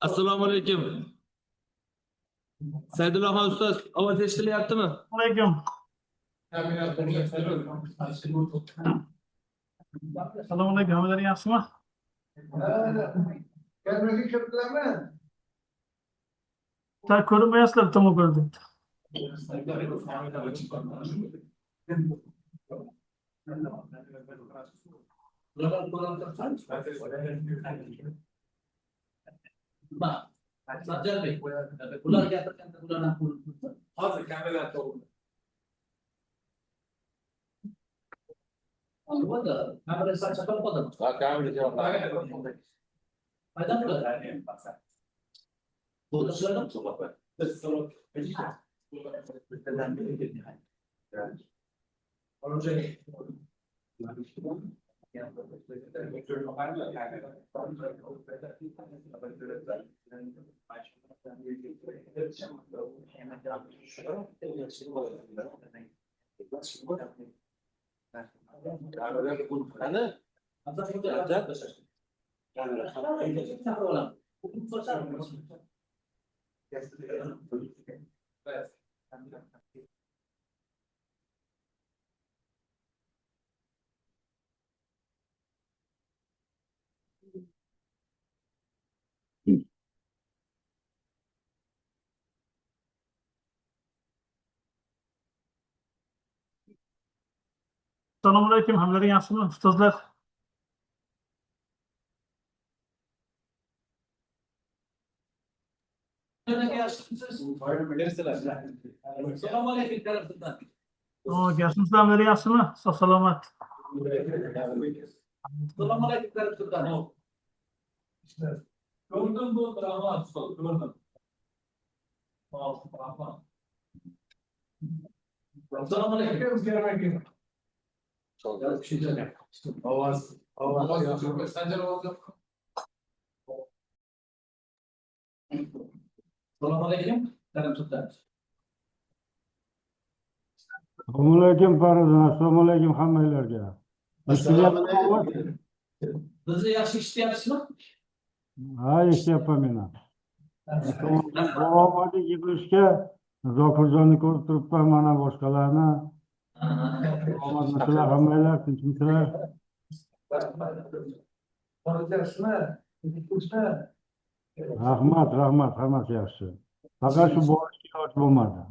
Assalomu alaykum. Saydullohxon ustoz, ovoz eshitilyaptimi? Alaykum. Assalomu alaykum. Hammalaring yaxshimi? Kameraga kirdilarmi? Ta ko'rinmayapsizlar, tomon ko'rdim. Sanjarbek, ular gapirganda ular ham ko'rinib tursin. Hozir kamera to'g'ri. Nimada? Kamera chaqirib qoldimi? Ha, kamera javob. Qaydan biladi? Bo'ldi, shulardan. Qani? Chaqirib olamiz. Assalomu alaykum. Hammalaring yaxshimi, ustozlar? Assalomu alaykum tarafından. O, yaxshimisizlar, hammalaring yaxshimi? Sog' salomat. Assalomu alaykum tarafından. Ko'rdim bu, rahmat ustoz, ko'rdim. Rahmat. Assalomu alaykum. Ovoz, ovoz yo'q. Sanjar ovoz yo'q. Assalomu alaykum tarafından. Assalomu alaykum Faridun, assalomu alaykum hammanglarga. Eshityapsizmi? Bizni yaxshi eshityapsizmi? Ha, eshityapman men ham. Boboga yig'ilishga Zokirjonni ko'rib turibman, mana boshqalarni. Omadmisizlar hammanglar, tinchmisizlar? Rahmat, rahmat, hammasi yaxshi. Faqat shu borishga iloj bo'lmadi.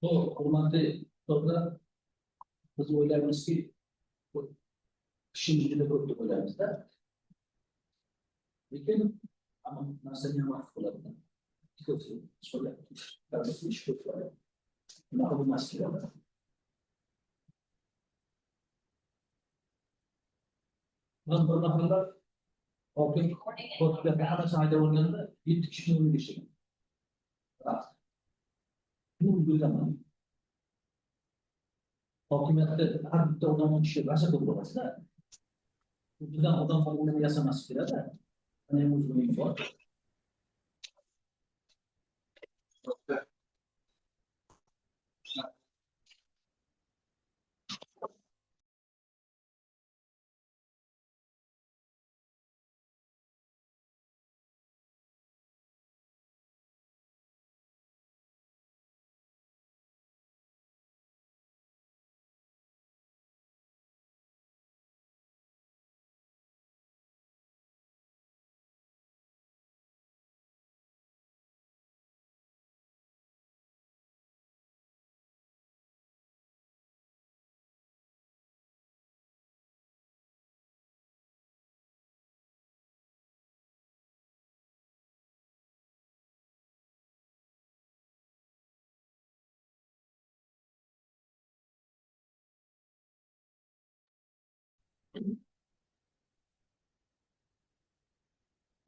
Bu hurmatli ustozlar, biz o'ylaymizki, bu ishimiz juda ko'p deb o'ylaymizda. Lekin hamma narsani ham vaqt bo'ladi. Ko'p ish ko'p bo'ladi. Bunaqa bo'lmasligi kerak. Biz bir mahalla hokim kotiblarga hammasini haydab yuborganda 7 kishini o'rniga ishlagan. Bu ulgurganman. Hokimiyatda har bitta odam kishi rosa ko'p bo'lasida. Bizdan odam qolganini yasamaslik kerak-da. Mana ham o'zimning bor.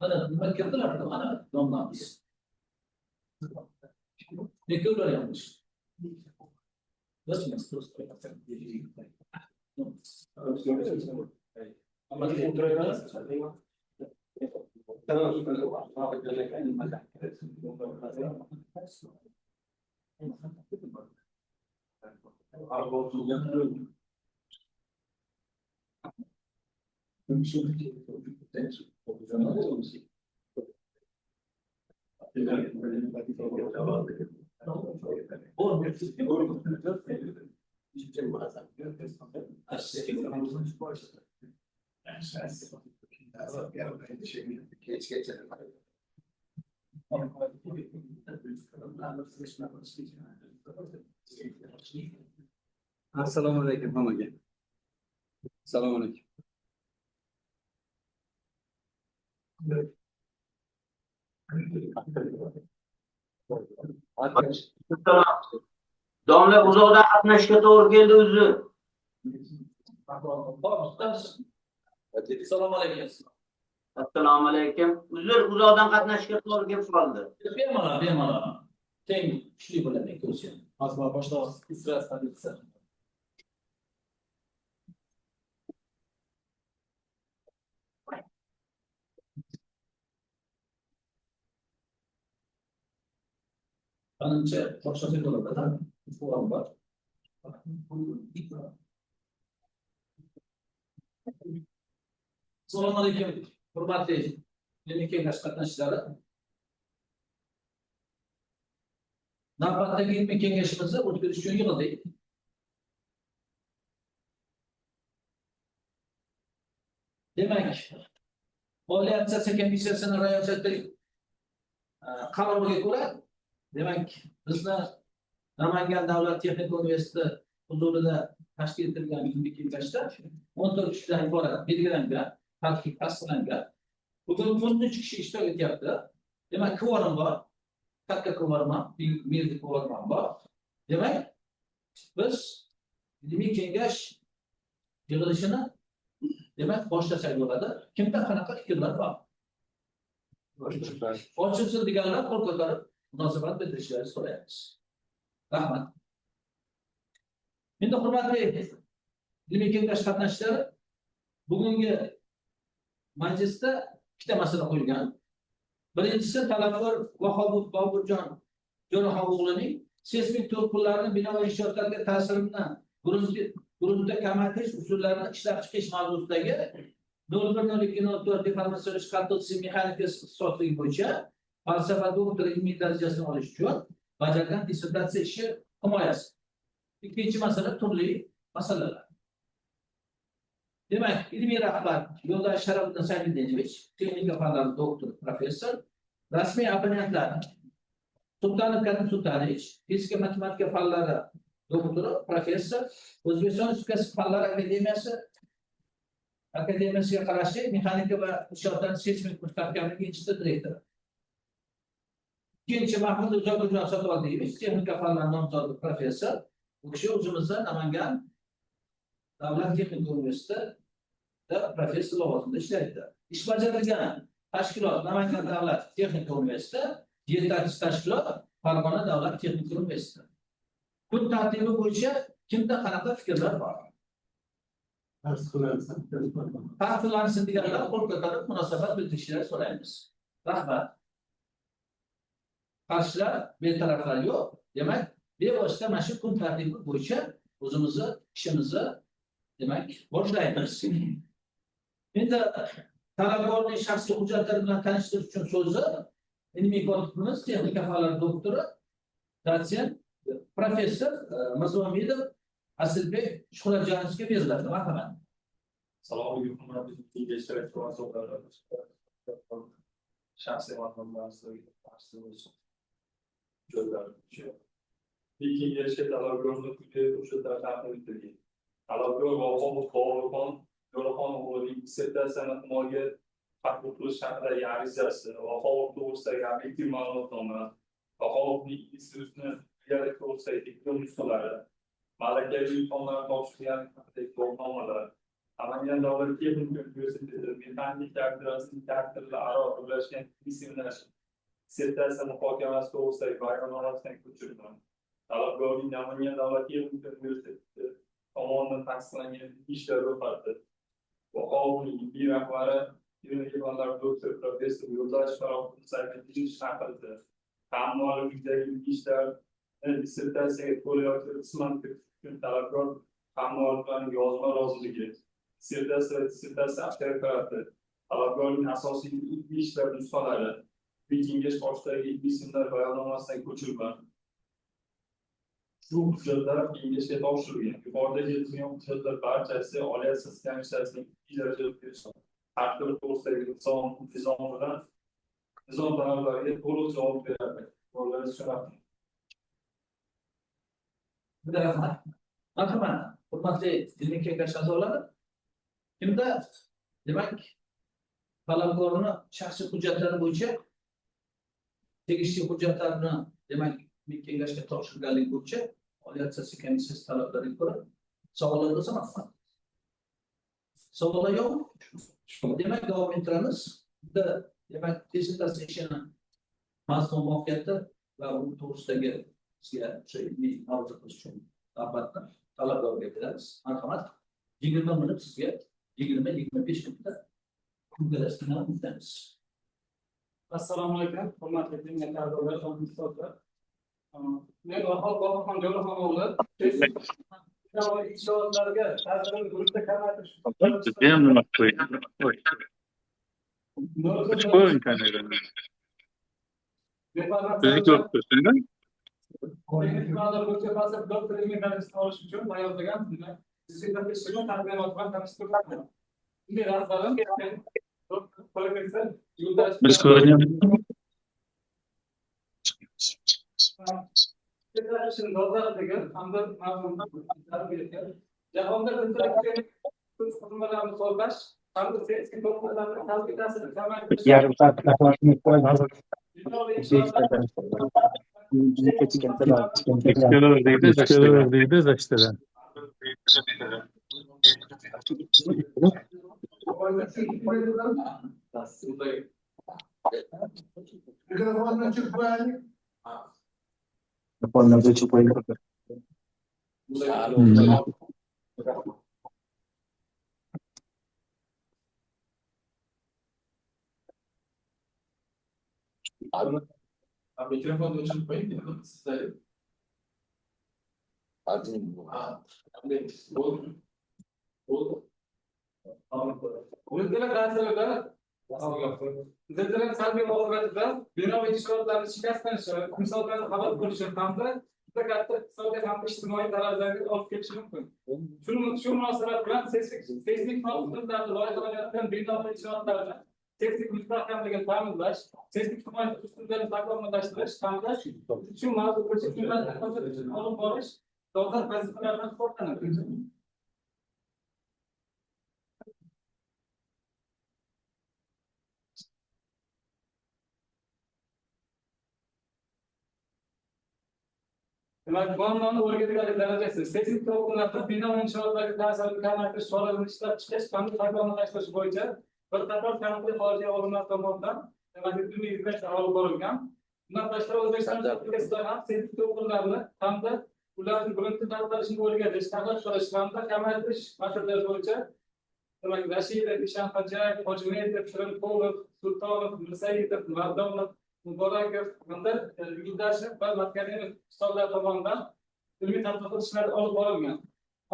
Mana nima kirdilar, mana domlamiz. Lekin ular yanlış. Assalomu alaykum hammaga. Assalomu alaykum. Domla uzoqdan qatnashishga to'g'ri keldi o'zi. Assalomu alaykum. Assalomu alaykum. Uzr, uzoqdan qatnashishga to'g'ri kelib qoldi. Bemalol, bemalol. Teng kuchli bo'ladi ko'rsin. Hozir boshlaymiz. Isra. Manimcha boshlasak bo'ladi. Forum bor. Assalomu alaykum, hurmatli ilmiy kengash qatnashchilari. Navbatdagi ilmiy kengashimizni o'tkazish uchun yig'ildik. Demak, Oliy attestatsiya komissiyasining rayosati qaroriga ko'ra, demak, bizni Namangan Davlat Texnika Universiteti huzurida tashkil etilgan ilmiy kengashda 14 kishidan iborat belgilangan, tarkib tasdiqlangan. Bugun 13 kishi ishtirok etyapti. Demak, kvorum bor. Katta kvorum ham, mirdi kvorum ham bor. Demak, biz ilmiy kengash yig'ilishini demak boshlasak bo'ladi. Kimda qanaqa fikrlar bor? Ochilsin deganlar qo'l ko'tarib munosabat bildirishlarini so'raymiz. Rahmat. Endi hurmatli ilmiy kengash qatnashchilari, Bugungi majlisda ikkita masala qo'yilgan. Birinchisi, talabgor Vahobov Boburjon Jo'raxon o'g'lining seysmik to'lqinlarni bino va inshootlarga ta'sirini gruntda kamaytirish usullarini ishlab chiqish mavzusidagi 01.02.04 deformatsion qattiq jism mexanikasi ixtisosligi bo'yicha falsafa doktori ilmiy darajasini olish uchun bajargan dissertatsiya ishi himoyasi. Ikkinchi masala, turli masalalar. Demak, ilmiy rahbar Yo'ldosh Sharobiddin Sayfiddinovich, texnika fanlari doktori, professor, rasmiy opponentlar Sultanov Karim Sultanovich, fizika matematika fanlari doktori, professor, O'zbekiston Respublikasi Fanlar Akademiyasiga qarashli mexanika va inshootlar seysmik mustahkamligi instituti direktori. Ikkinchi, Mahmud Zokirjon Satvoldievich, texnika fanlari nomzodi, professor. Bu kishi o'zimizda Namangan davlat texnika universitetida professor lavozimida ishlaydi. Ish bajarilgan tashkilot Namangan davlat texnika universiteti, yetakchi tashkilot Farg'ona davlat texnika universiteti. Kun tartibi bo'yicha kimda qanaqa fikrlar bor? Ta'sirlansin deganlar qo'l ko'tarib munosabat bildirishlarini so'raymiz. Rahmat. Qarshilar, betaraflar yo'q. Demak, bevosita mana shu kun tartibi bo'yicha o'zimizni ishimizni, demak, boshlaymiz. Endi talabgorning shaxsiy hujjatlari bilan tanishtirish uchun so'zni ilmiy kotibimiz, texnika fanlari doktori, dotsent, professor Mirzaumidov Asilbek Shuhratjonovga beriladi. Marhamat. Assalomu alaykum, hurmatli kengashlar a'zolari. Shaxsiy ma'lumotlar sizlarga tavsiya bo'lsin. Hujjatlar kengashga talabgorni quyidagi hujjatlar taqdim etilgan. Talabgor Vahobov Boburxon Jo'raxon o'g'lining dissertatsiyani himoyaga qabul qilish haqidagi arizasi, Vahobov to'g'risidagi obyektiv ma'lumotnoma, Vahobovning institutni ilgari to'g'risidagi diplom nusxalari, malakali imtihonlar topshirgani haqidagi guvohnomalar, Namangan davlat texnika universiteti mexanik kafedrasining kafedralararo birlashgan ilmiy dissertatsiya muhokamasi to'g'risidagi bayonnomasidan ko'chirma, talabgorning Namangan davlat texnika universiteti tomonidan tasdiqlangan ilmiy ishlar ro'yxati, Vahobovning ilmiy rahbari texnika fanlari doktori, professor Yo'ldosh Sharobiddin Sayfiddinov taqdirida ta'lim mualliflikdagi ilmiy ishlarni dissertatsiyaga to'la yoki qisman kiritish uchun talabgor hammualliflarning yozma roziligi, dissertatsiya va dissertatsiya avtoreferati, talabgorning asosiy ilmiy ishlar nusxalari, ilmiy kengash qoshidagi ilmiy seminar bayonnomasidan ko'chirma. Shu hujjatlar kengashga topshirilgan. Yuqorida keltirilgan hujjatlar barchasi Oliy attestatsiya komissiyasining ikkinchi darajali tartibi to'g'risidagi nizom bilan nizom talablariga to'liq javob beradi. E'tiboringiz uchun rahmat. Rahmat. Marhamat, hurmatli ilmiy kengash a'zolari. Kimda, demak, talabgorni shaxsiy hujjatlari bo'yicha tegishli hujjatlarni, demak, ilmiy kengashga topshirganlik bo'yicha Oliy attestatsiya komissiyasi talablariga ko'ra savollar bo'lsa, marhamat. Savollar yo'qmi? Demak, davom ettiramiz. Bunda, demak, dissertatsiya ishini mazmun mohiyati va u to'g'risidagi sizga o'sha ilmiy ma'ruza qilish uchun navbatni talabgorga beramiz. Marhamat. 20 minut sizga, 20-25 minutda kungalasini o'tamiz. Assalomu alaykum, hurmatli kengash a'zolari va ustozlar. Men Vahоб Boboxon Jo'raxon o'g'li inshootlarga ta'sirini guruhda kamaytirish Nima qo'ying kamerani. Bizni ko'rib tursin. Texnik bo'yicha falsafa doktor ilmiy darajasini olish uchun tayyorlagan dissertatsiya ishini taqdimot bilan tanishtirmoqchiman. Ilmiy rahbarim professor Yo'ldosh Biz ko'ryapmiz. Dissertatsiya dolzarbligi hamda mazmunini jahonda kuch qurilmalarini sozlash hamda seysmik to'lqinlarning salbiy ta'sirini kamaytirish Yarim soat bino va inshootlar Deydi, zashtadan. Mikrofonni o'chirib qo'yaylik. Mikrofonlarni o'chirib qo'ying. Mikrofonni o'chirib qo'ying, sizlar. Bo'ldi. Bo'ldi. Zilzila ta'sirida zilzila salbiy oqibatida bino va inshootlarning shikastlanishi, insonlarni halok bo'lishi hamda juda katta iqtisodiy hamda ijtimoiy zararlarga olib kelishi mumkin. Shu munosabat bilan seysmik xavfsizlik loyihalanayotgan bino va inshootlarni seysmik mustahkamligini ta'minlash, seysmik himoya usullarini takomillashtirish hamda shu mavzu bo'yicha olib borish dolzarb vazifalardan hisoblanadi. Demak, muammoni o'rganadigan darajasi seysmik to'lqinlarda bino va inshootlarga ta'sirini kamaytirish choralarini ishlab chiqish hamda takomillashtirish bo'yicha bir qator taniqli xorijiy olimlar tomonidan demak ilmiy izlanishlar olib borilgan. Bundan tashqari O'zbekiston Respublikasida ham seysmik to'lqinlarni hamda ularning grunti tarqalishini o'rganish, tahlil qilish hamda kamaytirish masalalari bo'yicha demak Rashidov, Ishanxo'jayev, Hojimetov, Shirinqulov, Sultonov, Mirsaidov, Mardonov, Muborakov hamda Yo'ldashev va Matkarimov ustozlar tomonidan ilmiy tadqiqot ishlari olib borilgan.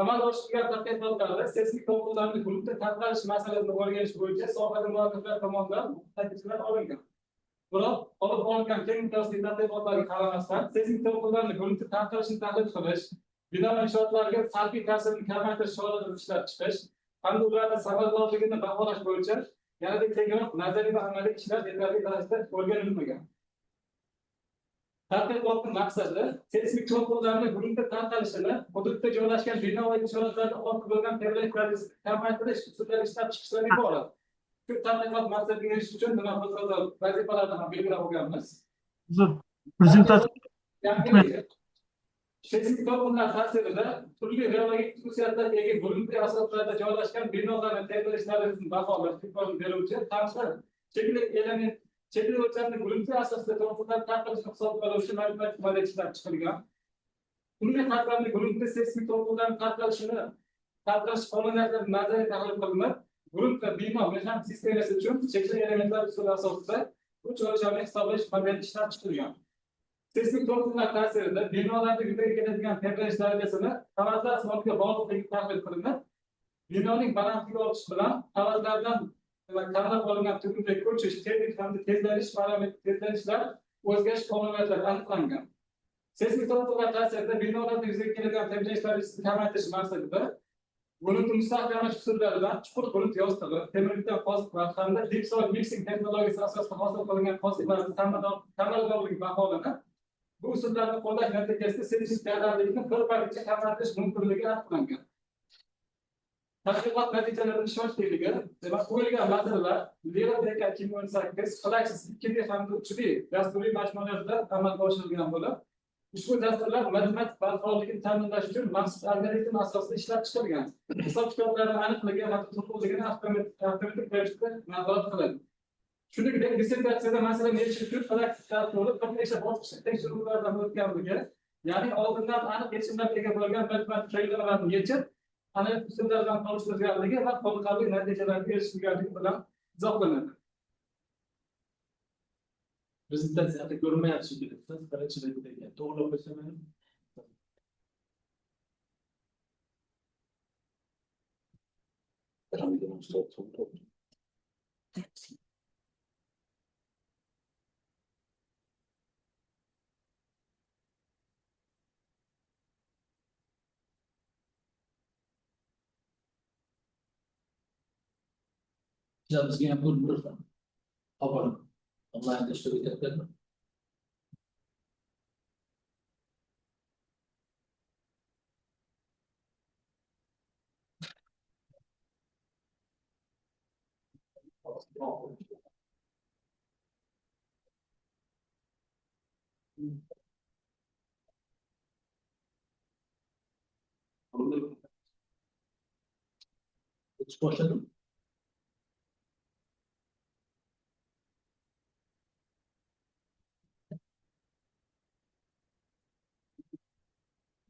Amalga oshirilgan tadqiqotlarda seysmik to'lqinlarning grunti tarqalish masalasini o'rganish bo'yicha sohada mualliflar tomonidan natijalar olingan. Biroq olib borilgan keng miqyosli tadqiqotlarga qaramasdan seysmik to'lqinlarning grunti tarqalishini tahlil qilish, bino va inshootlarga salbiy ta'sirini kamaytirish choralarini ishlab chiqish hamda ularning samaradorligini baholash bo'yicha yanada kengroq nazariy va amaliy ishlar yetarli darajada o'rganilmagan. Tadqiqotning maqsadi seysmik to'lqinlarning grunti tarqalishini hududda joylashgan bino va inshootlarda ortib bo'lgan tebranish darajasini kamaytirish usullari ishlab chiqishdan iborat. Shu tadqiqot maqsadiga erishish uchun nima vazifalarni ham belgilab olganmiz. Prezentatsiya Seysmik to'lqinlar ta'sirida turli geologik xususiyatlarga ega grunti asoslarida joylashgan binolarning tebranish darajasini baholash imkonini beruvchi hamda chekli element chekli o'lchamli grunti asosida to'lqinlar tarqalishini hisobga oluvchi matematik model ishlab chiqilgan. Turli qatlamli grunti seysmik to'lqinlarning tarqalishini tarqalish qonuniyatlari nazariy tahlil qilinib, grunt va bino mexanik sistemasi uchun chekli elementlar usuli asosida uch o'lchamli hisoblash modeli ishlab chiqilgan. Seysmik to'lqinlar ta'sirida binolarda yuzaga keladigan tebranish darajasini qavatlar soniga bog'liqligi tahlil qilinib, binoning balandligi ortishi bilan qavatlardan tanlab olingan tugunda ko'chish, tezlik hamda tezlanish tezlanishlar o'zgarish qonuniyatlari aniqlangan. Seysmik to'lqinlar ta'sirida binolarda yuzaga keladigan tebranish darajasini kamaytirish maqsadida grunti mustahkamlash usullaridan chuqur grunt yostig'i, temirbeton qoziqlar hamda deep soil mixing texnologiyasi asosida hosil qilingan qoziqlarning samaradorligi baholanib, bu usullarni qo'llash natijasida seysmik zararlikni bir parcha kamaytirish mumkinligi aniqlangan. Tadqiqot natijalarining ishonchliligi, demak, qo'yilgan masalalar Lera TK 2018, Plaxis 2D hamda 3D dasturiy majmualarida amalga oshirilgan bo'lib, ushbu dasturlar matematik barqarorligini ta'minlash uchun maxsus algoritm asosida ishlab chiqilgan. Hisob-kitoblarning aniqligi va to'g'riligini avtomatik ravishda nazorat qiladi. Shuningdek, dissertatsiyada masalani yechish uchun Plaxis dasturi bir necha bosqichli tekshiruvlardan o'tganligi, ya'ni oldindan aniq yechimlarga ega bo'lgan matematik qoidalarni yechib, analitik usullar bilan solishtirilganligi va qoniqarli natijalarga erishilganligi bilan izohlanadi. Prezentatsiyada ko'rinmayapti shekilli. Siz birinchi betda ekan. To'g'rilab qo'ysam mayli. Bizga ham ko'rinib turibdi. Topalım. Online'da ishtirok etyaptilarmi? Hiç başladım.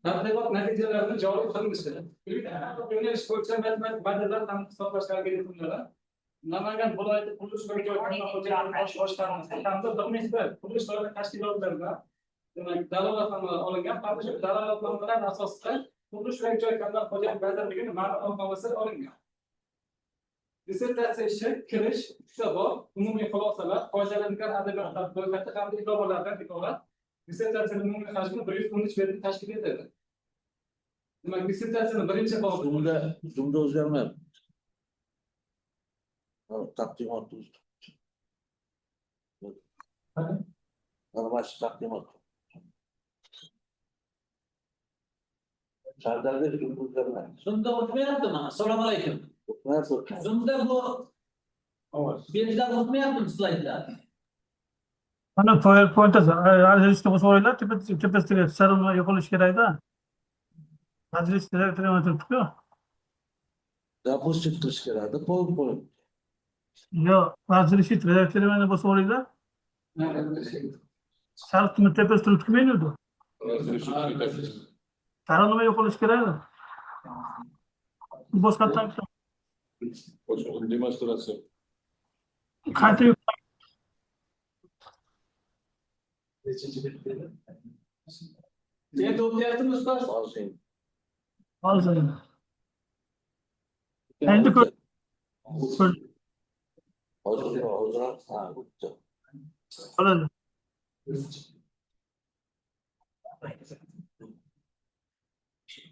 Tadqiqot natijalarini joriy qilinishi, yo'nalish bo'yicha matematik modellar ham hisoblash algoritmlari Namangan viloyati qurilish va joy bosh boshqarmasi hamda bir nechta qurilish loyiha tashkilotlarida, demak, dalolatnomalar olingan hamda shu dalolatnomalar asosida Qurilish va joy kommunal xo'jalik vazirligining ma'lumotnomasi olingan. Dissertatsiya ishi kirish, uchta bob, umumiy xulosalar, foydalanilgan adabiyotlar ro'yxati hamda ilovalardan iborat. Dissertatsiyaning umumiy hajmi 113 betni tashkil etadi. Demak, dissertatsiyaning birinchi bobi Zoom'da o'zgarmayapti. Taqdimot o'zdi. Mana shu taqdimot. Sardorda Zoom o'zgarmayapti. Zoom'da o'tmayaptimi? Assalomu alaykum. O'tmayapti. Zoom'da bu belgilar o'tmayaptimi, slaydlar? Mana PowerPointda adresni qo'shib qo'yinglar, tepasida sariq yo'qolishi kerakda. Adres turibdi-ku. Запустить qilish kerakda PowerPoint. Yo'q, разрешить редактирование bosib olinglar. Sariq tepasida turibdi-ku menyuda. Sariq nima yo'qolishi kerak? Boshqatdan Demonstratsiya. Qayta Nechinchi bet dedi? Endi o'tyaptimi, ustoz? Hozir. Hozir. Endi ko'r. Hozir, hozir, ha, o'tdi. Bo'ladi.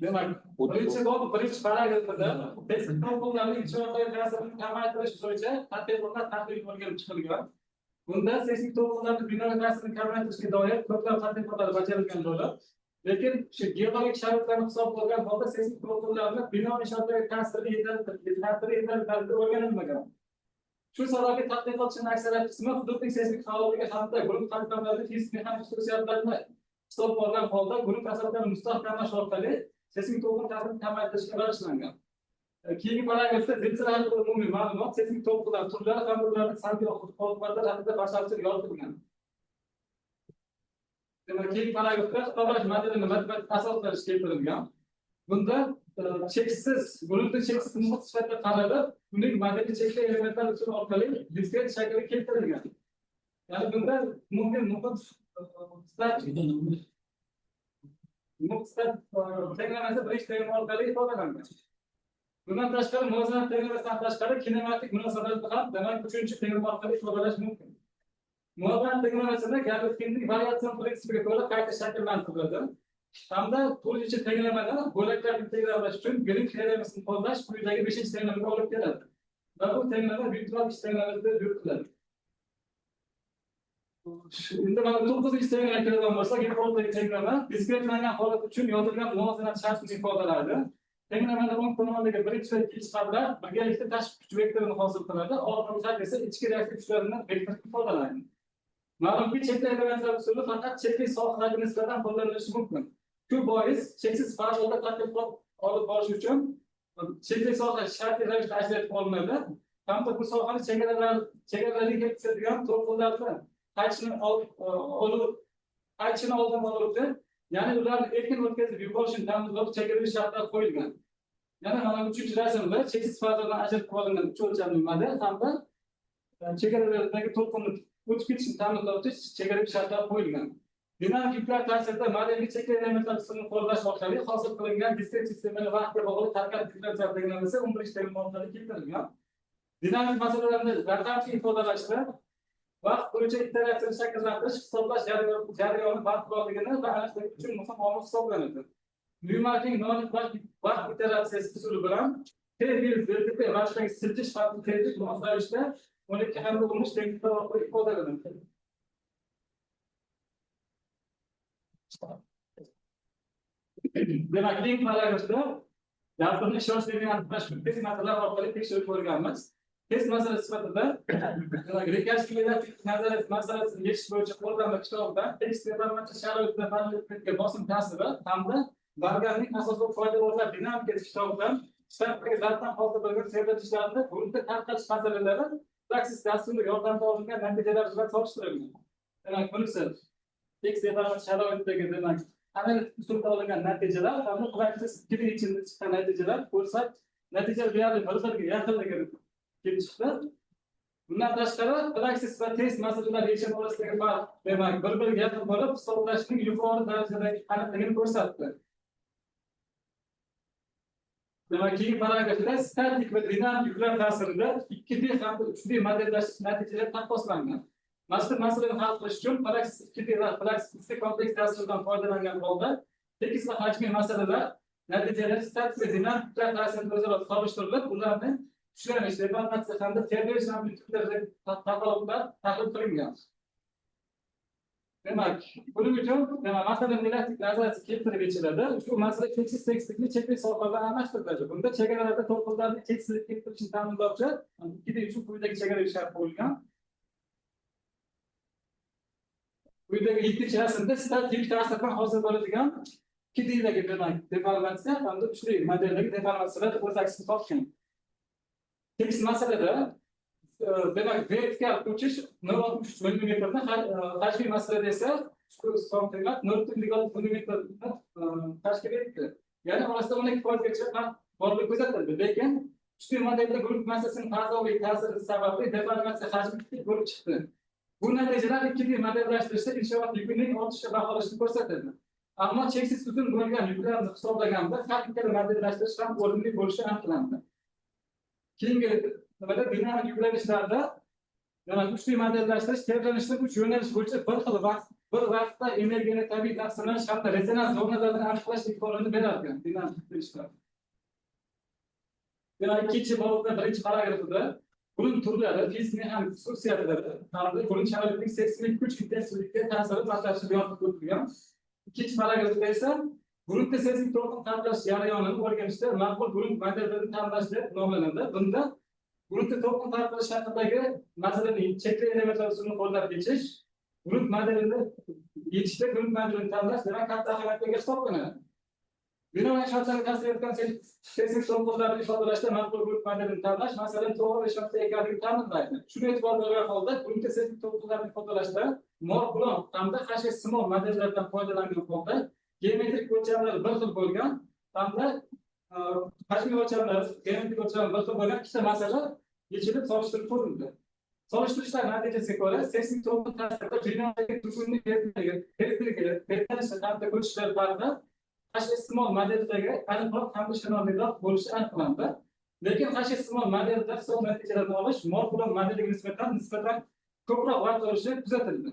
Demak, birinchi bob birinchi paragrafida seysmik to'lqinlarning inshootdagi ta'sirini kamaytirish bo'yicha tadqiqotlar tahlil o'rganib chiqilgan. Bunda seysmik to'lqinlarning binoga ta'sirini kamaytirishga doir ko'plab tadqiqotlar bajarilgan bo'lib, lekin shu geologik sharoitlarni hisobga olgan holda seysmik to'lqinlarni bino inshootdagi ta'siri yetarli tarzda o'rganilmagan. Shu sababli tadqiqotchining aksariyat qismi hududning seysmik faolligi hamda guruh qatlamlarining fizik mexanik xususiyatlarini hisobga olgan holda guruh asoslarini mustahkamlash orqali seysmik to'lqin ta'sirini kamaytirishga bag'ishlangan. Keyingi paragrafda zilzila haqida umumiy ma'lumot, seysmik to'lqinlar turlari hamda ularning salbiy oqibatlari haqida batafsil yoritilgan. Demak, keyingi paragrafda hisoblash modelini matematik asoslash keltirilgan. Bunda cheksiz, guruhni cheksiz muhit sifatida qaralib, uning modeli chekli elementlar usuli orqali diskret shakli keltirilgan. Ya'ni bunda umumiy muhit sifat tenglamasi birinchi tenglama orqali ifodalangan. Bundan tashqari muvozanat tenglamasidan tashqari kinematik munosabatni ham, demak, uchinchi tenglama orqali ifodalash mumkin. Muvozanat tenglamasida Galetkinning variatsion prinsipiga ko'ra qayta shakllantiriladi. Hamda to'rtinchi tenglamada bo'laklarni integrallash uchun Green teoremasini qo'llash quyidagi 5 tenglamaga olib keladi. Va bu tenglama virtual ish tenglamasi deb yuritiladi. Endi mana 9 tenglamaga keladigan bo'lsak, yuqoridagi tenglama diskretlangan holat uchun yozilgan muvozanat shartini ifodalaydi. Tenglamada o'ng tomondagi birinchi va ikkinchi qatlam birgalikda tashqi kuch vektorini hosil qiladi, oxirgi shart esa ichki reaktiv kuchlarni vektorini ifodalaydi. Ma'lumki, chekli elementlar usuli faqat chekli sohalarga nisbatan qo'llanilishi mumkin. Shu bois cheksiz fazoda tadqiqot olib borish uchun chekli soha shartli ravishda ajratib olinadi hamda bu sohani chegaralarga kelib tushadigan to'lqinlarni qaytishini oldin oluvchi, ya'ni ularni erkin o'tkazib yuborishini ta'minlovchi chegaraviy shartlar qo'yilgan. Yana mana 3 rasmda cheksiz fazodan ajratib olingan 3 o'lchamli model hamda chegaralardagi to'lqinni o'tib ketishini ta'minlovchi chegaraviy shartlar qo'yilgan. Dinamik yuklar ta'sirida modelga chekli elementlar usulini qo'llash orqali hosil qilingan diskret sistemalar vaqtga bog'liq harakat differensial tenglamasi 11 tenglama orqali keltirilgan. Dinamik masalalarni raqamli ifodalashda vaqt bo'yicha iteratsiyani shakllantirish hisoblash jarayoni barqarorligini va aniqligi uchun muhim omil hisoblanadi. Newmarkning nollik vaqt iteratsiyasi usuli bilan T delta T vaqtdagi siljish farqi tezlik mos ravishda 12 hamda 13 tenglama orqali ifodalanadi. Demak, keyingi paragrafda dasturni ishonchligini aniqlash uchun test masalalar orqali tekshirib ko'rganmiz. Test masalasi sifatida Rekashkin nazariyasi masalasini yechish bo'yicha qo'llanma kitobida tekst deformatsiya sharoitida magnitga bosim ta'siri hamda Varganning asosli foydalanuvchilar dinamikasi kitobidan sifatdagi zarfdan hosil bo'lgan serdatishlarni guruhda tarqatish masalalari Plaxis dasturi yordamida olingan natijalar bilan solishtirilgan. Demak, bunisi tekst deformatsiya sharoitidagi, demak, analitik usulda olingan natijalar hamda Plaxis 2000 ichida chiqqan natijalar ko'rsat natijalar deyarli bir-biriga yaqinligini kelib chiqdi. Bundan tashqari, Plaxis va test masalalar yechimi orasidagi farq, demak, bir-biriga yaqin bo'lib, hisoblashning yuqori darajadagi aniqligini ko'rsatdi. Demak, keyingi paragrafda statik va dinamik yuklar ta'sirida 2D hamda 3D modellashish natijalari taqqoslangan. Mazkur masalani hal qilish uchun Plaxis 2D va Plaxis 3D kompleks dasturdan foydalangan holda tekis va hajmiy masalalar natijalari statik va dinamik yuklar ta'sirida o'zaro solishtirilib, ularni kuchlanish, deformatsiya hamda tergalish amplitudalari tafovutlar tahlil qilingan. Demak, buning uchun, demak, masalaning elastik nazariyasi keltirib yechiladi. Ushbu masala cheksiz tekislikni chekli sohalar almashtiriladi. Bunda chegaralarda to'lqinlarni cheksizlik keltirishini ta'minlovchi 2D uchun quyidagi chegara shart qo'yilgan. Quyidagi 7-rasmda statik yuk ta'siridan hosil bo'ladigan 2D'dagi, demak, deformatsiya hamda 3D modeldagi deformatsiyalar o'z aksini topgan. Tekis masalada, demak, vertikal ko'chish 0,63 millimetrni, hajmiy masalada esa ushbu son qiymat 0,6 millimetrni tashkil etdi. Ya'ni orasida 12%gacha farq borligi kuzatildi. Lekin 3D modelda guruh massasining fazoviy ta'siri sababli deformatsiya hajmi kichik bo'lib chiqdi. Bu natijalar 2D modellashtirishda inshoot yukining ortishi baholashni ko'rsatadi. Ammo cheksiz uzun bo'lgan yuklarni hisoblaganda har ikkala modellashtirish ham o'rinli bo'lishi aniqlandi. Keyingi nimada dinamik yuklanishlarda, demak, 3D modellashtirish tebranishning 3 yo'nalish bo'yicha bir xil vaqt, bir vaqtda energiyani tabiiy taqsimlanish hamda rezonans zonalarini aniqlash imkonini berar ekan dinamik yuklanishlar. Demak, ikkinchi bobda birinchi paragrafida buning turlari, fizik mexanik xususiyatlari hamda buning sharoitining seysmik kuch intensivligiga ta'siri batafsil yoritib o'tilgan. Ikkinchi paragrafda esa gruntda seysmik to'lqin tarqalish jarayonini o'rganishda maqbul grunt modellarini tanlash deb nomlanadi. Bunda gruntda to'lqin tarqalish haqidagi masalaning chekli elementlar usulini qo'llab yechish, grunt modelini yechishda grunt modelini tanlash, demak, katta ahamiyatga ega hisoblanadi. Bino inshootlarga ta'sir etgan seysmik to'lqinlarni ifodalashda maqbul grunt modelini tanlash masalani to'g'ri va ishonchli ekanligini ta'minlaydi. Shuni e'tiborga olgan holda gruntda seysmik to'lqinlarni ifodalashda Mohr-Kulon hamda H.S. Small modellaridan foydalangan holda geometrik o'lchamlari bir xil bo'lgan hamda hajmiy o'lchamlari geometrik o'lchamlari bir xil bo'lgan ikkita masala yechilib solishtirib ko'rildi. Solishtirishlar natijasiga ko'ra seysmik to'lqin ta'sirida binodagi tugunning tezligi, tezlanishi hamda ko'chishlar farqi H.S. Small modelidagi aniqroq hamda ishonarliroq bo'lishi aniqlandi. Lekin H.S. Small modelida hisob natijalarini olish Mohr-Kulon modeliga nisbatan ko'proq vaqt olishi kuzatildi.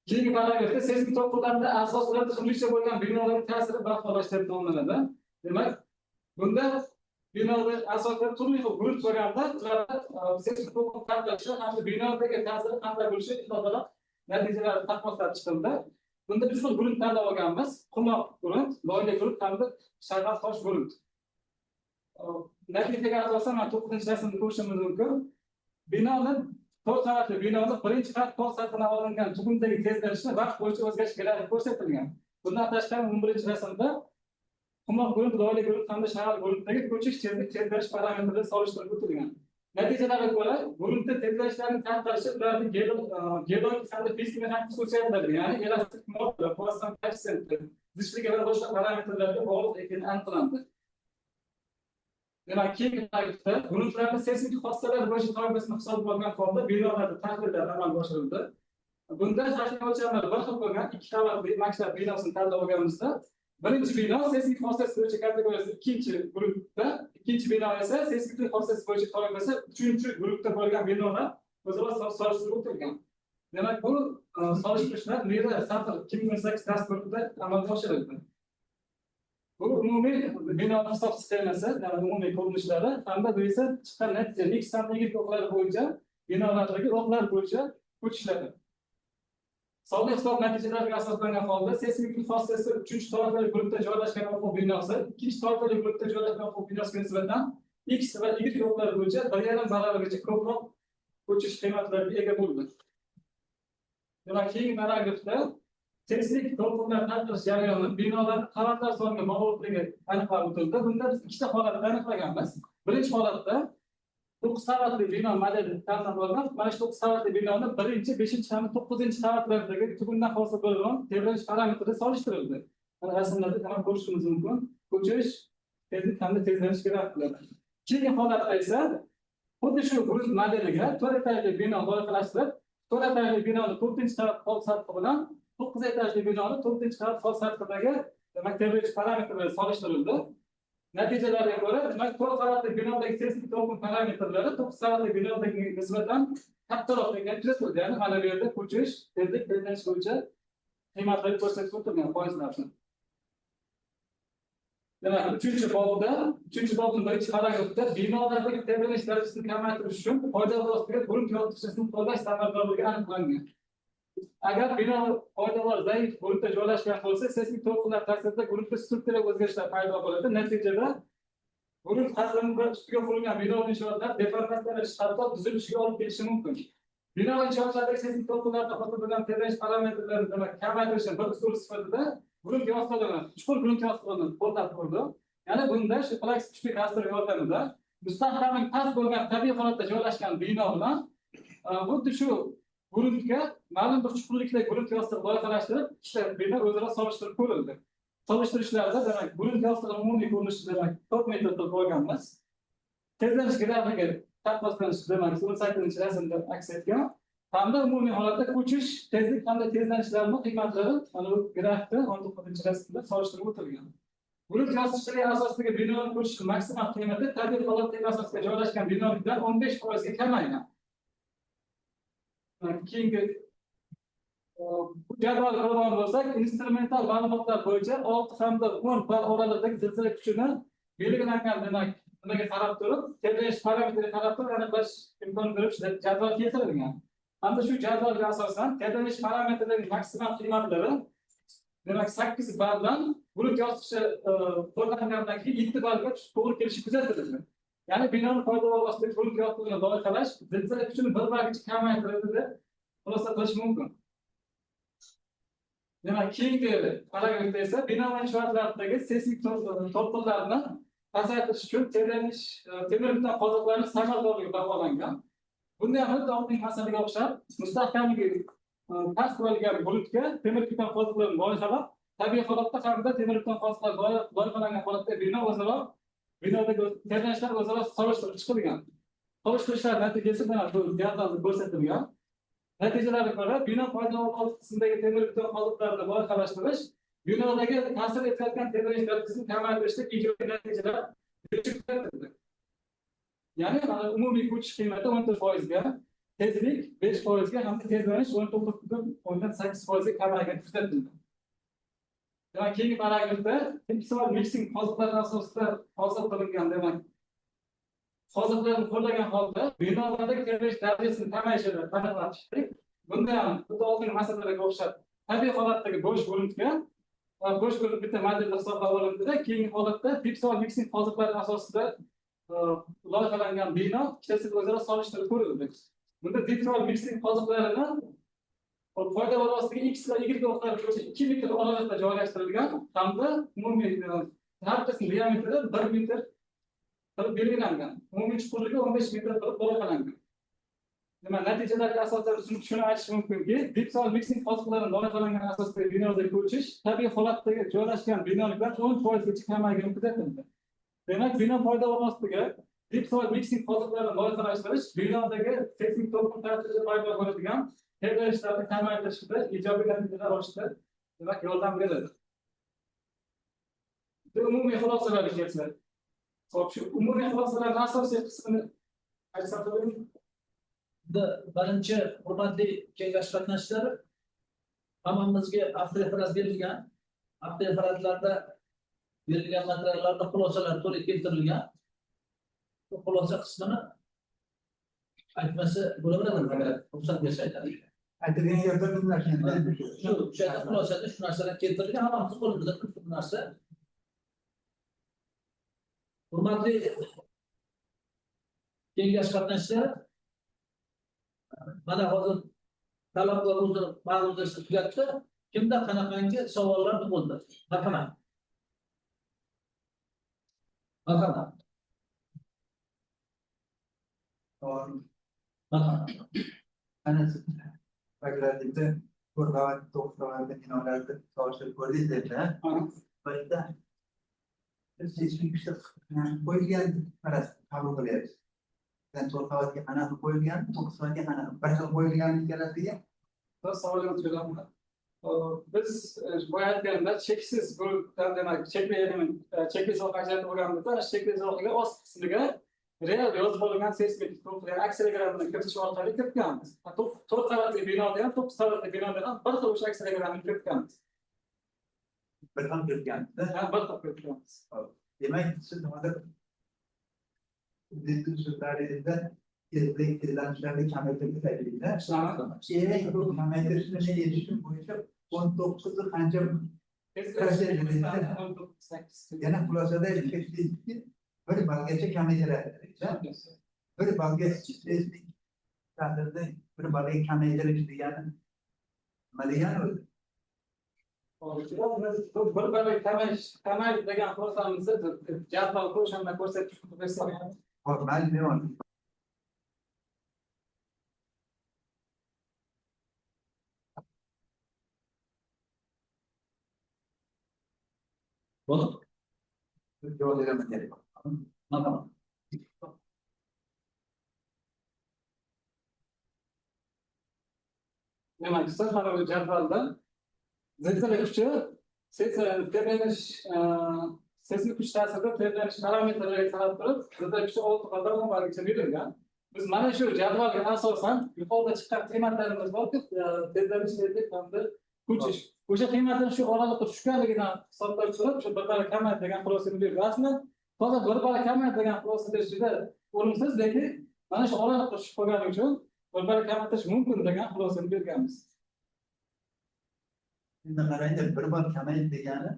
Keyingi paragrafda seysmik to'lqinlarda asoslari turlicha bo'lgan binolarning ta'siri baholash deb nomlanadi. Demak, bunda binoda asoslari turli xil guruh bo'lganda ularda seysmik to'lqin tarqalishi hamda binodagi ta'siri qanday bo'lishi ifodalab natijalar taqqoslab chiqildi. Bunda 3 xil guruh tanlab olganmiz: qumoq guruh, loyli guruh hamda shag'al tosh guruh. Natijaga asosan mana 9-rasmni ko'rishimiz mumkin. Binoni 4 qavatli binoni birinchi qat pol sathidan olingan tugundagi tezlanishni vaqt bo'yicha o'zgarish grafiki ko'rsatilgan. Bundan tashqari 11-rasmda qumoq guruh, loyli guruh hamda shag'al guruhdagi ko'chish tezlik tezlanish parametrlari solishtirib o'tilgan. Natijalarga ko'ra, gruntda tezlanishlarning tarqalishi ularning geologik hamda fizik mexanik xususiyatlari, ya'ni elastik modda, Poisson koeffitsiyenti, zichligi va boshqa parametrlarga bog'liq ekani aniqlandi. Demak, keyingi paragrafda gruntlarni seysmik hodisalar bo'yicha toifasini hisobga olgan holda binolarda tahlillar amalga oshirildi. Bunda hajmiy o'lchamlari bir xil bo'lgan 2 qavatli maktab binosini tanlab olganimizda, birinchi bino seysmik hodisasi bo'yicha kategoriyasi ikkinchi guruhda, ikkinchi bino esa seysmik hodisasi bo'yicha toifasi 3-chi guruhda bo'lgan binolar o'zaro solishtirib o'tilgan. Demak, bu solishtirishlar Mira Safir 2018 dasturida amalga oshirildi. Bu umumiy binoni hisob sxemasi, ya'ni umumiy ko'rinishlari hamda bu esa chiqqan natija X hamda Y o'qlari bo'yicha binolardagi o'qlar bo'yicha ko'chishlari. Sonli hisob natijalariga asoslangan holda seysmik hodisasi 3-toifali guruhda joylashgan o'quv binosi 2-toifali guruhda joylashgan o'quv binosiga nisbatan X va Y o'qlari bo'yicha 1,5 barobargacha ko'proq ko'chish qiymatlariga ega bo'ldi. Demak, keyingi paragrafda seysmik to'lqinlar tarqalish jarayoni binolar qavatlar soniga bog'liqligi aniqlab o'tildi. Bunda biz ikkita holatni aniqlaganmiz. Birinchi holatda 9 qavatli bino modeli tanlab olinib, mana shu 9 qavatli binoni 1-chi, 5-chi hamda 9-chi qavatlardagi tugundan hosil bo'lgan tebranish parametri solishtirildi. Mana rasmlarda ham ko'rishimiz mumkin. Ko'chish, tezlik hamda tezlanish grafiklari. Keyingi holatda esa xuddi shu grunt modeliga to'rt etajli bino loyihalashtirib, to'rt etajli binoni to'rtinchi qavat pol sathi bilan to'qqiz etajli binoni to'rtinchi qavat pol sathidagi, demak, tebranish parametrlari solishtirildi. Natijalarga ko'ra, demak, to'rt qavatli binodagi seysmik to'lqin parametrlari to'qqiz qavatli binodagi nisbatan kattaroq ekani kuzatildi. Ya'ni mana bu yerda ko'chish, tezlik, tezlanish bo'yicha qiymatlar ko'rsatib o'tilgan foizlarni. Demak, uchinchi bobda, uchinchi bobning birinchi paragrafida binolardagi tebranish darajasini kamaytirish uchun poydevor ostiga grunt yostiqchasini qo'llash samaradorligi aniqlangan. Agar bino poydevor zaif gruntda joylashgan bo'lsa, seysmik to'lqinlar ta'sirida gruntda struktura o'zgarishlar paydo bo'ladi. Natijada grunt qatlami ustiga qurilgan bino inshootlar deformatsiyalash, hatto buzilishiga olib kelishi mumkin. Bino inshootlaridagi seysmik to'lqinlarda hosil bo'lgan tebranish parametrlarini, demak, kamaytirishning bir usuli sifatida grunt yostig'ini, chuqur grunt yostig'ini qo'llab ko'rdi. Ya'ni bunda shu Plaxis kuchli dasturi yordamida mustahkamlik past bo'lgan tabiiy holatda joylashgan bino bilan xuddi shu gruntga ma'lum bir chuqurlikda grunt yostig'i loyihalashtirib, ikkita bino o'zaro solishtirib ko'rildi. Solishtirishlarda, demak, grunt yostig'i umumiy ko'rinishi, demak, 4 metr qilib olganmiz. Tezlanish grafigi taqqoslanishi, demak, 18 rasmda aks etgan. Hamda umumiy holatda ko'chish, tezlik hamda tezlanishlarning qiymatlari mana bu grafikda 19 rasmda solishtirib o'tilgan. Grunt yostiqchalik asosidagi binoni ko'chish maksimal qiymati tabiiy holatdagi asosga joylashgan binolikdan 15% ga kamaygan. Keyingi bu jadval ko'rgan bo'lsak, instrumental ma'lumotlar bo'yicha 6 hamda 10 ball oralig'idagi zilzila kuchini belgilangan, demak, nimaga qarab turib, tebranish parametriga qarab turib aniqlash imkon berib jadval keltirilgan. Hamda shu jadvalga asosan tebranish parametrlarining maksimal qiymatlari, demak, 8 balldan grunt yostiqcha qo'llangandan keyin 7 ballga to'g'ri kelishi kuzatildi. Ya'ni binoni poydevor ostidagi grunt yostig'ini loyihalash zilzila kuchini 1 ballgacha kamaytiradi deb xulosa qilish mumkin. Demak, keyingi paragrafda esa bino va inshootlardagi seysmik to'lqinlarni pasaytirish uchun tebranish temir beton qoziqlarining samaradorligi baholangan. Bunda ham xuddi oldingi masalaga o'xshab mustahkamligi past bo'lgan gruntga temir beton qoziqlarini loyihalab, tabiiy holatda hamda temir beton qoziqlar loyihalangan holatda bino o'zaro binodagi tebranishlar o'zaro solishtirib chiqilgan. Solishtirishlar natijasi mana bu diagramda ko'rsatilgan. Natijalarga ko'ra, bino poydevor qismidagi temir beton qoziqlarini loyihalashtirish binodagi ta'sir etayotgan tebranish darajasini kamaytirishda ijobiy natijalar berishi kuzatildi. Ya'ni mana umumiy ko'chish qiymati 14% ga, tezlik 5% ga hamda tezlanish 19,8% ga kamaygan kuzatildi. Demak, keyingi paragrafda deep soil mixing qoziqlari asosida hosil qilingan, demak, qoziqlarni qo'llagan holda binolardagi tebranish darajasini kamayishini aniqlab chiqdik. Bunda ham xuddi oldingi masalalarga o'xshab tabiiy holatdagi bo'sh gruntga bo'sh grunt bitta modelda hisoblab olindida, keyingi holatda deep soil mixing qoziqlari asosida loyihalangan bino ikkitasi o'zaro solishtirib ko'rildi. Bunda deep soil mixing qoziqlarini poydevor ostiga X va Y o'qlari bo'yicha 2 metr oraliqda joylashtirilgan hamda umumiy har bittasining diametri 1 metr qilib belgilangan. Umumiy chuqurligi 15 metr qilib loyihalangan. Demak, natijalarga asosan shuni aytish mumkinki, deep soil mixing qoziqlarini loyihalangan asosda binoda ko'chish tabiiy holatdagi joylashgan binoliklar 10% gacha kamaygani kuzatildi. Demak, bino poydevor ostiga deep soil mixing qoziqlarini loyihalashtirish binodagi seysmik to'lqin ta'sirida paydo bo'ladigan tebranishlarni kamaytirishda ijobiy natijalar olishda, demak, yordam beradi. Bu umumiy xulosalarga kelsak. Xo'p, shu umumiy xulosalarning asosiy qismini aytsam bo'ladimi? Bunda birinchi, hurmatli kengash qatnashchilari, hammamizga avtoreferat berilgan. Avtoreferatlarda berilgan materiallarda xulosalar to'liq keltirilgan. Bu xulosa qismini aytmasa bo'laveradimi, agar ruxsat bersa aytadi. Aytilgan yerda dinlashgan. Shu o'sha yerda xulosada shu narsalar keltirilgan, hammamizni qo'limizda turibdi bu narsa. Hurmatli kengash qatnashchilari, mana hozir talablar o'zini ma'ruzasini tugatdi. Kimda qanaqangi savollar tug'ildi? Marhamat. Marhamat. Marhamat. Ana paytlaringizda to'rt qavat, to'qqiz qavatli binolarni solishtirib ko'rdingiz dedilar. Birinda seysmik kuchda qo'yilgan qarasi. qabul qilyapsiz? Yani 4 qavatga qanaqa qo'yilgan, 9 qavatga qanaqa bir xil qo'yilgan ikkalasiga? Savolga javob. Biz boya aytganimda cheksiz guruhdan demak chekli element, chekli soha ajratib olganimizda chekli sohaga ost qismiga real yozib olingan seysmik to'lqinlar akselerogrammani kiritish orqali kiritganmiz. 4 qavatli binoda ham 9 qavatli binoda ham bir xil o'sha akselerogrammani kiritganmiz. Bir xil kiritganmiz. Ha, bir xil kiritganmiz. Demak, siz hozir usullaringizda tezlik tezlanishlarni kamaytirib tashlaydi. Eng ko'p kamaytirishni men eshitishim bo'yicha 19 qancha yana xulosada aytishlikki 1 ballgacha kamaytiradi. 1 ballga tezlik ta'sirida 1 ballga kamaytirish degani nima degani o'zi? Bir ballga kamaydi degan xulosamizda jadval o'shanda ko'rsatib bersak. Hop, mayli, nima? Bo'ldi. Javob beraman kerak. Marhamat. Demak, siz mana bu jadvalda zilzila kuchi, tebranish, seysmik kuch ta'sirida tebranish parametrlariga qarab turib, zilzila kuchi 6 balldan 10 ballgacha berilgan. Biz mana shu jadvalga asosan yuqorida chiqqan qiymatlarimiz borki, tezlanish, tezlik hamda ko'chish. O'sha qiymatlar shu oraliqda tushganligidan hisoblab turib, o'sha 1 ball kamaydi degan xulosani berdik. Aslida toza 1 ball kamaydi degan xulosa berish juda o'rinsiz, lekin mana shu oraliqda tushib qolgani uchun 1 ball kamaytirish mumkin degan xulosani berganmiz. Endi qaranglar, 1 ball kamaydi degani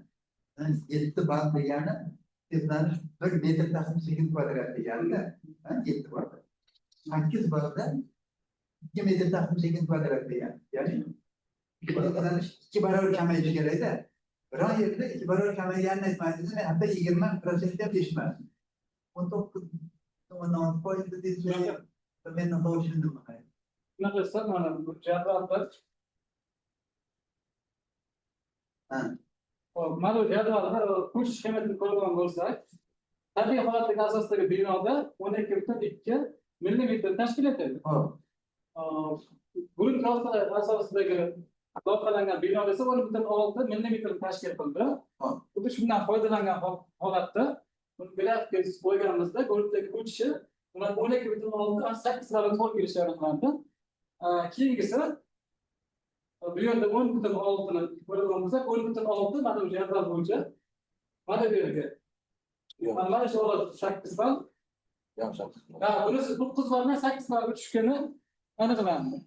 7 ball degani tezlanish 1 metr taqsim sekund kvadrat degani-da, 7 ball. 8 ballda 2 metr taqsim sekund kvadrat degani. Ya'ni tezlanish 2 barobar kamayishi kerakda. Biror yerda 2 barobar kamayganini aytmaysiz, men hatto 20% ham deyishmasdim. 19.6% deysiz, men noto'g'ri tushundim. Shunaqa hisob mana bu jadvalda. Hop, mana bu jadvalda kuch sxemasini ko'rgan bo'lsak, tabiiy holatdagi asosidagi binoda 12.2 millimetr tashkil etadi. Hop. Guruh asosidagi loyihalangan binoda esa 10.6 millimetr tashkil qildi. Xuddi shundan foydalangan holatda buni grafik qo'yganimizda guruhdagi ko'chishi 12.6 8 ballga to'g'ri kelishi aniqlandi. Keyingisi bu yerda 10.6 ni ko'rgan bo'lsak, 10.6 mana bu jadval bo'yicha mana bu yerga. Mana shu holat 8 ball. Ha, bunisi 9 balldan 8 ballga tushgani aniqlandi.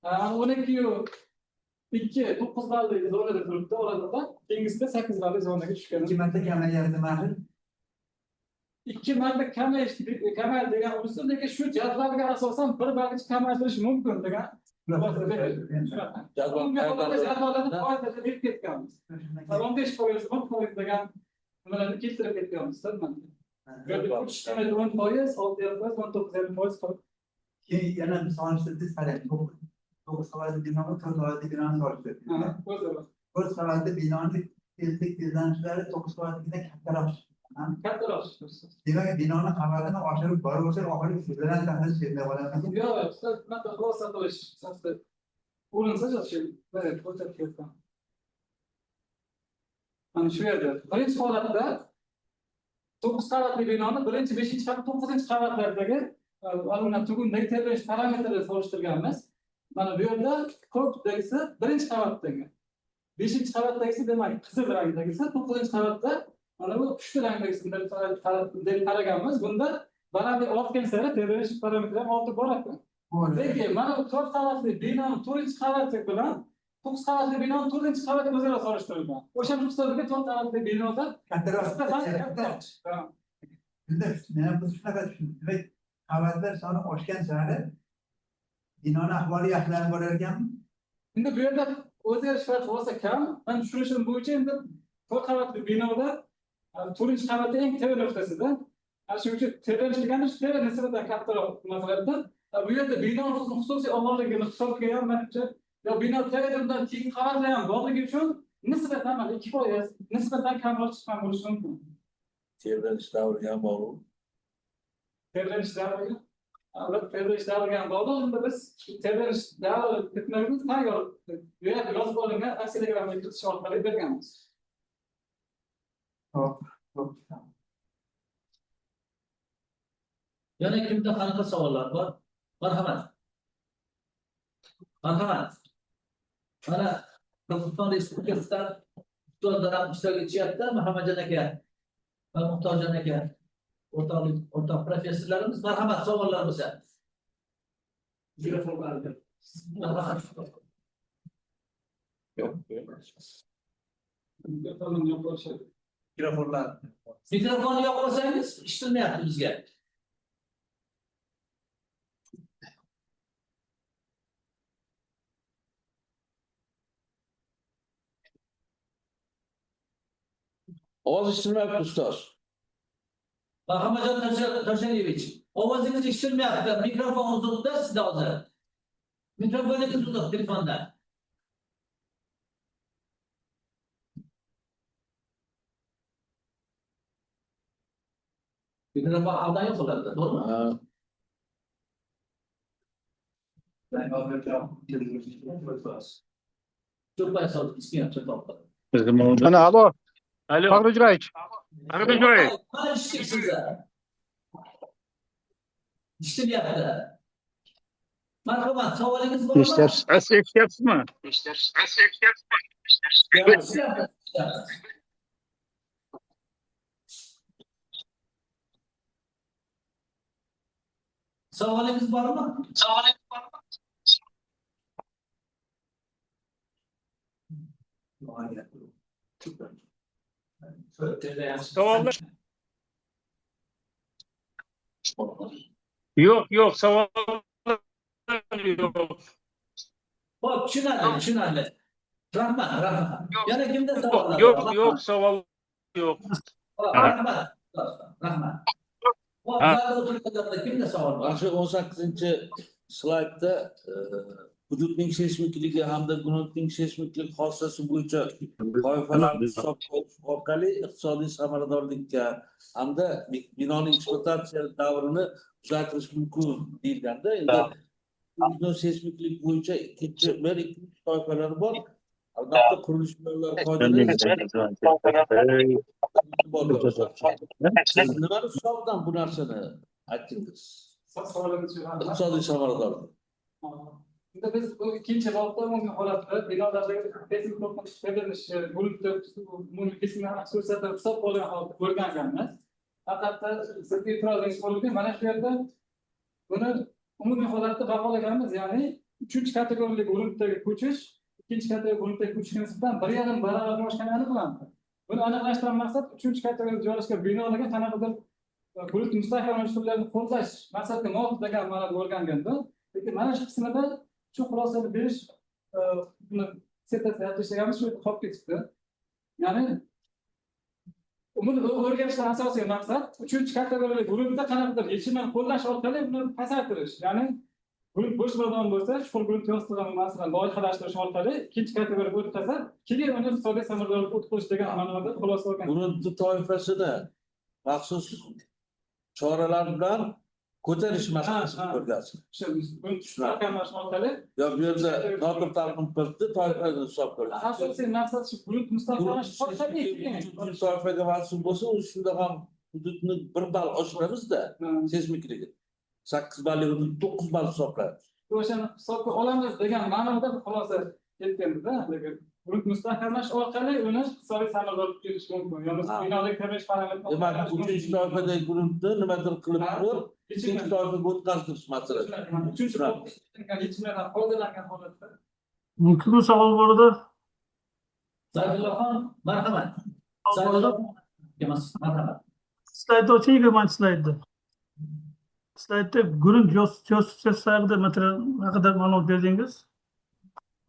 12.2 9 balli zonada turibdi oralarda, keyingisida 8 balli zonaga tushgan. 2 marta kamayyapti mana. 2 marta kamaydi degan usul, lekin shu jadvalga asosan 1 ballgacha kamaytirish mumkin degan jadvallarni foydalanib berib ketganmiz. 15%, 10% degan nimalarni keltirib ketganmiz. 10%, 6.5%, 19.5% qilib. Keyin yana solishtirdik, qarang, 9 qavatli binoni 4 qavatli binoni solishtirdik. 4 qavatli binoni tezlik tezlanishlari 9 qavatligidan kattaroq. Kattaroq. Demak, binoni qavatini oshirib boraversak, oxiri zilzila ta'siri sezmay qolamiz. Yo'q, bunaqa xulosa qilish o'rinsiz, shu ko'rsatib ketgan. Mana shu yerda birinchi holatda 9 qavatli binoni birinchi, 5 va 9 qavatlardagi olingan tugundagi tebranish parametrlarini solishtirganmiz. Mana bu yerda ko'kdagisi birinchi qavatdagi, 5 qavatdagisi demak qizil rangdagisi, 9 qavatda mana bu pushti rangdagisi deb qaraganmiz. Bunda balandlik ortgan sari tebranish parametri ham ortib boradi. Lekin mana bu 4 qavatli binoni 4 qavati bilan 9 qavatli binoni 4 qavati o'zaro solishtirilgan. O'sha hisobga 4 qavatli binoda kattaroq. Bunda men bu shunaqa tushundim. Demak, qavatlar soni oshgan sari binoni ahvoli yaxshilanib borar ekanmi? Endi bu yerda o'zgarish farqi bo'lsa kam. Men tushunishim bo'yicha endi 4 qavatli binoda 4 qavatda eng tepa nuqtasida. Shuning uchun tebranish degani shu tepa nisbatan kattaroq masalada. Bu yerda bino xususiy og'irligini hisobga ham manimcha, yo bino tepadan keyin qavatlar ham borligi uchun nisbatan mana 2% nisbatan kamroq chiqqan bo'lishi mumkin. Tebranish davri ham bor. Tebranish davriga, tebranish davriga ham bog'liq. Unda biz tebranish davri bitmagimiz tayyor yozib olingan akselerogramma kiritish orqali berganmiz. Hop, hop. Yana kimda qanaqa savollar bor? Marhamat. Marhamat. Mana Qirg'iziston Respublikasidan ustozlar ham ishtirok etishyapti. Muhammadjon aka va Muxtorjon aka o'rtoqlik o'rtoq professorlarimiz, marhamat, savollar bo'lsa. Marhamat. Yo'q. Mikrofonlar. Mikrofonni yoqib olsangiz, eshitilmayapti bizga. Ovoz eshitilmayapti, ustoz. Muhammadjon Toshaliyevich, ovozingiz eshitilmayapti. Mikrofon uzoqda sizda hozir. Mikrofoningiz uzoq telefonda. Mikrofon avdan yo'qoladi, to'g'rimi? Ha. Cho'pay solib ichgan cho'poq. Mana alo. Alo. Farruh Jo'rayevich. Farruh Jo'rayevich. Mana eshitdik sizni. Eshitilyapti. Marhamat, savolingiz bormi? Eshityapsiz. Eshityapsizmi? Eshityapti. Savolingiz bormi? Savollar yo'q, yo'q, savollar yo'q. Xo'p, tushunarli, tushunarli. Rahmat, rahmat. Yana kimda savollar Yo'q, bor? yo'q, savol yo'q. Rahmat, rahmat. Xo'p, zalda o'tirganlarda kimda savol bor? Mana shu 18-slaydda hududning seysmikligi hamda gruntning seysmiklik xossasi bo'yicha toifalarni hisobga olish orqali iqtisodiy samaradorlikka hamda binoning ekspluatatsiya davrini uzaytirish mumkin deyilganda, endi bino seysmiklik bo'yicha ikkinchi bir, ikkinchi toifalari bor. Albatta, qurilish binolar qoidalari bor. Siz nimani hisobidan bu narsani aytdingiz? Iqtisodiy samaradorlik. Unda biz bu ikkinchi bobda umumiy holatda binolardagi seysmik tebranishi, umumiy kesimlar xususiyatini hisobga olgan holatda o'rganganmiz. Haqiqatda sizni e'tirozingiz bo'ldi, mana shu yerda buni umumiy holatda baholaganmiz, ya'ni 3 kategoriyali gruntdagi ko'chish 2 kategoriya gruntdagi ko'chishga nisbatan 1,5 barobarga oshgani aniqlandi. Buni aniqlashdan maqsad 3 kategoriyada joylashgan binolarga qanaqadir grunt mustahkamlash usullarini qo'llash maqsadga muvofiq degan ma'noda o'rganganda, lekin mana shu qismida shu xulosani berish, buni dissertatsiya ishlaganmiz, shu qolib ketibdi. Ya'ni buni o'rganishdan asosiy maqsad 3 kategoriyali gruntda qanaqadir yechimini qo'llash orqali buni pasaytirish. Ya'ni grunt bo'sh maydon bo'lsa, chuqur grunt yostig'ini masalan loyihalashtirish orqali 2 kategoriyaga o'tkazib, keyin uni iqtisodiy samaradorlikka o'tkazish degan ma'noda xulosa olgan. Gruntni toifasini maxsus choralar bilan ko'tarish masalasini ko'rgansiz. O'sha grunt mustahkamlash orqali yo bu yerda noto'g'ri talqin qilibdi, toifani hisob ko'rgan. Asosiy maqsad shu grunt mustahkamlash orqali toifaga mansub bo'lsa, u shunda ham hududni 1 ball oshiramizda seysmikligi. 8 balli hudud 9 ball hisoblanadi. O'shani hisobga olamiz degan ma'noda xulosa kelganda, lekin grunt mustahkamlash orqali uni iqtisodiy samaradorlikka kelish mumkin. Ya'ni binodagi tebranish parametri. Demak, 3-toifadagi gruntni nimadir qilib turib, 2 toifaga o'tkazdirish masalasi. 3 yechimlardan foydalangan holatda. Mumkinmi savol bor edi? Sayfullohxon, marhamat. Sayfulloh emas, marhamat. Slaydni oching, 20 slaydni. Slaydda grunt yostiqchasi haqida material haqida ma'lumot berdingiz.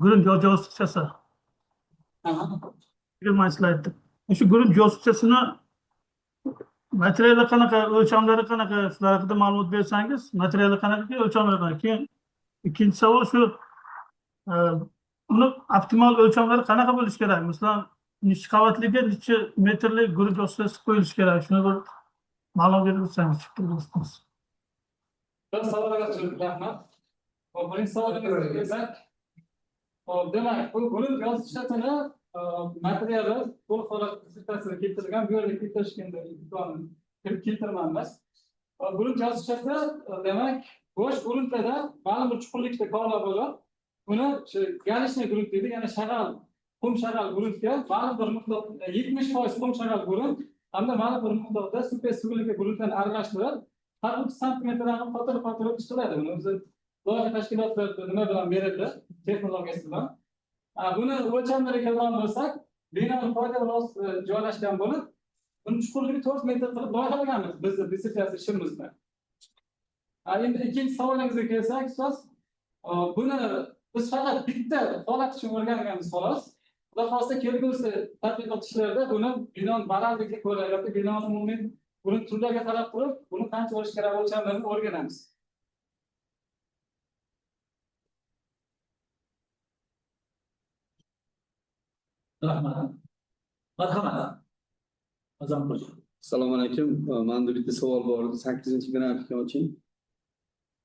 Grunt yostiqchasi. 20 slaydda. Shu grunt yostiqchasini materiali qanaqa, o'lchamlari qanaqa, shular haqida ma'lumot bersangiz, materiali qanaqa, o'lchamlari qanaqa. Keyin ikkinchi savol shu, uni optimal o'lchamlari qanaqa bo'lishi kerak? Masalan, nechi qavatliga necha metrlik grunt yostiqchasi qo'yilishi kerak? Shuni bir ma'lumot berib o'tsangiz. Bir savolga uchun rahmat. Hop, birinchi savolingizga kelsak, hop, demak, bu grunt yozishlatini materiali to'liq holat dissertatsiyada keltirilgan, bu yerda keltirishga endi imkonim keltirmaymiz. Grunt yozishlatda, demak, bo'sh gruntlarda ma'lum bir chuqurlikda kovlab bo'lib, buni shu galishniy grunt deydi, ya'ni shag'al, qum shag'al gruntga ma'lum bir miqdor 70% qum shag'al grunt hamda ma'lum bir miqdorda super suvlika gruntdan aralashtirib, har 30 santimetrdan qotirib-qotirib chiqiladi. Buni o'zi loyiha tashkilotlar nima bilan berildi, texnologiyasi bilan. Buni o'lchamlarga kelgan bo'lsak, binoni foyda joylashgan bo'lib, buni chuqurligi 4 metr qilib loyihalaganmiz bizni dissertatsiya ishimizda. Endi ikkinchi savolingizga kelsak, ustoz, buni biz faqat bitta holat uchun o'rganganmiz xolos. Xudo xohlasa kelgusi tadqiqot ishlarida buni binon balandligiga ko'ra yoki binoni umumiy buni turlariga qarab turib, buni qancha bo'lishi kerak o'lchamlarini o'rganamiz. Rahmat. Marhamat. Azam xo'ja. Assalomu alaykum. Menda bitta savol bor edi. 8-grafikni oching.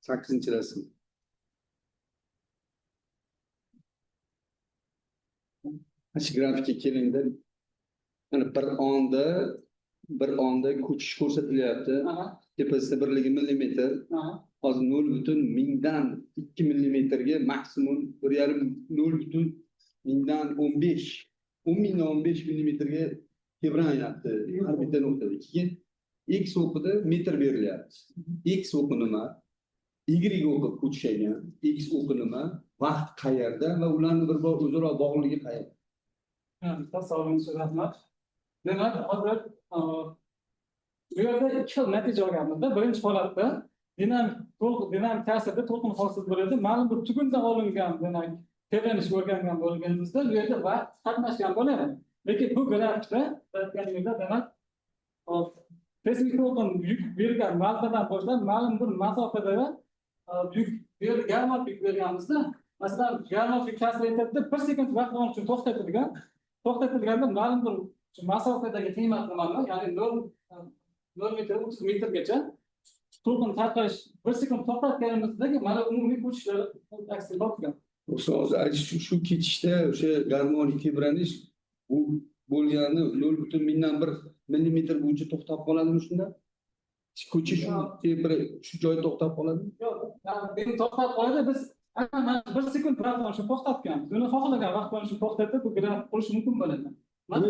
8-rasm. Shu grafikka kelingda. Mana bir onda ko'chish ko'rsatilyapti. Tepasida birligi millimetr. Hozir 0,002 millimetrga maksimum 1,5 0,015 10,015 millimetrga tebranyapti har bitta nuqtada. Keyin x o'qida metr berilyapti. X o'qi nima? Y o'qi ko'chish ekan. X o'qi nima? Vaqt qayerda va ularning bir o'zaro bog'liqligi qayerda? Savolingiz uchun rahmat. Demak, hozir bu yerda ikki xil natija olganmizda. Birinchi holatda dinamik ta'sirda to'lqin hosil bo'ladi. Ma'lum bir tugundan olingan demak tebranishga o'rgangan bo'lganimizda bu yerda vaqt qatnashgan bo'ladi. Lekin bu grafikda aytganimizda demak, seysmik to'lqin yuk bergan valtadan boshlab ma'lum bir masofada yuk bergan garmonik yuk berganimizda, masalan, garmonik yuk ta'sir etadida 1 sekund vaqt uchun to'xtatilgan. To'xtatilganda ma'lum bir masofadagi qiymat nimani, ya'ni 0 metr 30 metrgacha to'lqin tarqalish 1 sekund to'xtatganimizdagi mana umumiy ko'chishlar aksini topgan. Hozir shu ketishda o'sha garmonik tebranish bu bo'lgani 0,001 millimetr bo'yicha to'xtab qoladimi shunda? Ko'chish shu joyda to'xtab qoladimi? Yo'q, yani to'xtab qoladi. Biz mana 1 sekund vaqt uchun to'xtatganmiz. Uni xohlagan vaqt uchun to'xtatib bu grafik qurish mumkin bo'ladi. Mana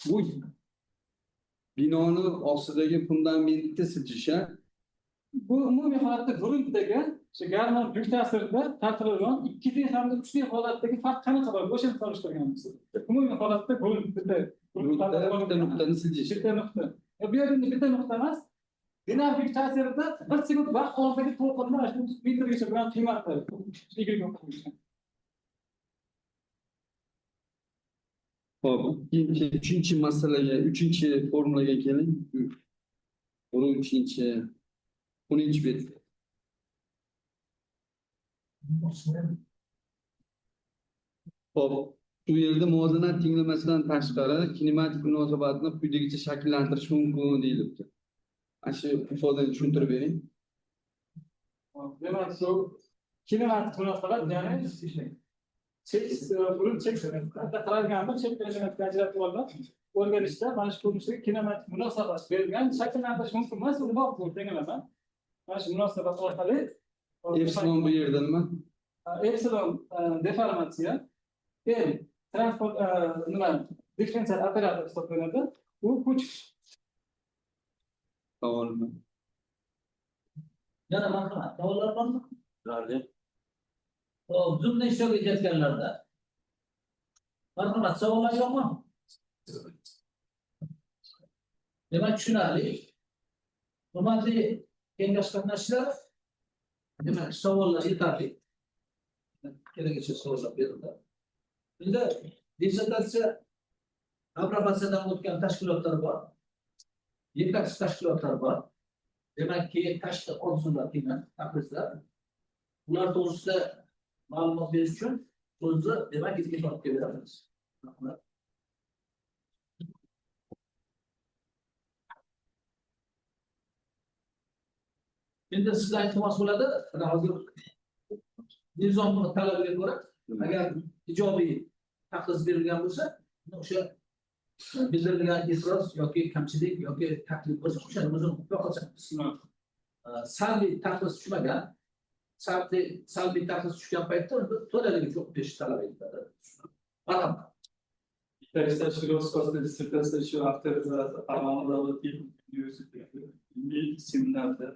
bu binoni ostidagi fundamentni siljish, bu umumiy holatda gruntdagi o'sha garmon yuk ta'sirida tarqaladigan 2D hamda 3D holatdagi farq qanaqa bor? O'shani solishtirganmiz. Umumiy holatda grunt bitta nuqtani siljish. Bitta nuqta. Bu yerda bitta nuqta emas. Dinamik yuk ta'sirida 1 sekund vaqt oldidagi to'lqinlar shu 30 metrgacha bo'lgan qiymatlar. Xo'p, ikkinchi masalaga, uchinchi formulaga keling. 13-chi 10-bet. Xo'p, shu yerda muvozanat tenglamasidan tashqari kinematik munosabatni quyidagicha shakllantirish mumkin deyilibdi. Ana shu ifodani tushuntirib bering. Demak, shu kinematik munosabat, ya'ni chek qaralganda chek elementga ajratib olinib, o'rganishda mana shu ko'rinishdagi kinematik munosabat berilgan shakllantirish mumkin emas, uni bor bu tenglama. Mana shu munosabat orqali epsilon bu yerda nima? Epsilon deformatsiya, L transport nima differensial operator hisoblanadi. U kuch. Savolmi? Yana marhamat, savollar bormi? Ularga. Xo'p, Zoom'da ishtirok etayotganlarda. Marhamat, savollar yo'qmi? Demak, tushunarli. Hurmatli kengash qatnashchilari, demak, savollar yetarli. Keragicha savollar berildi. Endi dissertatsiya aprobatsiyadan o'tgan tashkilotlar bor. Yetakchi tashkilotlar bor. Demakki, tashqi orzular kelgan takliflar. Ular to'g'risida ma'lumot berish uchun so'zni demak Iltifotga beramiz. Rahmat. Endi sizdan iltimos bo'ladi, mana hozir nizom talabiga ko'ra, agar ijobiy taxlis berilgan bo'lsa, o'sha bildirilgan e'tiroz yoki kamchilik yoki taklif bo'lsa, o'shani o'zini yo'qotamiz. Salbiy taxlis tushmagan, salbiy taxlis tushgan paytda unda to'laligicha o'qib berish talab etiladi. Marhamat. Yetakchi tashkilot sifatida dissertatsiya ishi avtorizatsiya Farg'ona davlat texnika universiteti ilmiy seminarda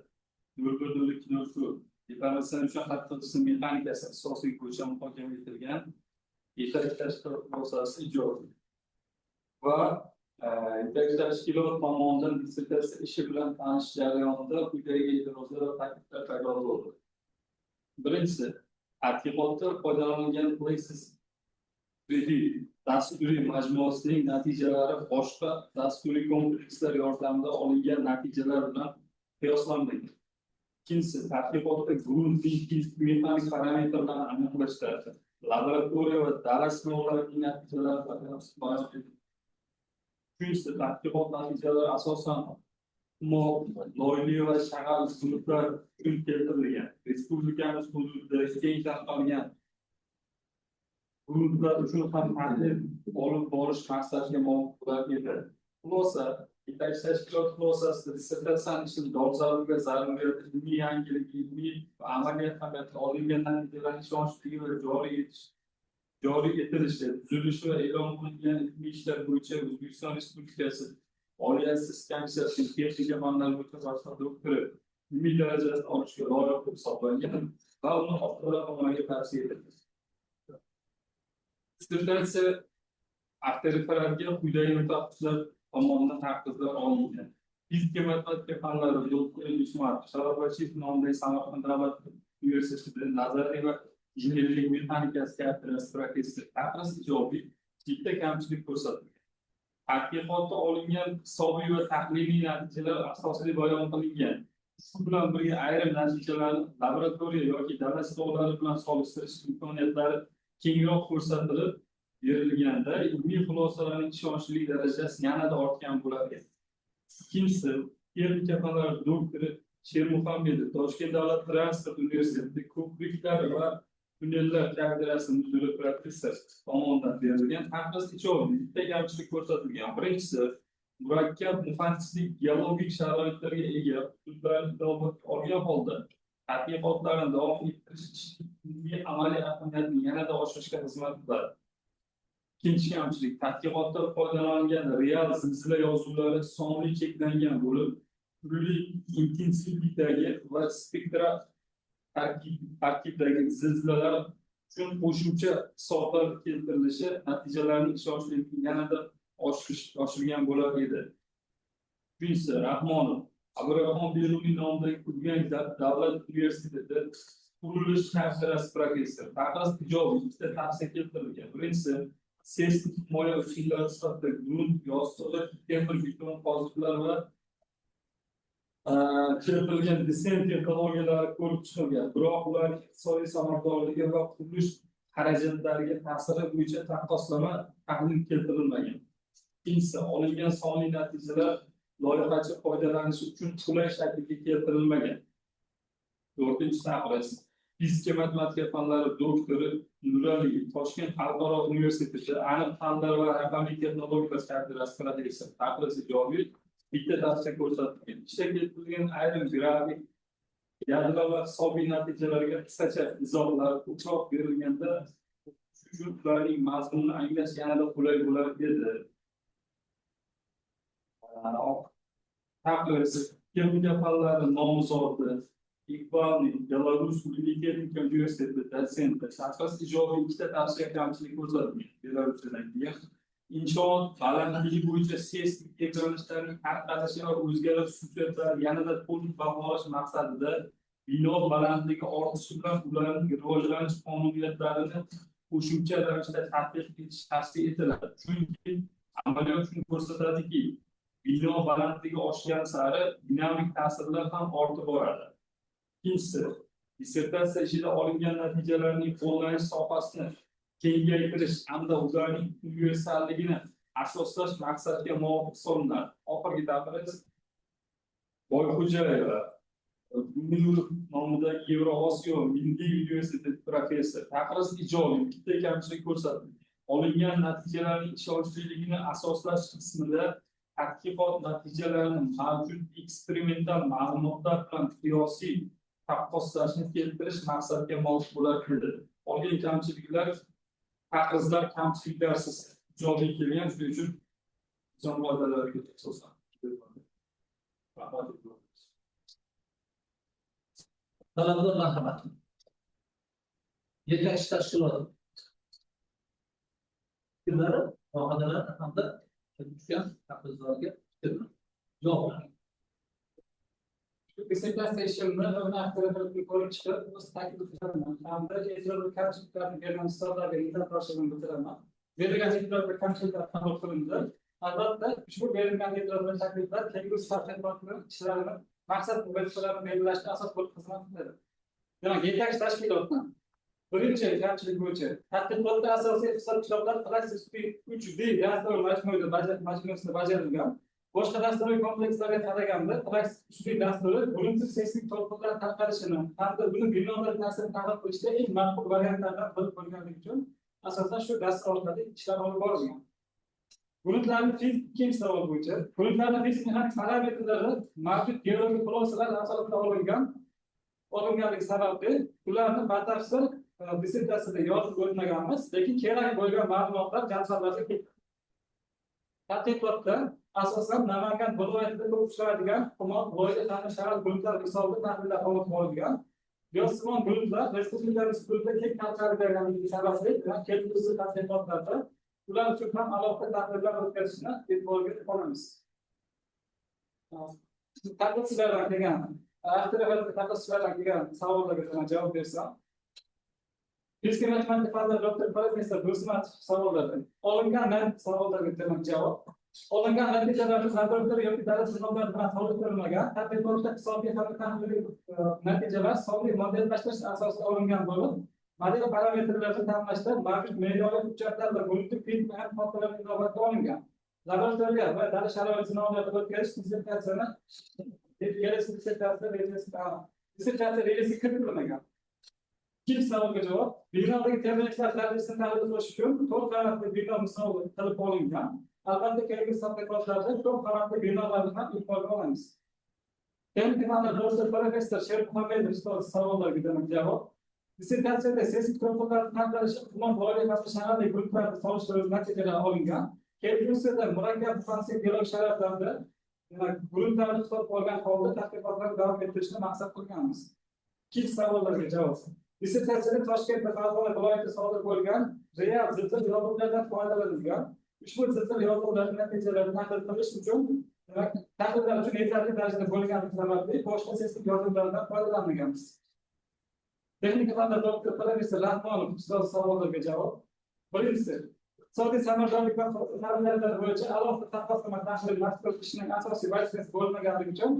01.02.04 deformatsiyadan uchun qattiq jism mexanikasi ixtisosligi bo'yicha muhokama etilgan yetakchi tashkilot xulosasi ijobiy va yetakchi tashkilot tomonidan dissertatsiya ishi bilan tanishish jarayonida quyidagi e'tirozlar va takliflar paydo bo'ldi. Birinchisi, tadqiqotda foydalanilgan Plaxis 3D dasturiy majmuasining natijalari boshqa dasturiy komplekslar yordamida olingan natijalar bilan qiyoslanmagan. Ikkinchisi, tadqiqotda gruntning fizik mexanik parametrlarini aniqlashda laboratoriya va dala sinovlarining natijalari bayon etilgan. Uchinchisi, tadqiqot natijalari asosan humo, loyli va shag'al guruhlar uchun keltirilgan. Respublikamiz hududida keng tarqalgan guruhlar uchun ham tahlil olib borish maqsadga muvofiq bo'lar edi. Xulosa, yetakchi tashkilot xulosasida dissertatsiyani ishini dolzarb va zaruriyati, ilmiy yangilik, ilmiy va amaliy ahamiyatli, olingan natijalarning ishonchliligi va joriy etilishi, tuzilishi va e'lon qilingan ilmiy ishlar bo'yicha O'zbekiston Respublikasi Oliy attestatsiya komissiyasining texnika fanlari bo'yicha falsafa doktori ilmiy darajasini olishga loyiq deb hisoblangan va uni oxirgi ommaga tavsiya etildi. Dissertatsiya avtoreferatga quyidagi mutaxassislar tomonidan tanqidlar olingan. Fizika matematika fanlari doktori Usmonov Sharof Rashidov nomidagi Samarqand davlat universitetida nazariy va injenerlik mexanikasi kafedrasi professori. Taxlis ijobiy, bitta kamchilik ko'rsatilgan. Tadqiqotda olingan hisobiy va tahliliy natijalar asosli bayon qilingan. Shu bilan birga ayrim natijalarni laboratoriya yoki dala sinovlari bilan solishtirish imkoniyatlari kengroq ko'rsatilib berilganda ilmiy xulosalarning ishonchlilik darajasi yanada ortgan bo'lar edi. Ikkinchisi, texnika fanlari doktori Shermuhammedov, Toshkent davlat transport universiteti ko'priklar va tunnellar kafedrasi mudiri, professor tomonidan berilgan taxlis ijobiy, bitta kamchilik ko'rsatilgan. Birinchisi, murakkab muhandislik geologik sharoitlarga ega hududlarni inobatga olgan holda tadqiqotlarni davom ettirish ilmiy amaliy ahamiyatini yanada oshirishga xizmat qiladi. Ikkinchi kamchilik, tadqiqotda foydalanilgan real zilzila yozuvlari sonli cheklangan bo'lib, turli intensivlikdagi va spektral tarkibdagi zilzilalar uchun qo'shimcha hisoblar keltirilishi natijalarning ishonchliligini yanada oshirgan bo'lar edi. Uchinchisi, Rahmonov Abdurahmon Beruniy nomidagi Urganch davlat universitetida qurilish kafedrasi professori. Taxlis ijobiy, ikkita tavsiya keltirilgan. Birinchisi, seysmik himoya usullari sifatida grunt yostig'i, temir beton qoziqlar va keltirilgan disen texnologiyalari ko'rib chiqilgan, biroq ularning iqtisodiy samaradorligi va qurilish xarajatlariga ta'siri bo'yicha taqqoslama tahlil keltirilmagan. Ikkinchisi, olingan sonli natijalar loyihachi foydalanishi uchun qulay shaklga keltirilmagan. To'rtinchi taxlis, fizika matematika fanlari doktori Nuraliyev, Toshkent xalqaro universiteti aniq fanlar va raqamli texnologiyalar kafedrasi professori. Taxlis ijobiy, bitta tavsiya ko'rsatilgan. Ishda keltirilgan ayrim grafik jadval va hisobiy natijalarga qisqacha izohlar ko'proq berilganda uchun ularning mazmunini anglash yanada qulay bo'lar edi. Taxlis, texnika fanlari nomzodi Iqbalning, Belarus Milliy texnika universiteti dotsenti. Taxlis ijobiy, ikkita tavsiya kamchilik ko'rsatilgan. Belarusdan keyin inshoot balandligi bo'yicha seysmik tebranishlarning tarqalishi va o'zgarish xususiyatlari yanada to'liq baholash maqsadida bino balandligi ortishi bilan ularning rivojlanish qonuniyatlarini qo'shimcha ravishda tadqiq etish tavsiya etiladi. Chunki amaliyot shuni ko'rsatadiki, bino balandligi oshgan sari dinamik ta'sirlar ham ortib boradi. Ikkinchisi, dissertatsiya ishida olingan natijalarning qo'llanish sohasini kengaytirish hamda ularning universalligini asoslash maqsadga muvofiq hisoblanadi. Oxirgi taxlis, Boyxo'jayeva. Gumilov nomidagi Yevrosiyo Milliy universiteti professor. Taqriz ijobiy, bitta kamchilik ko'rsatilgan. Olingan natijalarning ishonchliligini asoslash qismida tadqiqot natijalarini mavjud eksperimental ma'lumotlar bilan qiyosiy taqqoslashni keltirish maqsadga muvofiq bo'lar edi. Qolgan kamchiliklar, taqrizlar kamchiliklarsiz ijobiy kelgan, shuning uchun nizom qoidalariga asosan. Rahmat. Talabalar, marhamat. Yetakchi tashkilot fikrlari, mulohazalari hamda kelib tushgan taqrizlarga fikrlar, javoblar. Dissertatsiya ishimni uni avtoritetni ko'rib chiqib, o'z takliflarimni hamda e'tiroz va kamchiliklarni bergan ustozlarga minnatdorchiligimni bildiraman. Berilgan e'tiroz va kamchiliklar qabul qilindi. Albatta, ushbu berilgan e'tiroz va takliflar kelgusi tadqiqotni ishlarini maqsad va vazifalarni belgilashda asos bo'lib xizmat qiladi. Demak, yetakchi tashkilotni birinchi kamchilik bo'yicha tadqiqotda asosiy hisob-kitoblar Plaxis 3D dastur majmuasida bajarilgan. Boshqa dasturiy komplekslarga qaraganda Plaxis 3D dasturi bo'limsiz seysmik to'lqinlar tarqalishini hamda buni binolar ta'sirini tahlil qilishda eng maqbul variantlardan biri bo'lganligi uchun asosan shu dastur orqali ishlar olib borilgan. Bulutlarning fizik, ikkinchi savol bo'yicha bulutlarning fizik mexanik parametrlari mavjud geologik xulosalar asosida olinganligi sababli ularni batafsil dissertatsiyada yozib o'tmaganmiz, lekin kerak bo'lgan ma'lumotlar jadvallarda keltirilgan. Tadqiqotda asosan Namangan viloyatida ko'p uchraydigan xumoq, loyli hamda shag'al bulutlar misolida tahlillar olib borilgan. Yosimon bulutlar respublikamiz hududida keng tarqalganligi sababli kelgusi tadqiqotlarda ular uchun ham alohida tahlillar o'tkazishni e'tiborga olamiz. Taqlidchilardan kelgan, taqlidchilardan kelgan savollarga javob bersam. Fizika matematika fanlar doktor professor Do'stmatov savollari. Olingan savollarga demak javob. Olingan natijalarni laboratoriya yoki davlat sinovlari bilan solishtirilmagan. Tadqiqotda hisobiy hamda tahliliy natijalar sonli modellashtirish asosida olingan bo'lib, model parametrlarini tanlashda mavjud me'yoriy hujjatlar va bulutli fizik mexanik inobatga olingan. Laboratoriya va dala sharoiti sinovlarini o'tkazish dissertatsiyani kelasi dissertatsiya rejasiga kiritilmagan. Ikkinchi savolga javob. Binodagi tebranishlar darajasini tahlil qilish uchun 4 qavatli bino misol qilib olingan. Albatta, kelgusi tadqiqotlarda ko'p qavatli binolarni ham e'tiborga olamiz. Texnika fanlar doktor professor Shermuhammedov ustoz savollarga demak javob. Dissertatsiyada seysmik to'lqinlarning tarqalishi xumoq, loyli hamda shag'alli bulutlarni solishtirib natijalar olingan. Kelgusida murakkab muhandislik geologik sharoitlarda demak bulutlarni hisobga olgan holda tadqiqotlarni davom ettirishni maqsad qilganmiz. Ikkinchi savollarga javob. Dissertatsiyada Toshkent va Farg'ona viloyatida sodir bo'lgan real zilzila yozuvlardan foydalanilgan. Ushbu zilzila yozuvlarining natijalarini tahlil qilish uchun demak tahlillar uchun yetarli darajada bo'lganligi sababli boshqa seysmik yozuvlardan foydalanmaganmiz. Texnika fanlar doktor professor Rahmonov ustoz savollarga javob. Birinchisi, iqtisodiy samaradorlik va parametrlar bo'yicha alohida taqqoslama tahlil mazkur ishning asosiy vazifasi bo'lmaganligi uchun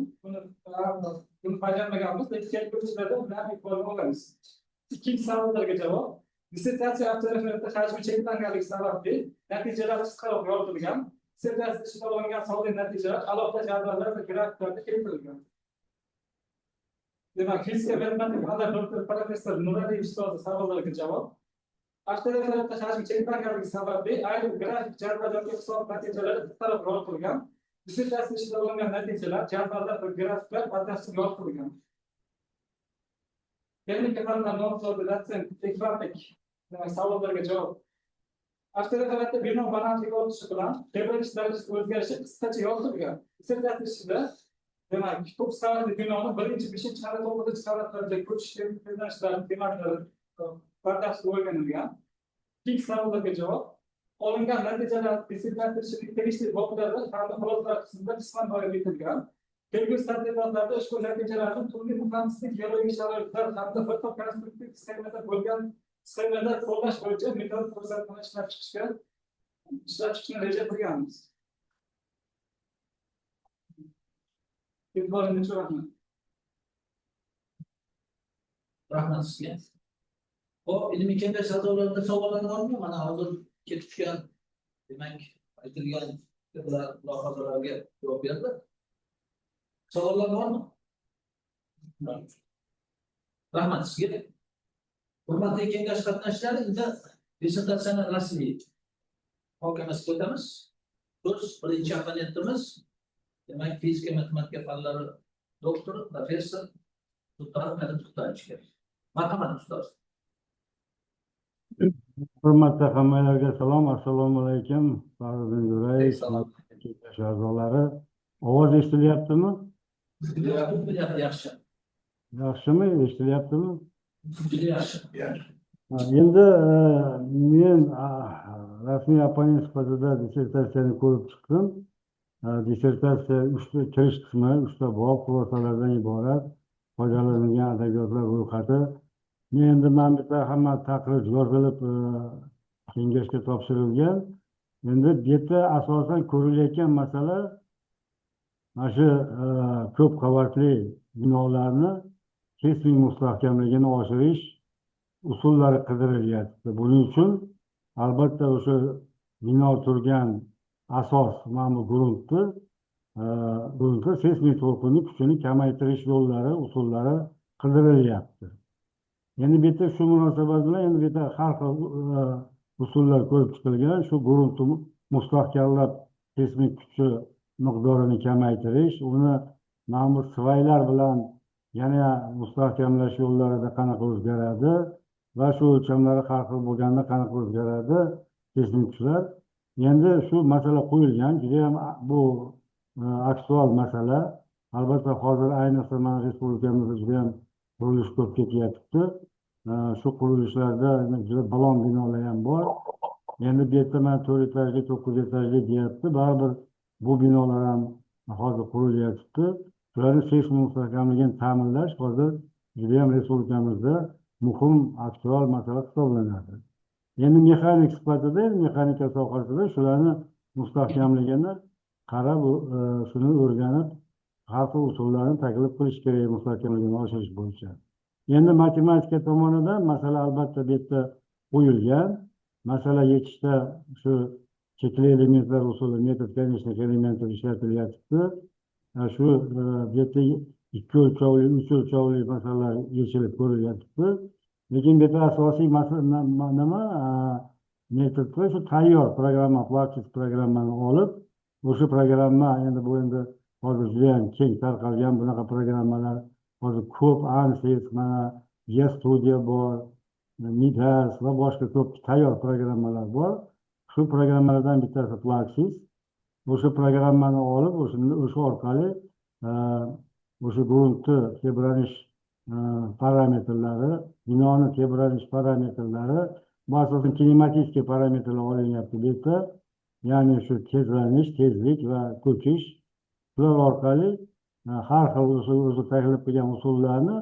buni bajarmaganmiz, lekin kelgusida buni e'tiborga olamiz. Ikkinchi savollarga javob. Dissertatsiya avtoreferatda hajmi cheklanganligi sababli natijalar qisqaroq yoritilgan. Dissertatsiya ishida olingan sonli natijalar alohida jadvallar va grafiklarda keltirilgan. Demak, fizika matematika fanlar doktor professor Nuraliyev ustozi savollariga javob. Avtoreferatda hajmi cheklanganligi sababli ayrim grafik jadvallarga hisob natijalari qisqaroq yoritilgan. Dissertatsiya ishida olingan natijalar, jadvallar va grafiklar batafsil yoritilgan. Texnika fanlar nomzodi dotsent Ekvapek demak savollarga javob. Avtoreferatda bino balandligi ortishi bilan tebranish darajasi o'zgarishi qisqacha yoritilgan. Dissertatsiya ishida demak ko'p qavatli binoni 1-, 5- qavat, 9- qavatlarga ko'chish tebranishlari tematlari batafsil o'rganilgan. Ikkinchi savollarga javob. Olingan natijalar dissertatsiya ishining tegishli boblarda hamda xulosalar qismida qisman doir etilgan. Kelgusi tadqiqotlarda ushbu natijalarni turli muhandislik geologik sharoitlar hamda bir xil konstruktiv sxemada bo'lgan sxemalar qo'llash bo'yicha metodik ko'rsatmani ishlab chiqishni reja qilganmiz. E'tiboringiz uchun rahmat. Rahmat sizga. Xo'p, ilmiy kengash a'zolarida savollar bormi? Mana hozir kelib tushgan, demak, aytilgan fikrlar, mulohazalarga javob berdi. Savollar bormi? Rahmat sizga. Hurmatli kengash qatnashchilari, endi dissertatsiyani rasmiy muhokamasiga o'tamiz. So'z birinchi opponentimiz, demak, fizika matematika fanlari doktori, professor Sultonov Karim Sultonovichga. Marhamat, ustoz. Hurmatli hammalarga salom, assalomu alaykum. Faxriddin Jo'rayev, Salom. Kengash a'zolari. Ovoz eshitilyaptimi? Yaxshi. Yaxshimi? Eshitilyaptimi? Juda yaxshi. Ha, endi men rasmiy opponent sifatida dissertatsiyani ko'rib chiqdim. Dissertatsiya uchta kirish qismi, uchta bob, xulosalardan iborat, foydalanilgan adabiyotlar ro'yxati. Men endi mana bu yerda hamma taqrib yozilib, kengashga topshirilgan. Endi bu yerda asosan ko'rilayotgan masala mana shu ko'p qavatli binolarni seysmik mustahkamligini oshirish usullari qidirilyapti. Buning uchun albatta o'sha bino turgan asos, mana bu gruntni seysmik to'lqinni kuchini kamaytirish yo'llari, usullari qidirilyapti. Endi bu yerda shu munosabat bilan endi bu yerda har xil usullar ko'rib chiqilgan. Shu gruntni mustahkamlab seysmik kuchi miqdorini kamaytirish, uni mana bu свай lar bilan yana mustahkamlash yo'llarida qanaqa o'zgaradi va shu o'lchamlari har xil bo'lganda qanaqa o'zgaradi seysmik kuchlar. Endi shu masala qo'yilgan, judayam bu aktual masala. Albatta hozir ayniqsa mana respublikamizda judayam qurilish ko'p ketyapti. Shu qurilishlarda juda balon binolar ham bor. Endi bu yerda mana 4 etajli, 9 etajli deyapti. Baribir bu binolar ham hozir qurilyapti. Shularni seysmik mustahkamligini ta'minlash hozir judayam respublikamizda muhim aktual masala hisoblanadi. Endi mexanik sifatida, endi mexanika sohasida shularni mustahkamligini qarab, shuni o'rganib, har xil usullarni taklif qilish kerak mustahkamligini oshirish bo'yicha. Endi matematika tomonidan masala albatta bu yerda qo'yilgan. Masala yechishda shu chekli elementlar usuli, метод конечных элементов ishlatilyapti. Shu bu yerda 2 o'lchovli, 3 o'lchovli masalalar yechilib ko'rilyapti. Lekin bu yerda asosiy masala nima? Metodda shu tayyor programma, Plaxis programmani olib, o'sha programma endi bu endi hozir juda ham keng tarqalgan bunaqa programmalar hozir ko'p, ANSYS, mana Studio bor, Midas va boshqa ko'p tayyor programmalar bor. Shu programmalardan bittasi Plaxis. O'sha programmani olib, o'sha orqali o'sha gruntni tebranish parametrlari, binoni tebranish parametrlari, bu asosan kinematik parametrlar olinyapti bu yerda. Ya'ni shu tezlanish, tezlik va ko'chish, shular orqali har xil o'zi taklif qilgan usullarni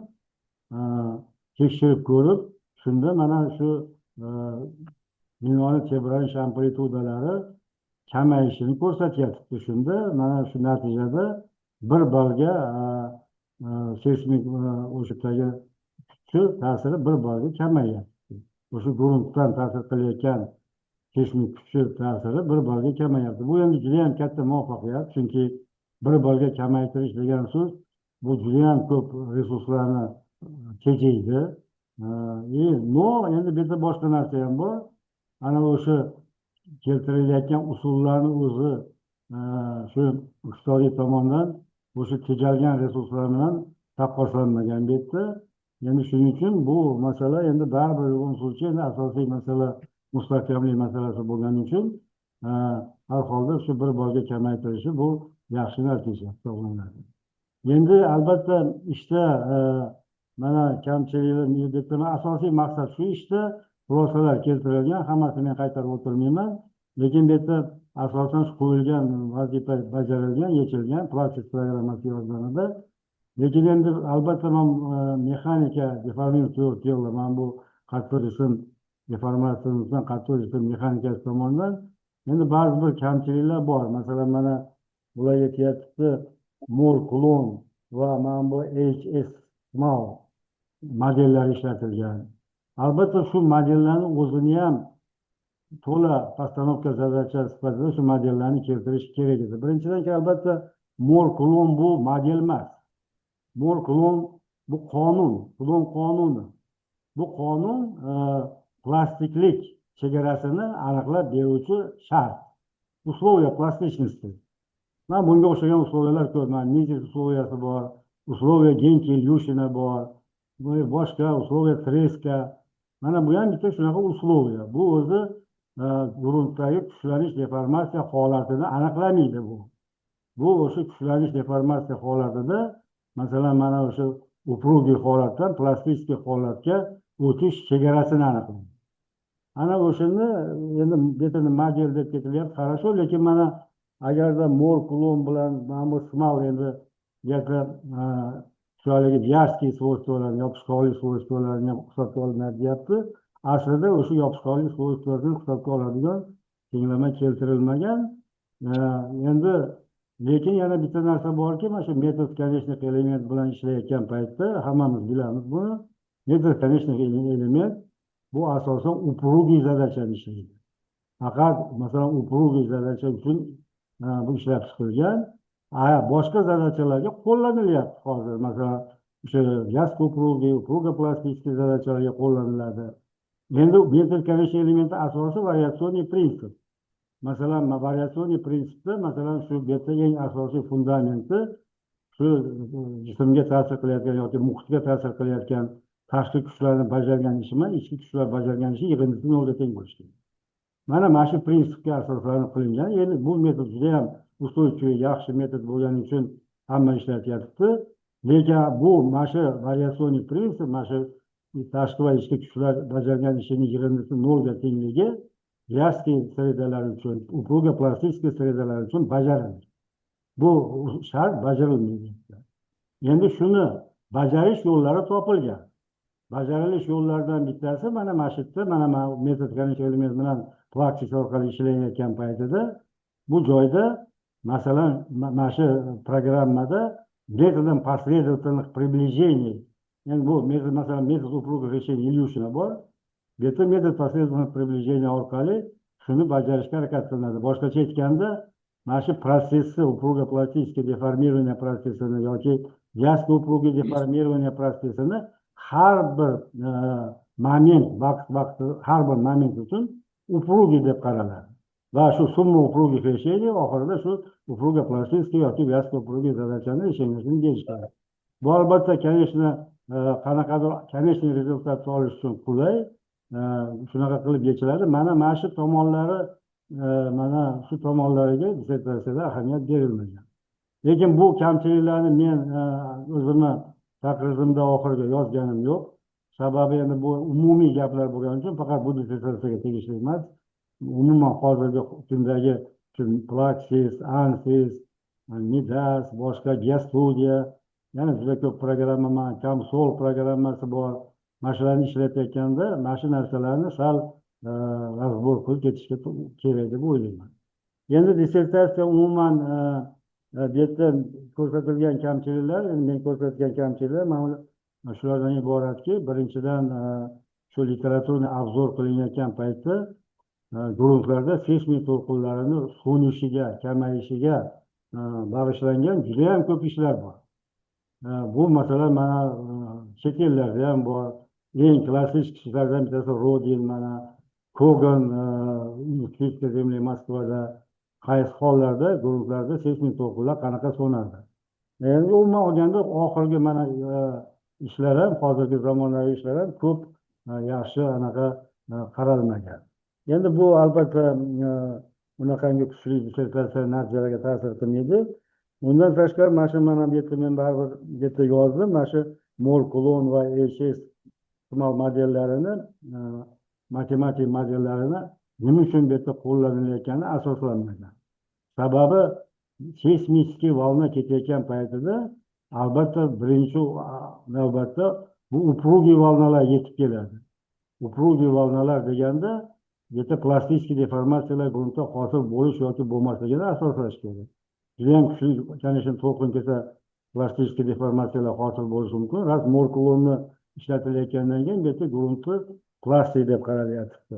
tekshirib ko'rib, shunda mana shu binoni tebranish amplitudalari kamayishini ko'rsatyapti. Shunda mana shu natijada 1 ballga seysmik o'sha kuchi ta'siri 1 ballga kamayyapti. O'sha gruntdan ta'sir qilayotgan seysmik kuchi ta'siri 1 ballga kamayyapti. Bu endi juda ham katta muvaffaqiyat, chunki 1 ballga kamaytirish degan so'z bu juda ham ko'p resurslarni tejaydi. No, endi bu yerda boshqa narsa ham bor. Ana o'sha keltirilayotgan usullarni o'zi shu iqtisodiy tomondan o'sha tejalgan resurslar bilan taqqoslanmagan bu yerda. Endi shuning uchun bu masala endi baribir usulchi endi asosiy masala mustahkamlik masalasi bo'lgani uchun har holda shu 1 ballga kamaytirishi bu yaxshi natija hisoblanadi. Endi albatta ishda mana kamchiliklar, asosiy maqsad shu ishda xulosalar keltirilgan, hammasini men qaytarib o'tirmayman. Lekin bu yerda asosan shu qo'yilgan vazifa bajarilgan, yechilgan Plaxis programmasi yordamida. Lekin endi albatta man mexanika deformatsiya tela, mana bu qattiq jism deformatsiyasidan qattiq jism mexanikasi tomonidan endi ba'zi bir kamchiliklar bor. Masalan, mana bular aytyapti Mohr-Kulon va mana bu HS-Small modellar ishlatilgan. Albatta shu modellarni o'zini ham to'la постановка задача sifatida shu modellarni keltirish kerak edi. Birinchidan, albatta Mohr-Kulon bu model emas. Mohr-Kulon Bu qonun, Kulon qonuni. Bu qonun plastiklik chegarasini aniqlab beruvchi shart. Условия пластичности. Mana bunga o'xshagan условия lar ko'p. Mana Mizes условия si bor, условия Genki Ilyushina bor, bu boshqa условия Treska. Mana bu ham bitta shunaqa условия. Bu o'zi gruntdagi kuchlanish deformatsiya holatini aniqlamaydi bu. Bu o'sha kuchlanish deformatsiya holatida, masalan, mana o'sha упругий holatdan plastik holatga o'tish chegarasini aniqlaydi. Ana o'shani endi bu yerda model deb ketilyapti, хорошо, lekin mana agarda Mor Kulon bilan mana bu Smal endi bu yerda shu haligi вязкий свойство larni, yopishqoqlik свойство larini ham hisobga olinadi deyapti. Aslida o'sha yopishqoqlik свойство sini hisobga oladigan tenglama keltirilmagan. Endi lekin yana bitta narsa borki, mana shu метод конечных элемент bilan ishlayotgan paytda hammamiz bilamiz buni. Метод конечных элемент bu asosan упругий задача ni ishlaydi. Faqat, masalan, упругий задача uchun bu ishlab chiqilgan. Boshqa задача larga qo'llanilyapti hozir. Masalan, o'sha вязкоупругий, упруго-пластический задача larga qo'llaniladi. Endi метод конечный элемент i asosi вариационный принцип. Masalan, вариационный принцип da, masalan, shu bu yerda eng asosiy fundamenti shu jismga ta'sir qilayotgan yoki muhitga ta'sir qilayotgan tashqi kuchlarni bajargan ishi bilan ichki kuchlar bajargan ishi yig'indisi nolga teng bo'lishi kerak. Mana shu prinsipga asoslanib qilingan. Endi bu metod juda ham устойчивый, yaxshi metod bo'lgani uchun hamma ishlatyapti. Lekin bu mana shu вариационный принцип, mana shu tashqi va ichki kuchlar bajargan ishini yig'indisi nolga tengligi вязкий среда lar uchun, упруго-пластический среда lar uchun bajariladi. Bu shart bajarilmaydi. Endi shuni bajarish yo'llari topilgan. Bajarilish yo'llaridan bittasi mana shu yerda, mana метод конечный элемент bilan Plaxis orqali ishlanayotgan paytida bu joyda, masalan, mana shu programmada методом последовательных приближений, endi bu metod, masalan, метод упругих решений Ilyushina bor. Bu yerda метод последовательных приближений orqali shuni bajarishga harakat qilinadi. Boshqacha aytganda, mana shu protsessni, упруго-пластическое деформирование protsessini yoki вязкоупругое деформирование protsessini har bir moment, vaqt vaqti, har bir moment uchun упругий deb qaraladi va shu сумма упругих решений oxirida shu упруго-пластический yoki вязкоупругий задача ni решение sini berish kerak. Bu albatta, конечно, qanaqadir конечный результат ni olish uchun qulay, shunaqa qilib yechiladi. Mana shu tomonlariga dissertatsiyada ahamiyat berilmagan. Lekin bu kamchiliklarni men o'zimni taqrizimda oxiriga yozganim yo'q. Sababi endi bu umumiy gaplar bo'lgani uchun faqat bu dissertatsiyaga tegishli emas. Umuman hozirgi kundagi Plaxis, Ansys, Midas, boshqa Geostudio, yana juda ko'p programma, mana COMSOL programmasi bor. Mana shularni ishlatayotganda mana shu narsalarni sal разбор qilib ketishga kerak deb o'ylayman. Endi dissertatsiya umuman bu yerda ko'rsatilgan kamchiliklar, endi men ko'rsatgan kamchiliklar mana shulardan iboratki, birinchidan, shu литературный обзор qilinayotgan paytda gruntlarda seysmik to'lqinlarini so'nishiga, kamayishiga bag'ishlangan judayam ko'p ishlar bor. Bu, masalan, mana chet ellarda ham bor. Eng klassik kishilardan bittasi Rodin, mana Kogan, Физика Земли Moskvada qaysi hollarda gruntlarda seysmik to'lqinlar qanaqa so'nadi. Endi umuman olganda oxirgi mana ishlar ham, hozirgi zamonaviy ishlar ham ko'p yaxshi anaqa qaralmagan. Endi bu albatta unaqangi kuchli dissertatsiya natijalariga ta'sir qilmaydi. Undan tashqari, mana shu, mana bu yerda men baribir bu yerda yozdim, mana shu Mor Kulon va HS Smal modellarini, matematik modellarini nima uchun bu yerda qo'llanilayotgani asoslanmagan. Sababi сейсмический волна ketayotgan paytida albatta birinchi navbatda bu упругий волна lar yetib keladi. Упругий волна lar deganda bu yerda plastik deformatsiyalar gruntda hosil bo'lish yoki bo'lmasligini asoslash kerak. Judayam kuchli, конечно, to'lqin kelsa, plastik deformatsiyalar hosil bo'lishi mumkin. Rost, Mor Kulonni ishlatilayotgandan keyin bu yerda gruntni plastik deb qaralyapti.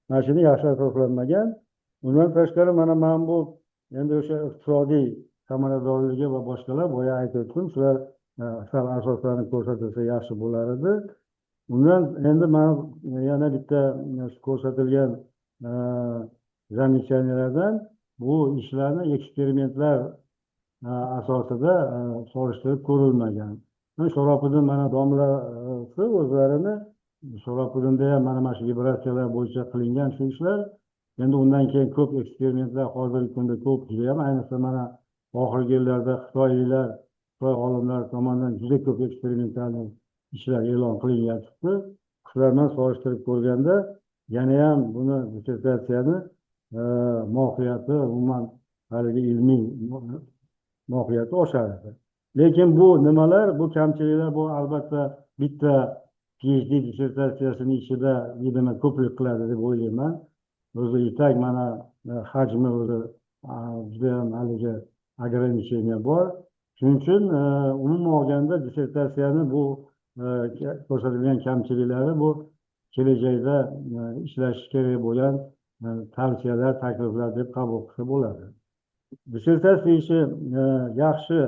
Mana shuni yaxshi asoslanmagan. Undan tashqari, mana bu endi o'sha iqtisodiy samaradorligi va boshqalar, boya aytib o'tdim, shular. sal asoslanib ko'rsatilsa yaxshi bo'lar edi. Undan endi mana yana bitta ko'rsatilgan замечания lardan bu ishlarni eksperimentlar asosida solishtirib ko'rilmagan. Sharobiddin mana domlasi o'zlarini Sharobiddinda ham mana shu vibratsiyalar bo'yicha qilingan shu ishlar. Endi undan keyin ko'p eksperimentlar hozirgi kunda ko'p, judayam, ayniqsa mana oxirgi yillarda xitoyliklar, Xitoy olimlari tomonidan juda ko'p eksperimental ishlar e'lon qilinyapti. Shular bilan solishtirib ko'rganda yanayam buni dissertatsiyani mohiyati, umuman haligi ilmiy mohiyati oshadi. Lekin bu nimalar, bu kamchiliklar, bu albatta bitta PhD dissertatsiyasini ichida nima ko'plik qiladi deb o'ylayman. O'zi и так mana hajmi o'zi judayam haligi ограничение bor. Shuning uchun umuman olganda dissertatsiyani bu ko'rsatilgan kamchiliklari bu kelajakda ishlash kerak bo'lgan tavsiyalar, takliflar deb qabul qilsa bo'ladi. Dissertatsiya ishi yaxshi,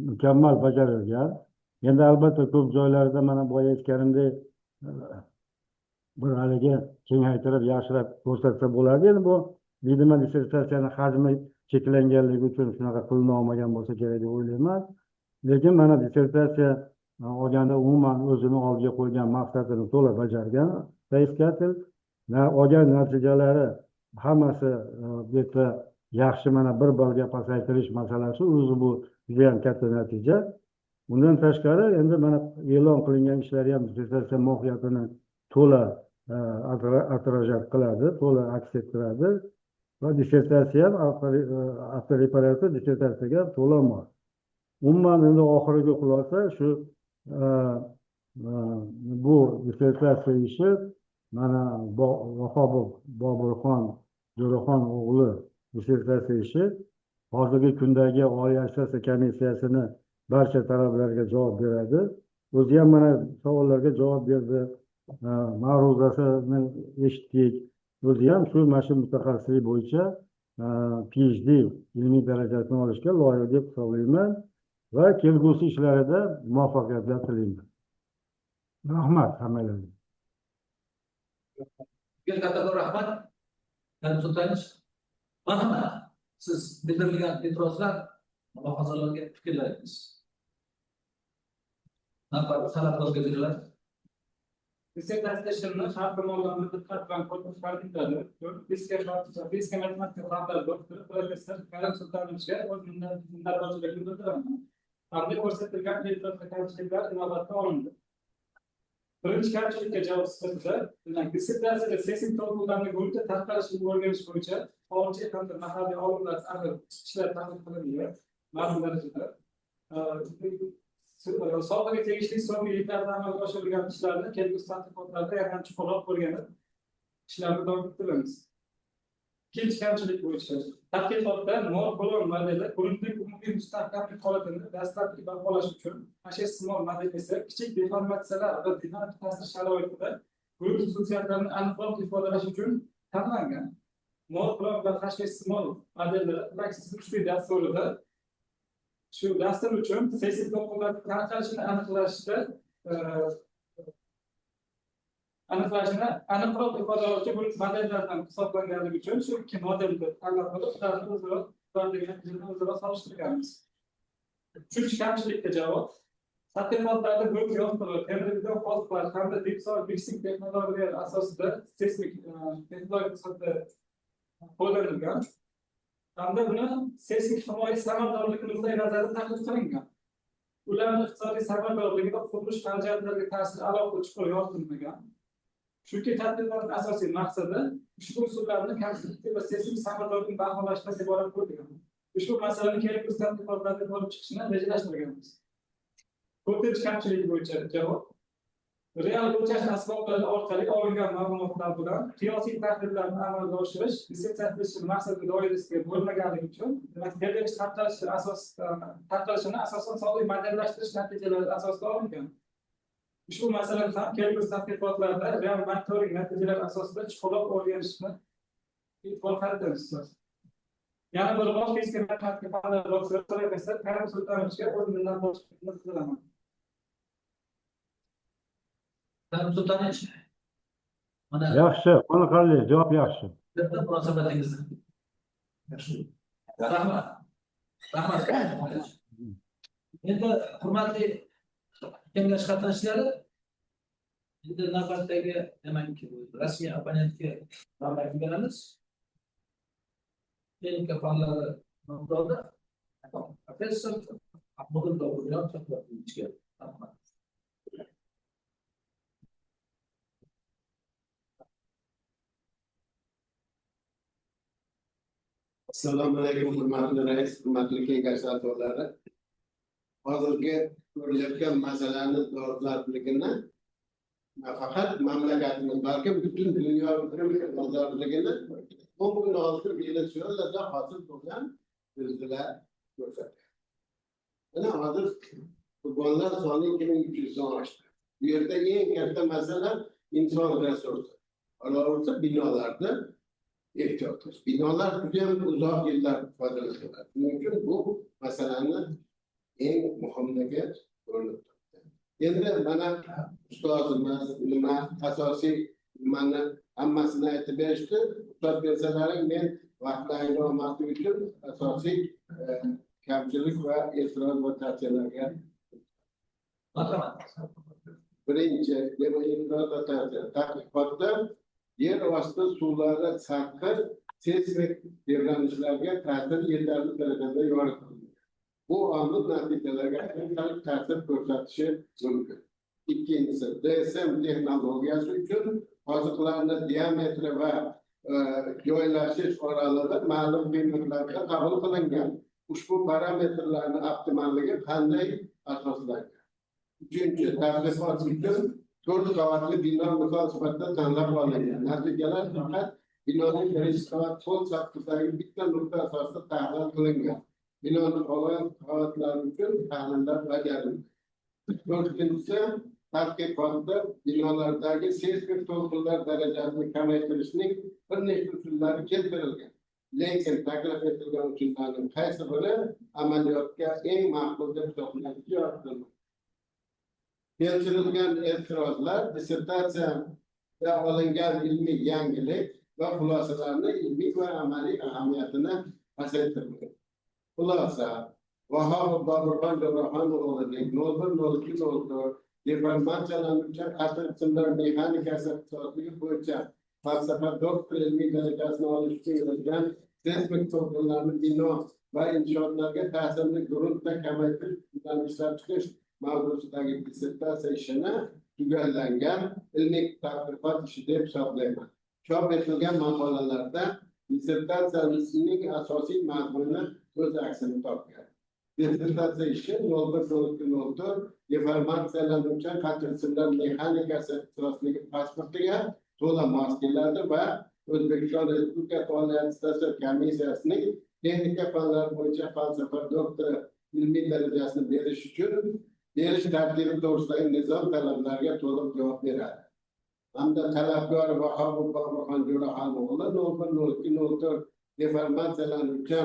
mukammal bajarilgan. Endi albatta ko'p joylarda mana boya aytganimdek bir haligi kengaytirib yaxshilab ko'rsatsa bo'lardi. Endi bu, видимо, dissertatsiyani hajmi cheklanganligi uchun shunaqa qilina olmagan bo'lsa kerak deb o'ylayman. Lekin mana dissertatsiya olganda umuman o'zini oldiga qo'ygan maqsadini to'la bajargan соискатель. Olgan natijalari hammasi bu yerda yaxshi, mana 1 ballga pasaytirish masalasi o'zi bu judayam katta natija. Bundan tashqari endi mana e'lon qilingan ishlar ham dissertatsiya mohiyatini to'la отражать qiladi, to'la aks ettiradi va dissertatsiya ham avtoreferati dissertatsiyaga to'la mos. Umuman endi oxirgi xulosa shu, bu dissertatsiya ishi mana Vahobov Boburxon Jo'raxon o'g'li dissertatsiya ishi hozirgi kundagi Oliy attestatsiya komissiyasini barcha talablariga javob beradi. O'zi ham mana savollarga javob berdi, ma'ruzasini eshitdik. O'zi ham shu mana shu mutaxassislik bo'yicha PhD ilmiy darajasini olishga loyiq deb hisoblayman va kelgusi ishlarida muvaffaqiyatlar tilayman. Rahmat hammalarga. Kattakon rahmat. Karim Sultonovich, marhamat. Siz bildirilgan e'tirozlar, mulohazalarga fikrlaringiz. Navbat talabgorga beriladi. Dissertatsiya ishimni har tomonlama diqqat bilan ko'rib chiqiladi. Fizika matematika fanlari doktori professor Karim Sultonovichga o'z minnatdorchiligimni bildiraman. Hamda ko'rsatilgan e'tiroz va kamchiliklar inobatga olindi. Birinchi kamchilikka javob sifatida, demak, dissertatsiyada seysmik to'lqinlarni gruntda tarqalishini o'rganish bo'yicha xorijiy hamda mahalliy olimlar ahli ishlar tahlil qilingan ma'lum darajada. Sohaga tegishli so'nggi yillarda amalga oshirilgan ishlarni kelgusi tadqiqotlarda yana chuqurroq o'rganib, ishlarni davom ettiramiz. Ikkinchi kamchilik bo'yicha tadqiqotda Mohr-Coulomb modeli gruntning umumiy mustahkamlik holatini dastlabki baholash uchun, HSSmall modeli esa kichik deformatsiyalar va dinamik ta'sir sharoitida grunt xususiyatlarini aniqroq ifodalash uchun tanlangan. Mohr-Coulomb va HSSmall modellari Plaxis 3D dasturida shu dastur uchun seysmik to'lqinlarning tarqalishini aniqlashda aniqlashini aniqroq ifodalovchi grunt modellardan hisoblanganligi uchun shu ikki modelni tanlab olib, ularni o'zaro ularning natijasini o'zaro solishtirganmiz. Uchinchi kamchilikka javob. Tadqiqotlarda grunt yostig'i, temir-beton qoldiqlar hamda deep soil mixing texnologiyalari asosida seysmik texnologiya asosida qo'llanilgan. Hamda buni seysmik himoya samaradorligi nuqtai nazaridan tahlil qilingan. Ularning iqtisodiy samaradorligi va qurilish xarajatlariga ta'siri alohida chuqur yoritilmagan. Chunki tadqiqotning asosiy maqsadi ushbu usullarni konstruktiv va seysmik samaradorligini baholashdan iborat bo'lgan. Ushbu masalani kelgusi tadqiqotlarda ko'rib chiqishni rejalashtirganmiz. To'rtinchi kamchilik bo'yicha javob. Real o'lchash asboblari orqali olingan ma'lumotlar bilan qiyosiy tahlillarni amalga oshirish dissertatsiya maqsadi doirasida bo'lmaganligi uchun, demak, tebranish tarqalishi asos tarqalishini asosan sonli modellashtirish natijalari asosida olingan. Ushbu masalani ham kelgusi tadqiqotlarda real monitoring natijalari asosida chuqurroq o'rganishni e'tibor qaratamiz. Yana bir bor fizika matematika fanlari doktori professor Karim Sultonovichga o'z minnatdorchiligimni bildiraman. Karim Sultonovich, mana Yaxshi, qoniqarli, javob yaxshi. Munosabatingizni. Rahmat. Rahmat. Endi hurmatli kengash qatnashchilari, endi navbatdagi, demak, rasmiy opponentga navbat beramiz. Texnika fanlari nomzodi professor Mahmudov Boburjon Shuhratovichga rahmat. Assalomu alaykum, hurmatli rais, hurmatli kengash a'zolari. Hozirgi ko'rilayotgan masalani dolzarbligini nafaqat mamlakatimiz, balki butun dunyo dolzarbligini 10 kun oldin Venesuelada hosil bo'lgan zilzila ko'rsatdi. Mana hozir qurbonlar soni 2300 dan oshdi. Bu yerda eng katta masala inson resursi. Qolaversa binolarda ehtiyot qilish. Binolar juda ham uzoq yillar foydalaniladi. Shuning uchun bu masalani eng muhimligi ko'rinib turibdi. Endi mana ustozimiz nima asosiy nimani hammasini aytib berishdi. Ruxsat bersalaring, men vaqtni olmaslik uchun asosiy kamchilik va e'tiroz va tavsiyalarga marhamat. Birinchi, demak, e'tiroz va tavsiya. Tadqiqotda yer osti suvlari sathi seysmik tebranishlarga ta'sir yetarli darajada yoritilgan. Bu omil natijalarga qanchalik ta'sir ko'rsatishi mumkin. Ikkinchisi, DSM texnologiyasi uchun qoziqlarni diametri va joylashish oralig'i ma'lum qiymatlarda qabul qilingan. Ushbu parametrlarning optimalligi qanday asoslangan? Uchinchi, tadqiqot uchun 4 qavatli bino misol sifatida tanlab olingan. Natijalar faqat binoning birinchi qavat qo'l sathidagi bitta nuqta asosida tahlil qilingan. Binoning qolgan qavatlari uchun tahlillar bajarildi. To'rtinchisi, tadqiqotda binolardagi seysmik to'lqinlar darajasini kamaytirishning bir nechta usullari keltirilgan. Lekin taklif etilgan usullarning qaysi biri amaliyotga eng maqbul deb hisoblanishi yoritilmagan. Keltirilgan e'tirozlar dissertatsiyada olingan ilmiy yangilik va xulosalarni ilmiy va amaliy ahamiyatini pasaytirmagan. Xulosa, Vahobov Boburxon Jo'raxon o'g'lining 01.02.04 deformatsiyalanuvchi qattiq jisimlar mexanikasi ixtisosligi bo'yicha falsafa doktori ilmiy darajasini olish uchun yozgan seysmik to'lqinlarni bino va inshootlarga ta'sirini gruntda kamaytirish usullarini ishlab chiqish mavzusidagi dissertatsiya ishini tugallangan ilmiy tadqiqot ishi deb hisoblayman. Chop etilgan maqolalarda dissertatsiyaning asosiy mazmuni o'z aksini topgan. Dissertatsiya ishi 01.02.04 deformatsiyalanuvchi qattiq jisimlar mexanikasi ixtisosligi pasportiga to'la mos keladi va O'zbekiston Respublikasi Oliy attestatsiya komissiyasining texnika fanlari bo'yicha falsafa doktori ilmiy darajasini berish uchun berish tartibi to'g'risidagi nizom talablariga to'liq javob beradi. Hamda talabgor Vahobov Boburxon Jo'raxon o'g'li 01.02.04 deformatsiyalanuvchi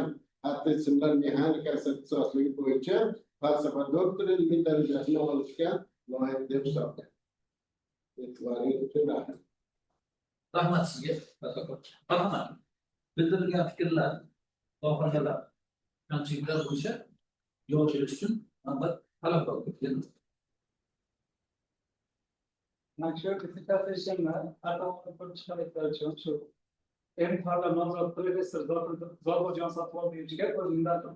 qattiq jisimlar mexanikasi ixtisosligi bo'yicha falsafa doktori ilmiy darajasini olishga loyiq deb hisoblayman. E'tiboringiz uchun rahmat. Rahmat sizga. Marhamat. Bildirilgan fikrlar, mulohazalar, kamchiliklar bo'yicha javob berish uchun navbat talabgorga keldi. Mana shu dissertatsiya ishimni har tomonlama ko'rib chiqarishlar uchun shu ilm fanlar nomzodi professor Zobirjon Sotvoldiyevichga o'z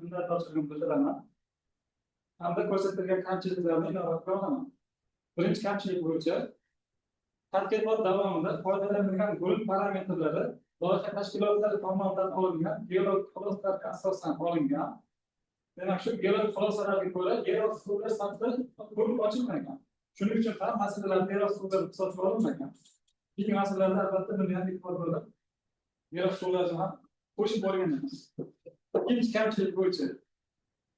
minnatdorchiligimni bildiraman. Hamda ko'rsatilgan kamchiliklarni inobatga olaman. Birinchi kamchilik bo'yicha tadqiqot davomida foydalanilgan grunt parametrlari loyiha tashkilotlari tomonidan olingan geologik xulosalarga asosan olingan. Demak, shu geologik xulosalarga ko'ra yer osti suvlar sathi ko'rib ochilmagan. Shuning uchun ham masalalar yer osti suvlar hisobga olinmagan. Keyingi masalalarda albatta buni ham e'tibor bo'lib, yer osti suvlarni ham qo'shib borgan emas. Ikkinchi kamchilik bo'yicha,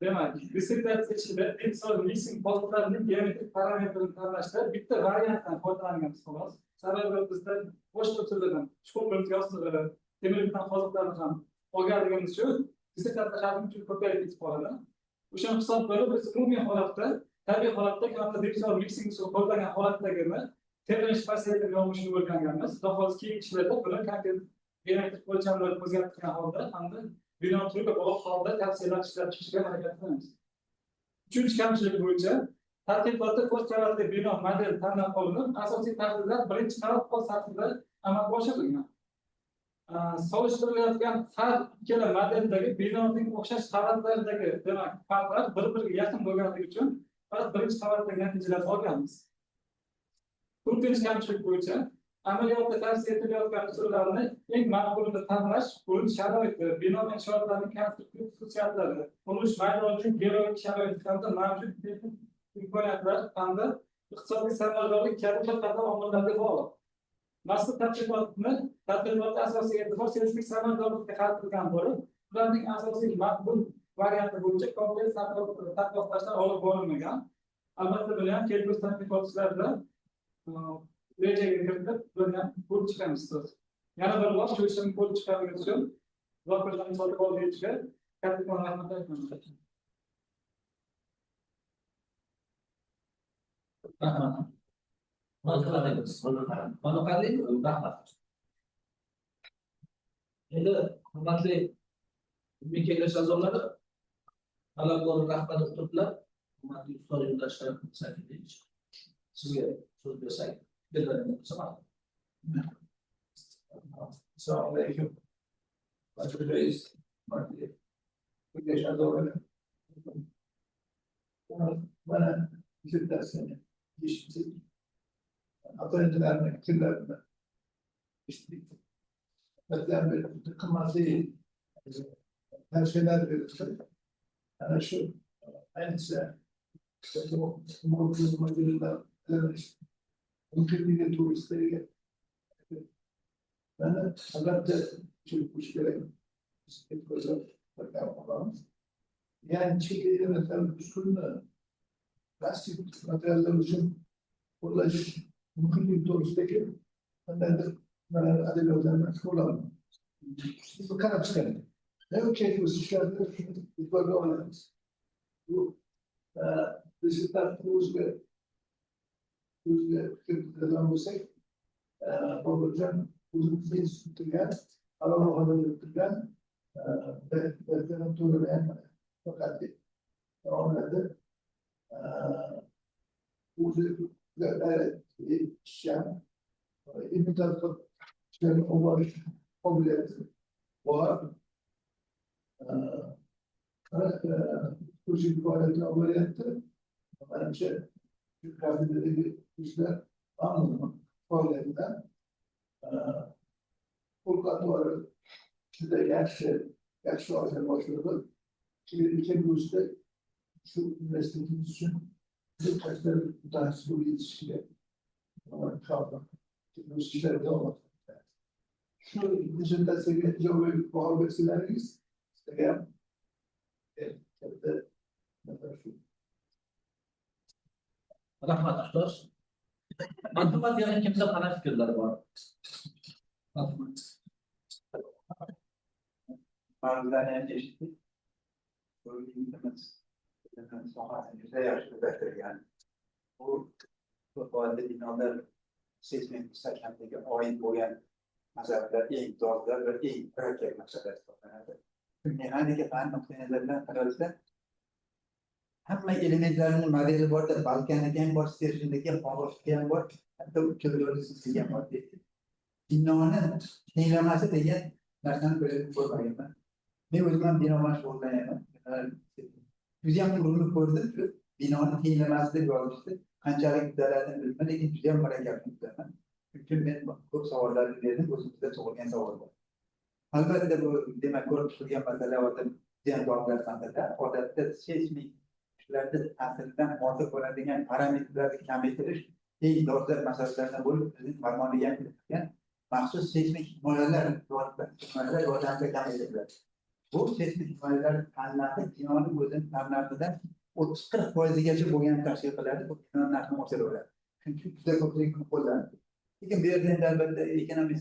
demak, dissertatsiya ichida inson mixing qoziqlarining geometrik parametrini tanlashda bitta variantdan foydalanganmiz xolos. Sababi bizda boshqa usullardan, chuqur grunt yostig'i, temirbeton qoziqlarni ham olganligimiz uchun Dissertatsiya uchun ko'payib ketib qoladi. O'shani hisob qilib biz umumiy holatda, tabiiy holatda hamda diffuzion mixing usuli qo'llangan holatdagini tebranish pasaytirib yonishini o'rganganmiz. Xudo xohlasa keyingi ishlarda buni konkret geometrik o'lchamlarni o'zgartirgan holda hamda bino turiga bog'liq holda tavsiyalar ishlab chiqishga harakat qilamiz. Uchinchi kamchilik bo'yicha tadqiqotda ko'p qavatli bino model tanlab olinib, asosiy tahlillar birinchi qavat sathida amalga oshirilgan. Solishtirilayotgan har ikkala modeldagi binoning o'xshash qavatlaridagi demak farqlar bir-biriga yaqin bo'lganligi uchun faqat birinchi qavatdagi natijalarni olganmiz. To'rtinchi kamchilik bo'yicha amaliyotda tavsiya etilayotgan usullarni eng ma'qulini tanlash qurilish sharoiti, bino inshootlarning konstruktiv xususiyatlari, qurilish maydonining geologik sharoiti hamda mavjud texnik imkoniyatlar hamda iqtisodiy samaradorlik kabi bir qator omillarga bog'liq. Mazkur tadqiqotda asosiy e'tibor seysmik samaradorlikka qaratilgan bo'lib, ularning asosiy maqbul varianti bo'yicha kompleks tadqiqotlar olib borilmagan. Albatta, buni ham kelgusi tadqiqotlarda rejaga kiritib, buni ham ko'rib chiqamiz. Yana bir bor shu ishni ko'rib chiqargan uchun Zokirjon Sotiboldiyevichga kattakon rahmat aytaman. Rahmat. Rahmat. Endi hurmatli ilmiy kengash a'zolari, talabgor rahbar o'qituvchilar, hurmatli ustoz yo'ldoshlar, sizga so'z bersak, fikrlaringizni bo'lsa marhamat. Assalomu alaykum. Reis, hurmatli kengash a'zolari. Mana dissertatsiyani eshitdik. Ota-onalarning fikrlarini eshitdik. Bizlar bir qimmatli tavsiyalar berildi. Ana shu ayniqsa mumkinligi to'g'risidagi mana albatta tushunish kerak. Olamiz. Ya'ni chekli elementlar usulini plastik materiallar uchun qo'llash mumkinligi to'g'risidagi qandaydir adabiyotlarni qo'llanadi. Qarab chiqadi. Kelgusi ishlarda shuni e'tiborga olamiz. Bu dissertatsiya o'ziga fikr bildirgan bo'lsak, Boburjon o'zimizni institut turgan, alohida turgan doktoranturada ham faqat davomladi. O'zi ishchan, ilmiy tadqiqot ishlarini olib borish qobiliyati bor. O'zi faoliyatini olib boryapti. Manimcha shu kafedradagi ishlar mamnunman faoliyatidan. Qo'l-qatori juda yaxshi odam boshlig'i. Kelgusida shu universitetimiz uchun bir katta mutaxassis bo'lib yetishishiga inshaalloh kelgusi ishlar davom etadi. Shu dissertatsiyaga ijobiy baho bersalaringiz sizlarga ham katta shu. Rahmat ustoz. Marhamat, yana kimda qanday fikrlar bor? Rahmat. Ma'ruzani ham eshitdik. Bu yigitimiz sohasini juda yaxshi o'zlashtirgan. Bu ko'p qavatli binolar seysmik mustahkamligiga oid bo'lgan masalalar eng dolzarb va eng murakkab masala hisoblanadi. Mexanika fan nuqtai nazaridan qaralsa, hamma elementlarning modeli borda, balkaniki ham bor, sterjindagi ham, qog'ozniki ham bor, hatto uchalasi ham bor. Binoni tenglamasi degan narsani ko'rmaganman. Men o'zim ham bino bilan shug'ullanyapman. Judayam urinib ko'rdim, shu binoni tenglamasi deb yozishdi. Qanchalik uddaladim bilmayman, lekin judayam murakkabni bilaman. Chunki men ko'p savollarni berdim, o'zimizda tug'ilgan savollar. Albatta bu demak ko'rib chiqilgan masala judayam dolzarb masala. Odatda seysmik kuchlarni ta'siridan hosil bo'ladigan parametrlarni kamaytirish eng dolzarb masalalardan bo'lib, bizning farmonga ham kiritilgan maxsus seysmik himoyalar yordamida kamaytiriladi. Bu seysmik himoyalar tanlari binoni o'zini tanlaridan 30-40%gacha bo'lgan tashkil qiladi, bu binoni narxini oshiradi. Chunki juda ko'pchilik buni qo'llanadi. Lekin bu yerda endi albatta ekonomik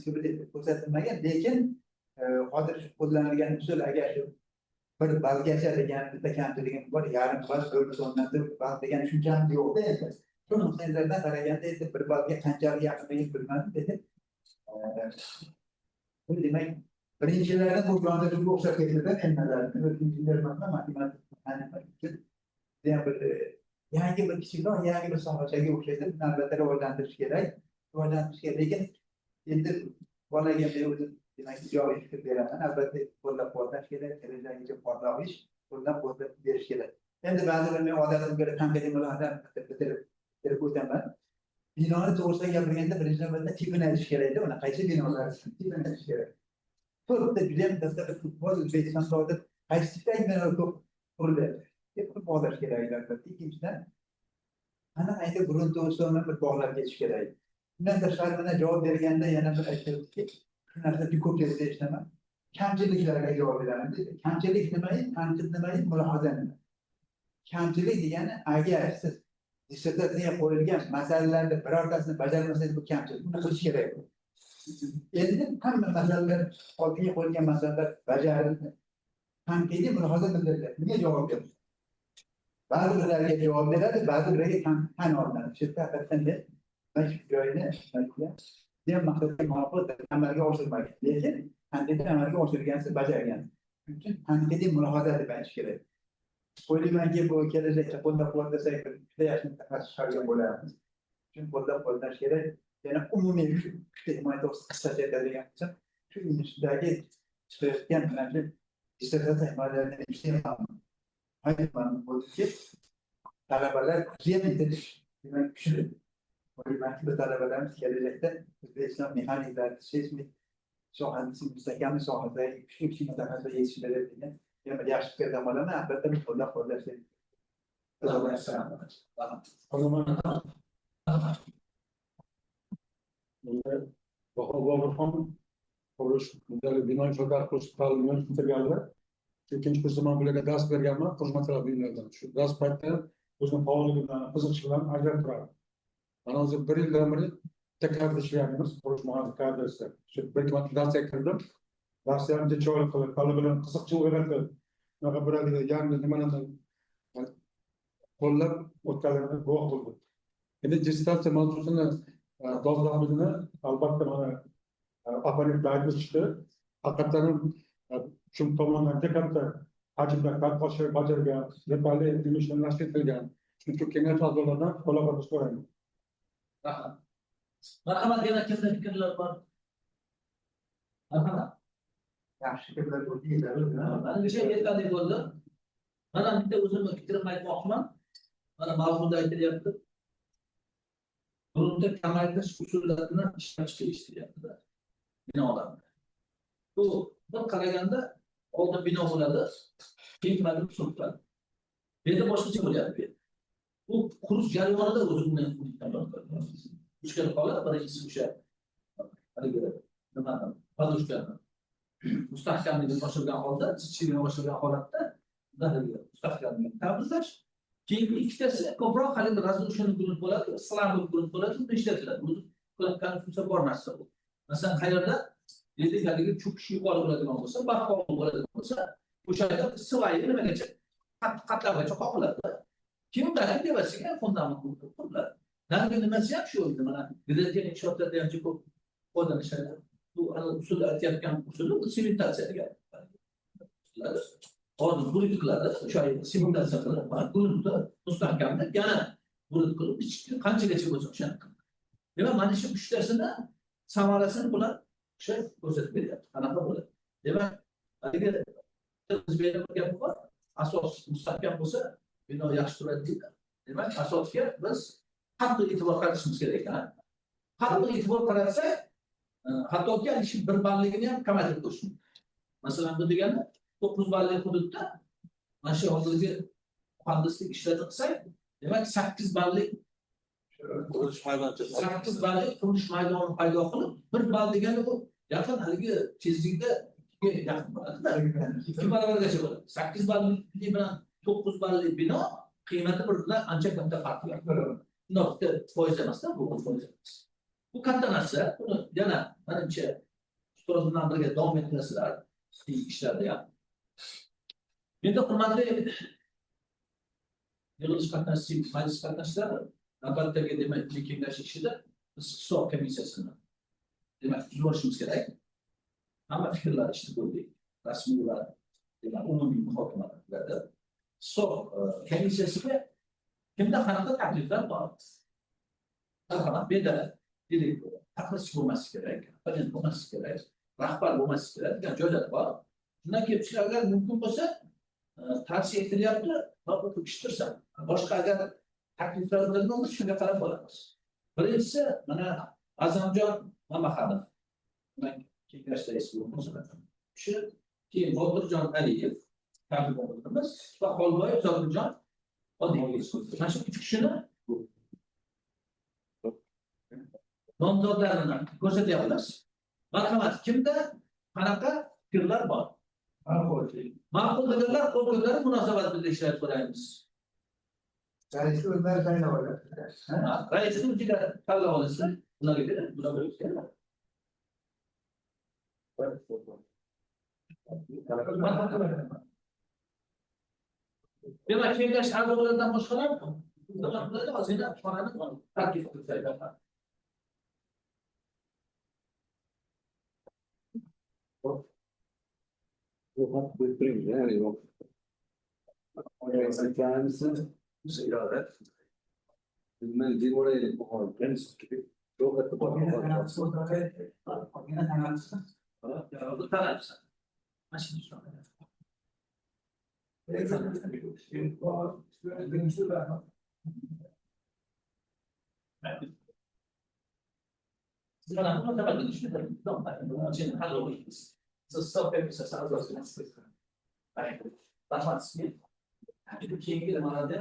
ko'rsatilmagan, lekin hozir shu qo'llanilgan usul agar shu Bir ballgacha degan bitta kamchiligim bor, yarim ball, 4,4 ball degan tushunchamiz yo'qda endi. Shu nuqtai nazardan qaraganda endi bir ballga qanchalik yaqinligini bilmadim, lekin bu demak birinchilardan bu yondashuvga o'xshab ketdida. Men nazarimda o'zi injener emasman, matematik uchun judayam bir yangi bir kichikroq yangi bir sohachaga o'xshaydi. Buni albatta rivojlantirish kerak, rivojlantirish kerak. Lekin endi bolaga men o'zim demak ijobiy fikr beraman, albatta qo'llab quvvatlash kerak, kelajagicha porloq ish, qo'llab quvvatlab berish kerak. Endi ba'zi bir men odatimga ko'ra tanqidiy mulohaza bitirib o'taman. Binoni to'g'risida gapirganda birinchi navbatda tipini aytish kerakda, uni qaysi binolar tipini aytish kerak. To'rtta judayam katta bir hozir O'zbekistonda hozir qaysi tipdagi binolar ko'p qurilyapti deb buni bog'lash kerak albatta. Ikkinchidan, aniq aytib gruntовый bir bog'lab ketish kerak. Undan tashqari, mana javob berganda yana bir aytyaptiki, shu narsa ko'p yerda eshitaman, kamchiliklarga javob beraman deydi. Kamchilik nima, tanqid nima, mulohaza nima? Kamchilik degani, agar siz dissertatsiyaga qo'yilgan masalalarni birortasini bajarmasangiz, bu kamchilik, buni qilish kerak. Endi hamma masalalar, oldinga qo'yilgan masalalar bajarildi, tanqidiy mulohaza bildirilyapti. Nima javob berdi? Ba'zi birlarga javob beradi, ba'zi birlarga tan olinadi. Shu yerda haqiqatdan mana shu joyini degan maqsadga muvofiq amalga oshirmagan, lekin tanqidiy amalga oshirgansiz, bajargansiz. Shuning uchun tanqidiy mulohaza deb aytish kerak. O'ylaymanki, bu kelajakda qo'llab quvvatlasak, juda yaxshi mutaxassis chiqargan bo'larmiz. Shuning uchun qo'llab quvvatlash kerak. Yana umumiy shu uchta himoya to'g'risida qisqacha aytadigan bo'lsam, shu institutdagi chiqayotgan mana shu dissertatsiya himoyalaridan juda mamnun bo'ldikki, talabalar judayam intilish, demak, kuchli. O'ylaymanki, bu talabalarimiz kelajakda O'zbekiston mexaniklari seysmik sohasi mustahkamlik sohasidagi kuchli kuchli mutaxassislar yetishtiradi degan yana bir yaxshi fikrdan bo'laman. Albatta qo'llab quvvatlash kerak. O zaman Baho Boburxon qurilish bino inshootlar qurilish ta'limini bitirganlar. Ikkinchi kursda man bularga dars berganman, qurilish material buyumlaridan. Shu dars paytida o'zini faolligi bilan, qiziqishi bilan ajralib turardi. Mana hozir bir yildan beri bitta kafedrada ishlayapmiz, qurilish muhandis kafedrasida. Shu bir ikki marta darsga kirdim. Darsni ham juda chiroyli qilib, talabalarni qiziqchi uyg'otib, shunaqa bir haligi yangi nimalarni qo'llab o'tganlarga guvoh bo'ldim. Endi dissertatsiya mavzusini dolzarbligini albatta mana opponentlar aytib o'tishdi. Haqiqatdan ham shu tomondan juda katta hajmda tadqiqotlar bajargan, yetarli ilmiy ishlar nashr etilgan. Shuning uchun kengash a'zolaridan qo'llab-quvvatlash so'rayman. Rahmat. Marhamat, yana kimda fikrlar bor? Marhamat. Yaxshi fikrlar bo'ldi, yetarli. Mana o'sha yetarli bo'ldi. Mana bitta o'zimni fikrimni aytmoqchiman. Mana mavzuda aytilyapti. Gruntni kamaytirish usullarini ishlab chiqish deyapti-da. Binolarni. Bu bir qaraganda oldin bino bo'ladi, keyin nimadir surtiladi. Bu yerda boshqacha bo'lyapti. Bu qurish jarayonida o'zini mushkul holat, birinchisi o'sha haligi nimani, подушка ni mustahkamligini oshirgan holda, zichligini oshirgan holatda haligi mustahkamligini ta'minlash. Keyingi ikkitasi ko'proq haligi разрушенный grunt bo'ladi, слабый grunt bo'ladi, unda ishlatiladi. O'zi konstruksiya bor narsa bu. Masalan, qayerda deylik haligi cho'kish yuqori bo'ladigan bo'lsa, barqaror bo'ladigan bo'lsa, o'sha yerda свай i nimagacha qatlamgacha qoqiladi. Keyin undan tepasiga fundament quriladi. Narigi nimasi ham shu o'zi, mana gidrotexnik inshootlarda ham ko'p foydalanishadi. Bu ana usul aytayotgan usuli bu sementatsiya degan. Hozir burut qiladi, o'sha sementatsiya qilib, gruntni mustahkamlab, yana burut qilib, qanchagacha bo'lsa o'shani qiladi. Demak, mana shu uchtasini samarasini bular o'sha ko'rsatib beryapti. Qanaqa bo'ladi? Demak, haligi o'zbekda bir gap bor, asos mustahkam bo'lsa, bino yaxshi turadi deydi. Demak, asosga biz qattiq e'tibor qaratishimiz kerak ekan. Qattiq e'tibor qaratsak, hattoki shu bir balligini ham kamaytirib qo'yish mumkin. Masalan, bu degani 9 ballik hududda mana shu hozirgi muhandislik ishlarini qilsak, demak 8 ballik qurilish maydonchasi, 8 ballik qurilish maydoni paydo qilib, 1 ball degani bu yaqin haligi tezlikda 2ga yaqin bo'ladi-da. 2 barobargacha bo'ladi. 8 ballik bilan 9 ballik bino qiymati bir-biridan ancha katta farq bor. Bundoq bitta foiz emas-da, bu foiz emas. Bu katta narsa. Buni yana manimcha ustoz bilan birga davom ettirasizlar ishlarda ham. Endi hurmatli yig'ilish qatnashchi, majlis qatnashchilari, navbatdagi demak kengash ishida biz hisob komissiyasini demak tuzib olishimiz kerak. Hamma fikrlar eshitib bo'ldik. Rasmiy va demak umumiy muhokamalarda hisob komissiyasiga kimda qanaqa takliflar bor? Marhamat, bu yerda direktor, taqlidchi bo'lmasligi kerak, opponent bo'lmasligi kerak, rahbar bo'lmasligi kerak degan joylar bor. Shundan kelib chiqib, agar mumkin bo'lsa, tavsiya etilyapti, o'qib eshittirsam. Boshqa agar takliflar bo'lsa, shunga qarab boramiz. Birinchisi mana Azamjon Mamaxanov, kengash raisi bo'lgan. Shu keyin Botirjon Aliyev taklif qilamiz va Xolboyev Zokirjon Odilov. Mana shu uch kishini nomzodlarini ko'rsatyapmiz. Marhamat, kimda qanaqa fikrlar bor? Ma'qul deganlar qo'l ko'tarib munosabat bildirishlarini so'raymiz. Raisni o'zlari saylab oladi. Ha, raisni o'zlari tanlab olsa, ularga beradi, bularga beradi. Demak, kengash a'zolaridan boshqalar ozgina xonani tark etib. Rahmat sizga. Keyingi nimalarda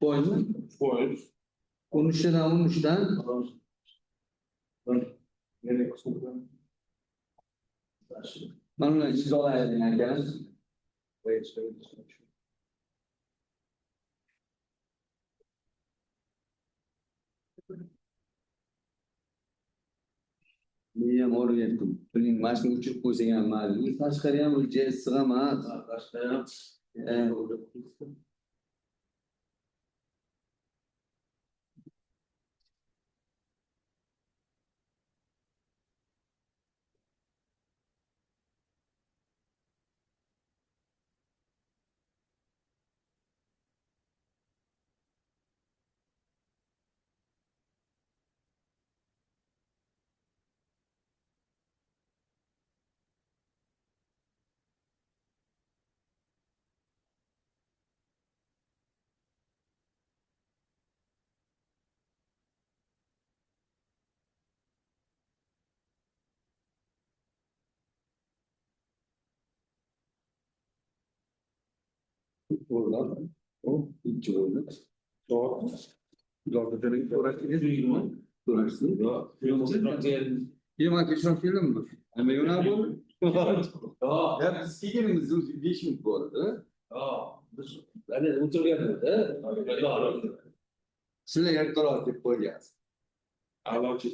Boymi? Boy. 13'ten 13'ten. Mana ular imzolaydigan ekan. Men ham olib. Buning mana shuni o'chirib qo'ysang ham mayli. U tashqari ham uncha issiq emas. Tashqari ham. Bo'ldi. O ikki bo'ldi. Yirmi kechroq keldimmi? Nima yo'nal bo'ldi? Ya biz kelganimizda o'zi 5 minut bor edi. Yo'q, biz hali o'tirganmiz-da. Sizlar ertaroq deb qo'ygansiz. A'lochi.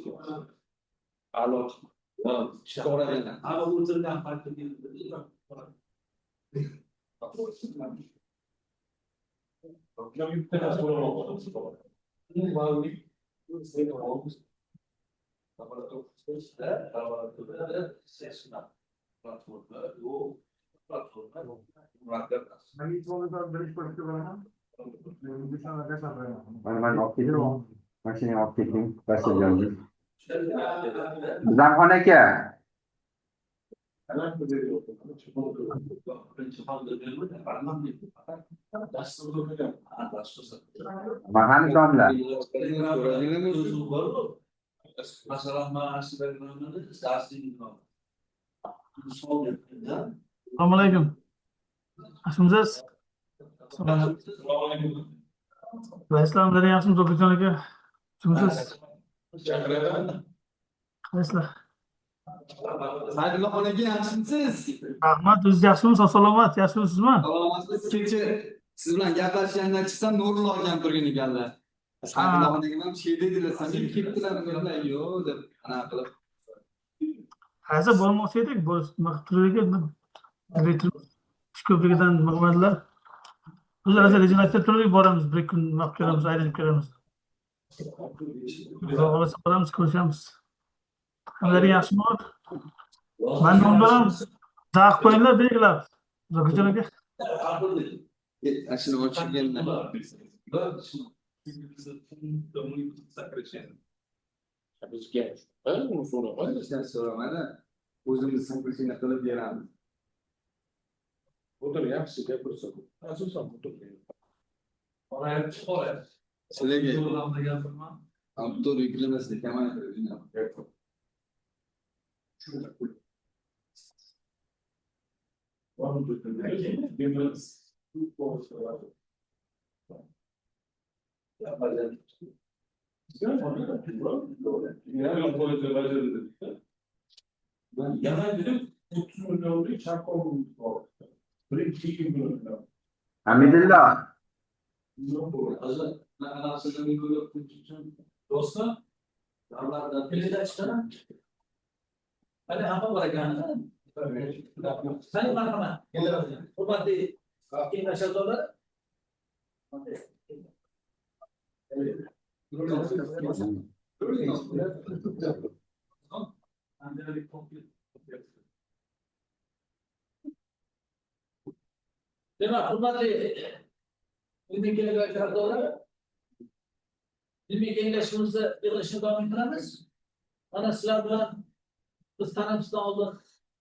A'lochi. Hamma o'tirgan paytda. Mana olib keting. Mashinani olib keting. Vasiljonga. Bizamxon aka. Mahani domla. Assalomu alaykum. Yaxshimisiz? Raislar, yaxshimisiz, Obidjon aka? Yaxshimisiz? Qaysizlar? Saydullaxon aka, yaxshimisiz? Rahmat, o'zingiz yaxshimisiz? Salomat, yaxshimisizmi? Salomatsiz. Kecha siz bilan gaplashgandan chiqsam Nurullo akam turgan ekanlar. Saydullaxon akam ham shu yerda edilar, samim ketdilar, dedilar, yo'q deb anaqa qilib. Hozir bormoqchi edik, turdik, ko'prigidan nima qilmadilar. Biz rosa rejalashtirib turdik, boramiz, bir kun nima qilib kelamiz, aylanib kelamiz. Xudo xohlasa boramiz, ko'rishamiz. Hammalari yaxshimi? Man nomlarim zaq qo'yinglar, belgilab. Zokirjon aka. Shuni ochganlar. So'ramadi. O'zimiz сокращение qilib beramiz. Sizlarga avtor yuklamasini kamaytirib. Hamidullo. Do'stlar, hali hamma bor ekan. Marhamat. Hurmatli kengash a'zolari. Demak, hurmatli ilmiy kengash a'zolari, ilmiy kengashimizni yig'ilishini davom ettiramiz. Mana sizlar bilan biz tanaffusdan oldin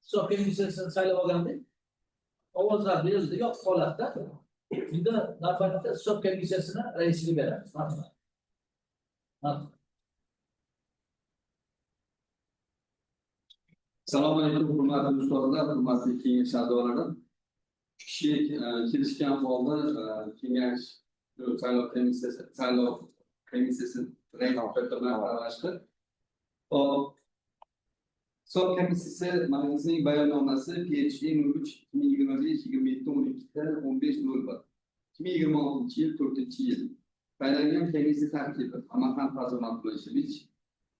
hisob komissiyasini saylab olgandik. Ovozlar berildi, yo'q holatda. Endi navbatda hisob komissiyasini raisiga beramiz. Marhamat. Assalomu alaykum, hurmatli ustozlar, hurmatli kengash a'zolari. Uch kishi kelishgan holda kengash saylov komissiyasi raisi bilan aralashdi. Hop. Hisob komissiyasi majlisining bayonnomasi PhD 03 2025 27 12 15:01 2026 yil 4-yil. Saylangan komissiya tarkibi: Amaxon Fazil Abdullayevich,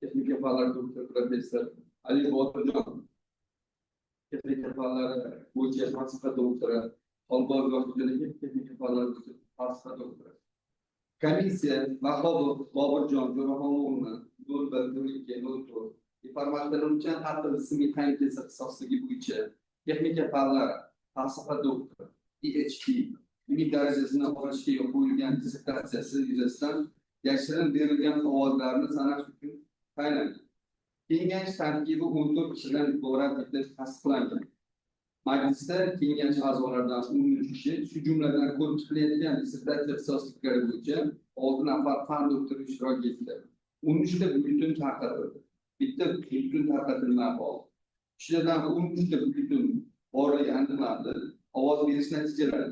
texnika fanlar doktori, professor Ali Botirjon, texnika fanlari bo'yicha falsafa doktori, Xolboyev Zokirjon aka, texnika fanlari bo'yicha falsafa doktori. Komissiya Vahobov Boburjon Jo'raxon o'g'lini 01.02.04 deformatlanuvchan qattiq jism mexanikasi ixtisosligi bo'yicha texnika fanlari falsafa doktori PhD ilmiy darajasini olishga qo'yilgan dissertatsiyasi yuzasidan yashirin berilgan ovozlarni sanash uchun tayinlangan. Kengash tarkibi 14 kishidan iborat etib tasdiqlangan. Majlisda kengash a'zolaridan 13 kishi, shu jumladan ko'rib chiqilayotgan dissertatsiya ixtisosliklari bo'yicha 6 nafar fan doktori ishtirok etdi. 13 ta byulleten tarqatildi. Bitta byulleten tarqatilmay qoldi. Kishilardan 13 ta byulleten borligi aniqlandi. Ovoz berish natijalari: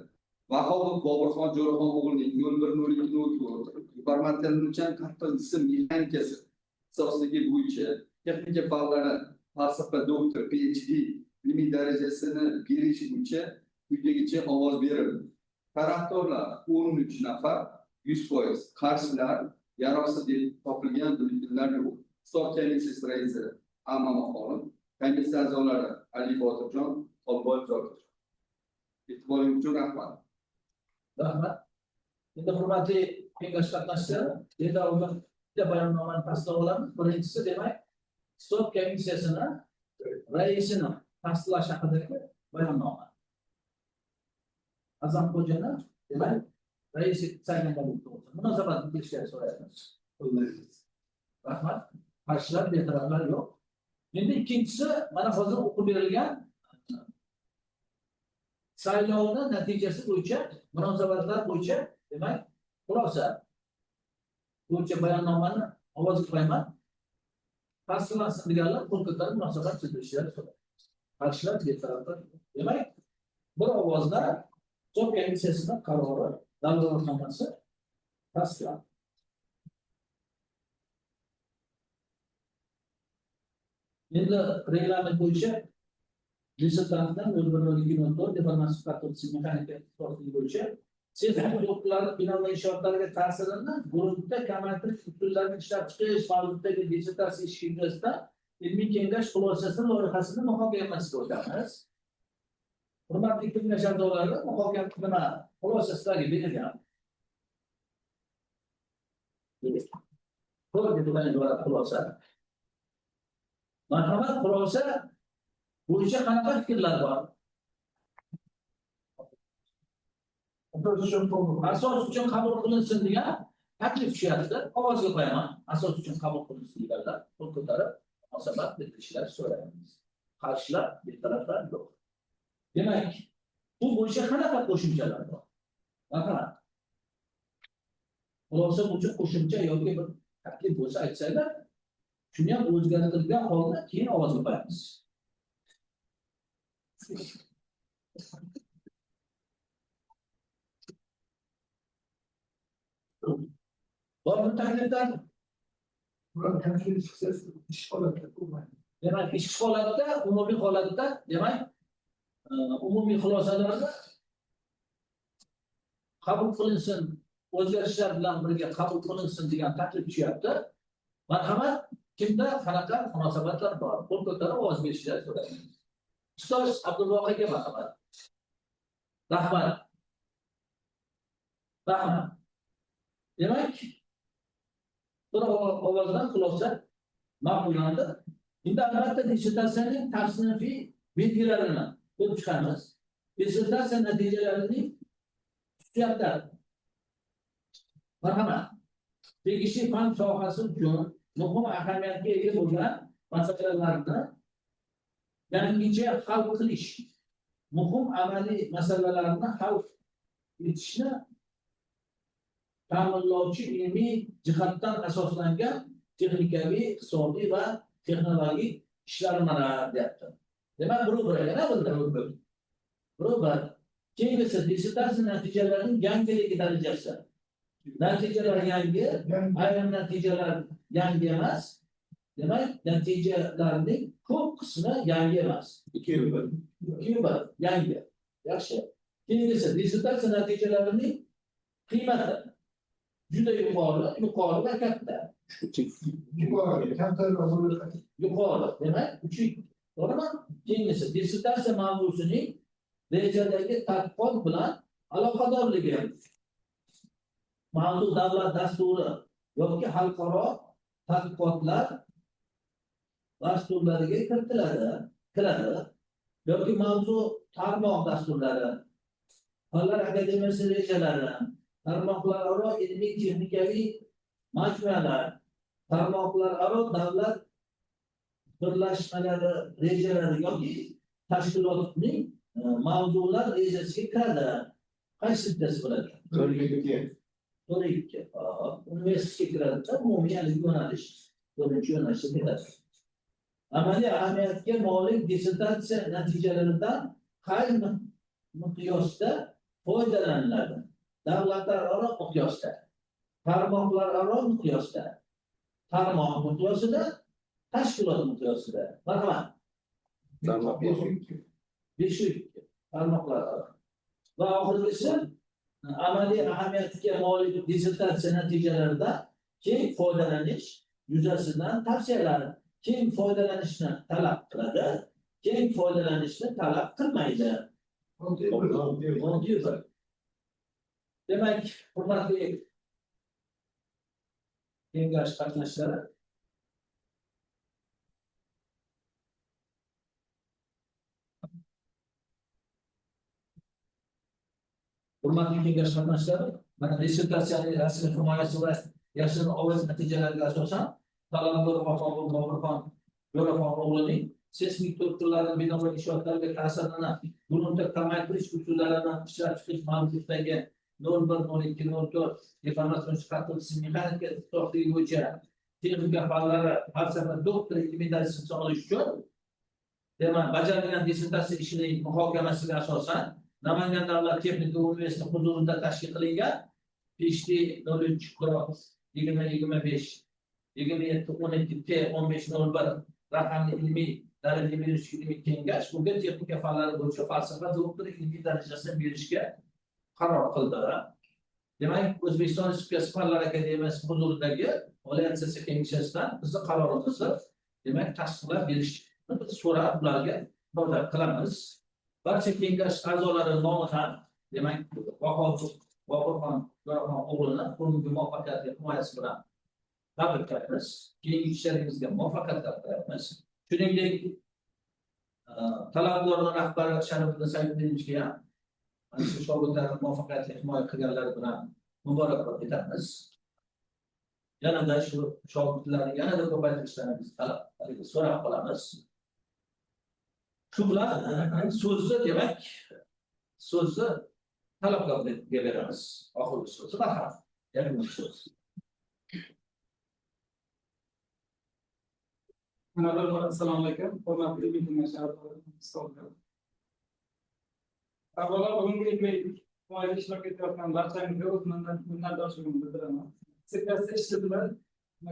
Vahobov Boburxon Jo'raxon o'g'lining 01.02.04 deformatlanuvchan qattiq jism mexanikasi ixtisosligi bo'yicha texnika fanlari falsafa doktori PhD ilmiy darajasini berish bo'yicha quyidagicha ovoz berildi. Tarafdorlar 13 nafar, 100%, qarshilar yaroqsiz deb topilgan byulletenlar yo'q. Hisob komissiyasi raisi A. Mamaxonov, komissiya a'zolari Ali Botirjon, Xolboyev Zokirjon. E'tiboringiz uchun rahmat. Rahmat. Endi hurmatli kengash qatnashchilari, bitta bayonnomani tasdiqlab olamiz. Birinchisi, demak, hisob komissiyasini raisini tasdiqlash haqidagi bayonnoma. Azam Xo'jani, demak, rais etib saylanganlik to'g'risida munosabat bildirishlarni so'raymiz. Rahmat. Qarshilar, betaraflar yo'q. Endi ikkinchisi, mana hozir o'qib berilgan saylovni natijasi bo'yicha, munosabatlar bo'yicha, demak, xulosa bo'yicha bayonnomani ovozga qo'yaman. Tasdiqlansin deganlar qo'l ko'tarib munosabat bildirishlari so'raymiz. Qarshilar, betaraflar. Demak, bir ovozda hisob komissiyasining qarori, dalolatnomasi tasdiqlandi. Endi reglament bo'yicha dissertantdan 01.02.04 deformatsiya qattiq jism mexanika ixtisosligi bo'yicha seismik to'lqinlarni bino va inshootlarga ta'sirini gruntda kamaytirish usullarini ishlab chiqish mavzusidagi dissertatsiya ishi yuzasidan ilmiy kengash xulosasi loyihasini muhokamasiga o'tamiz. Hurmatli kengash a'zolari, muhokama nima xulosa sizlarga berilgan. To'rt jilddan iborat xulosa. Marhamat, xulosa bo'yicha qanaqa fikrlar bor? Asos uchun qabul qilinsin degan taklif tushyapti. Ovozga qo'yaman. Asos uchun qabul qilinsin deganlar qo'l ko'tarib munosabat bildirishlar so'raymiz. Qarshilar, betaraflar yo'q. Demak, bu bo'yicha qanaqa qo'shimchalar bor? Marhamat. Xulosa bo'yicha qo'shimcha yoki bir taklif bo'lsa aytsanglar, shuni ham o'zgartirilgan holda keyin ovozga qo'yamiz. Bormi takliflar? Ular taklif chiqsa ish holatda bo'lmaydi. Demak, ish holatda, umumiy holatda, demak, umumiy xulosalarda qabul qilinsin, o'zgarishlar bilan birga qabul qilinsin degan taklif tushyapti. Marhamat, kimda qanaqa munosabatlar bor? Qo'l ko'tarib ovoz berishlarni so'raymiz. Ustoz Abdulvoqi aka, marhamat. Rahmat. Rahmat. Demak, bir ovozdan xulosa ma'qullandi. Endi albatta dissertatsiyaning tasnifiy belgilarini ko'rib chiqamiz. Dissertatsiya natijalarining xususiyatlari. Marhamat. Tegishli fan sohasi uchun muhim ahamiyatga ega bo'lgan masalalarni yangicha hal qilish, muhim amaliy masalalarni hal etishni ta'minlovchi ilmiy jihatdan asoslangan texnikaviy, iqtisodiy va texnologik ishlanmalar deyapti. Demak, bir yana bunda. Bir. Keyingisi dissertatsiya natijalarining yangiligi darajasi. Natijalar yangi, ayrim natijalar yangi emas. Demak, natijalarning ko'p qismi yangi emas. 2 1. 2 1 yangi. Yaxshi. Keyingisi dissertatsiya natijalarining qiymati juda yuqori, yuqori va katta. Yuqori, Yuqori. Demak, 3. To'g'rimi? Keyingisi dissertatsiya mavzusining rejadagi tadqiqot bilan aloqadorligi. Mavzu davlat dasturi yoki xalqaro tadqiqotlar dasturlariga kiradi yoki mavzu tarmoq dasturlari, Fanlar akademiyasi rejalari, tarmoqlararo ilmiy texnikaviy majmualar, tarmoqlararo davlat birlashmalari rejalari yoki tashkilotning mavzular rejasiga kiradi. Qaysi bittasi bo'ladi? 4.2. 4.2. Universitetga kiradi, umumiy yo'nalish, 4-yo'nalishga kiradi. Amaliy ahamiyatga molik dissertatsiya natijalaridan qay miqyosda foydalaniladi? Davlatlararo miqyosda, tarmoqlararo miqyosda, tarmoq miqyosida, tashkilot miqyosida. Marhamat. Tarmoq 5.2. Tarmoqlararo. Va oxirgisi amaliy ahamiyatga molik dissertatsiya natijalarida keng foydalanish yuzasidan tavsiyalar. Keng foydalanishni talab qiladi, keng foydalanishni talab qilmaydi. 6.1. Demak, hurmatli kengash qatnashchilari, mana dissertatsiyaning rasmiy himoyasi va yashirin ovoz natijalariga asosan Talabgor Vahobov Boburxon Jo'raxon o'g'lining seysmik to'lqinlarni bino va inshootlarga ta'sirini gruntda kamaytirish usullarini ishlab chiqish mavzusidagi 01.02.04 deformatsion qattiq mexanika ixtisosligi bo'yicha texnika fanlari falsafa doktori ilmiy darajasini olish uchun demak bajarilgan dissertatsiya ishining muhokamasiga asosan Namangan davlat texnika universiteti huzurida tashkil qilingan PhD 03.2025 27.12 T 15.01 raqamli ilmiy daraja berish ilmiy kengash bunga texnika fanlari bo'yicha falsafa doktori ilmiy darajasini berishga qaror qildi. Demak, O'zbekiston Respublikasi Fanlar Akademiyasi huzuridagi Oliy attestatsiya kengashidan bizni qarorimizni demak tasdiqlab berishni biz so'rab ularga murojaat qilamiz. Barcha kengash a'zolari nomidan demak Vahobov Boburxon Jo'raxon o'g'lini bugungi muvaffaqiyatli himoyasi bilan tabriklaymiz. Keyingi ishlaringizga muvaffaqiyatlar tilaymiz. Shuningdek, talabgorning rahbari Sharifiddin Sayfiddinovga ham mana shu shogirdlarni muvaffaqiyatli himoya qilganlari bilan muborakbod etamiz. Yanada shu shogirdlarni yanada ko'paytirishlarini biz talab so'rab qolamiz. Shu bilan so'zni demak so'zni talabgorga beramiz. Oxirgi so'zni marhamat. Yakuniy so'z. Assalomu alaykum, hurmatli ilmiy kengash a'zolari, ustozlar. Avvalo bugungi ilmiy himoyada ishtirok etayotgan barchangizga o'z minnatdorchiligimni bildiraman. Dissertatsiya ishi bilan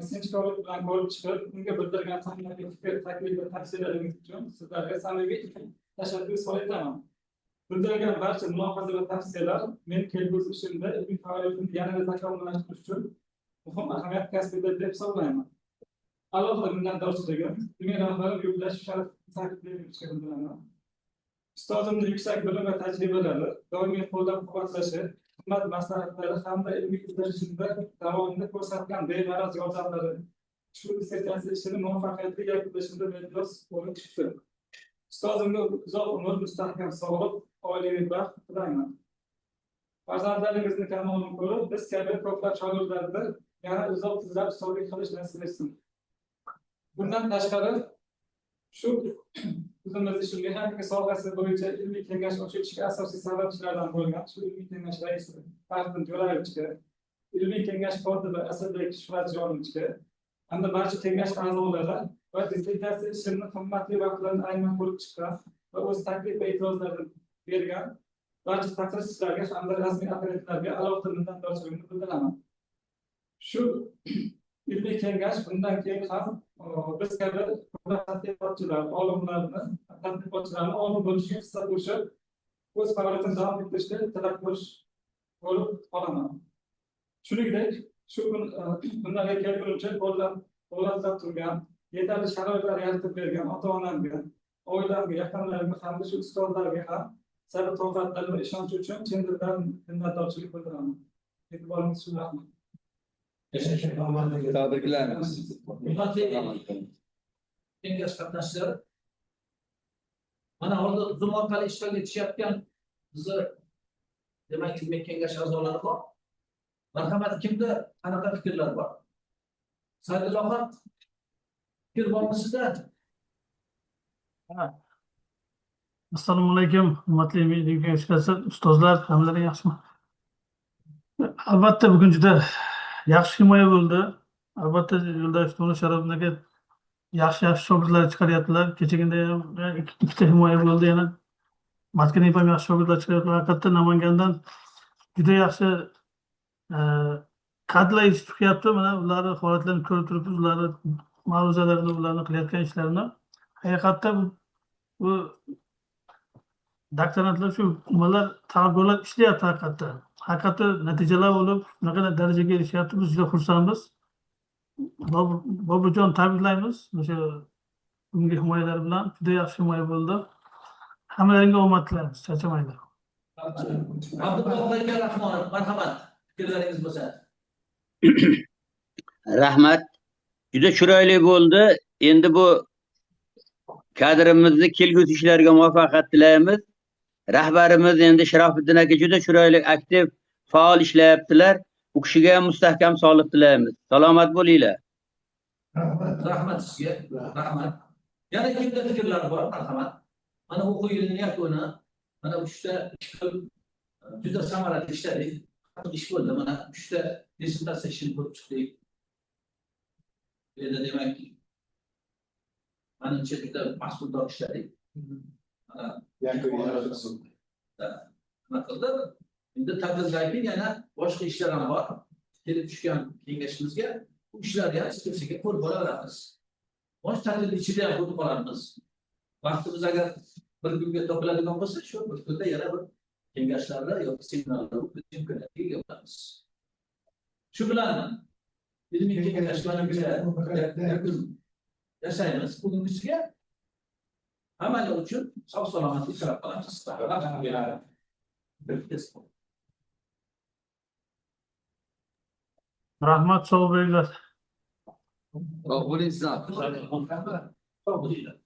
sinchkovlik bilan ko'rib chiqib, unga bildirgan qimmatli fikr, taklif va tavsiyalaringiz uchun sizlarga samimiy tashakkur izhor etaman. Bildirilgan barcha mulohaza va tavsiyalar men kelgusi ishimda ilmiy faoliyatimni yanada takomillashtirish uchun muhim ahamiyat kasb etadi deb hisoblayman. Alohida minnatdorchiligim ilmiy rahbarim Yo'ldashev Sharif Sayfiddinovga bildiraman. Ustozimning yuksak bilim va tajribalari, doimiy qo'llab-quvvatlashi, qimmat maslahatlari hamda ilmiy izlanishimda davomida ko'rsatgan beg'araz yordamlari shu dissertatsiya ishini muvaffaqiyatli yakunlashimda beqiyos o'rin tutdi. Ustozimga uzoq umr, mustahkam sog'liq, oilaviy baxt tilayman. Farzandlaringizni kamolini ko'rib, biz kabi ko'plab shogirdlarni yana uzoq yillar ustozlik qilish nasib etsin. Bundan tashqari, shu o'zimizni shu mexanika sohasi bo'yicha ilmiy kengash ochilishiga asosiy sababchilardan bo'lgan shu ilmiy kengash raisi Faxriddin Jo'rayevichga, ilmiy kengash kotibi Asadbek Shuhratjonovichga hamda barcha kengash a'zolari va dissertatsiya ishini qimmatli vaqtlarini ayamay ko'rib chiqqan va o'z taklif va e'tirozlarini bergan barcha taqdirchilarga hamda rasmiy apparatlarga alohida minnatdorchiligimni bildiraman. Shu ilmiy kengash bundan keyin ham biz kabi tadqiqotchilar, olimlarni, tadqiqotchilarni olim bo'lishiga hissa qo'shib, o'z faoliyatini davom ettirishga tilakdosh bo'lib qolaman. Shuningdek, Shu kunlarga kelguncha qo'llab turgan, yetarli sharoitlar yaratib bergan ota-onamga, oilamga, yaqinlarimga hamda shu ustozlarga ham sabr toqatlari va ishonchi uchun chin dildan minnatdorchilik bildiraman. E'tiboringiz uchun rahmat. Tabriklaymiz. Hurmatli kengash qatnashchilari, mana hozir Zoom orqali ishtirok etishayotgan bizni demak ilmiy kengash a'zolari bor. Marhamat, kimda qanaqa fikrlar bor? Saidulloxon, fikr bormi sizda? Assalomu alaykum, hurmatli ilmiy kengash ustozlar, hammalari yaxshimi? Albatta bugun juda yaxshi himoya bo'ldi. Albatta Yo'ldosh Sharofdin aka yaxshi shogirdlar chiqaryaptilar. Kechagina ham ikkita himoya bo'ldi yana. Matkinib ham yaxshi shogirdlar chiqaryaptilar. Haqiqatda Namangandan juda yaxshi kadrlar yetishib chiqyapti. Mana ularni holatlarini ko'rib turibmiz, ularni ma'ruzalarini, ularni qilayotgan ishlarini. Haqiqatda bu doktorantlar, shu nimalar, talabgorlar ishlayapti haqiqatda. Haqiqatda natijalar bo'lib, shunaqa darajaga erishyapti. Biz juda xursandmiz. Boburjon tabriklaymiz. O'sha bugungi himoyalar bilan juda yaxshi himoya bo'ldi. Hammalaringga omad tilaymiz, charchamanglar. Abduqodir aka Rahmonov, marhamat, fikrlaringiz bo'lsa. Rahmat. Juda chiroyli bo'ldi. Endi bu kadrimizni kelgusi ishlarga muvaffaqiyat tilaymiz. Rahbarimiz endi Sharofiddin aka juda chiroyli, aktiv, faol ishlayaptilar. U kishiga ham mustahkam sog'liq tilaymiz. Salomat bo'linglar. Rahmat sizga. Rahmat. Yana kimda fikrlar bor? Marhamat. Mana o'quv yilining yakuni. Mana 3 ta juda samarali ishladik. Qattiq ish bo'ldi. Mana 3 ta dissertatsiya ishini ko'rib chiqdik. Bu yerda demak, manimcha juda mahsuldor ishladik. Mana nima qildi? Endi ta'tildan keyin yana boshqa ishlar ham bor. Kelib tushgan kengashimizga bu ishlarni ham sekin ko'rib boraveramiz. Bosh ta'til ichida ham ko'rib qolamiz. Vaqtimiz agar bir kunga topiladigan bo'lsa, shu bir kunda yana bir kengashlarda yoki seminarlarda o'tkazish imkoniyatiga ega bo'lamiz. Shu bilan ilmiy kengash manimcha yakun yasaymiz. Bugungisiga hammalar uchun sog' salomatlik tilab qolamiz. Rahmat, sog' bo'linglar. Sog' bo'ling sizlar. Sog' bo'linglar.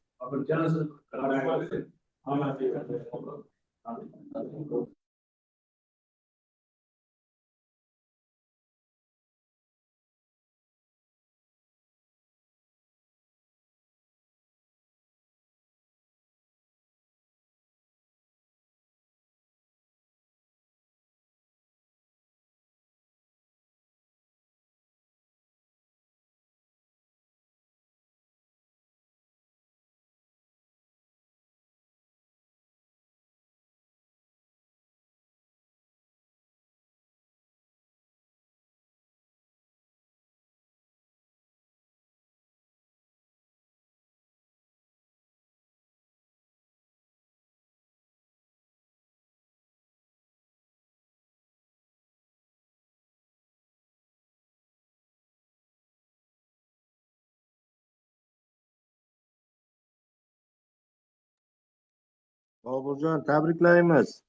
Boburjon, tabriklaymiz.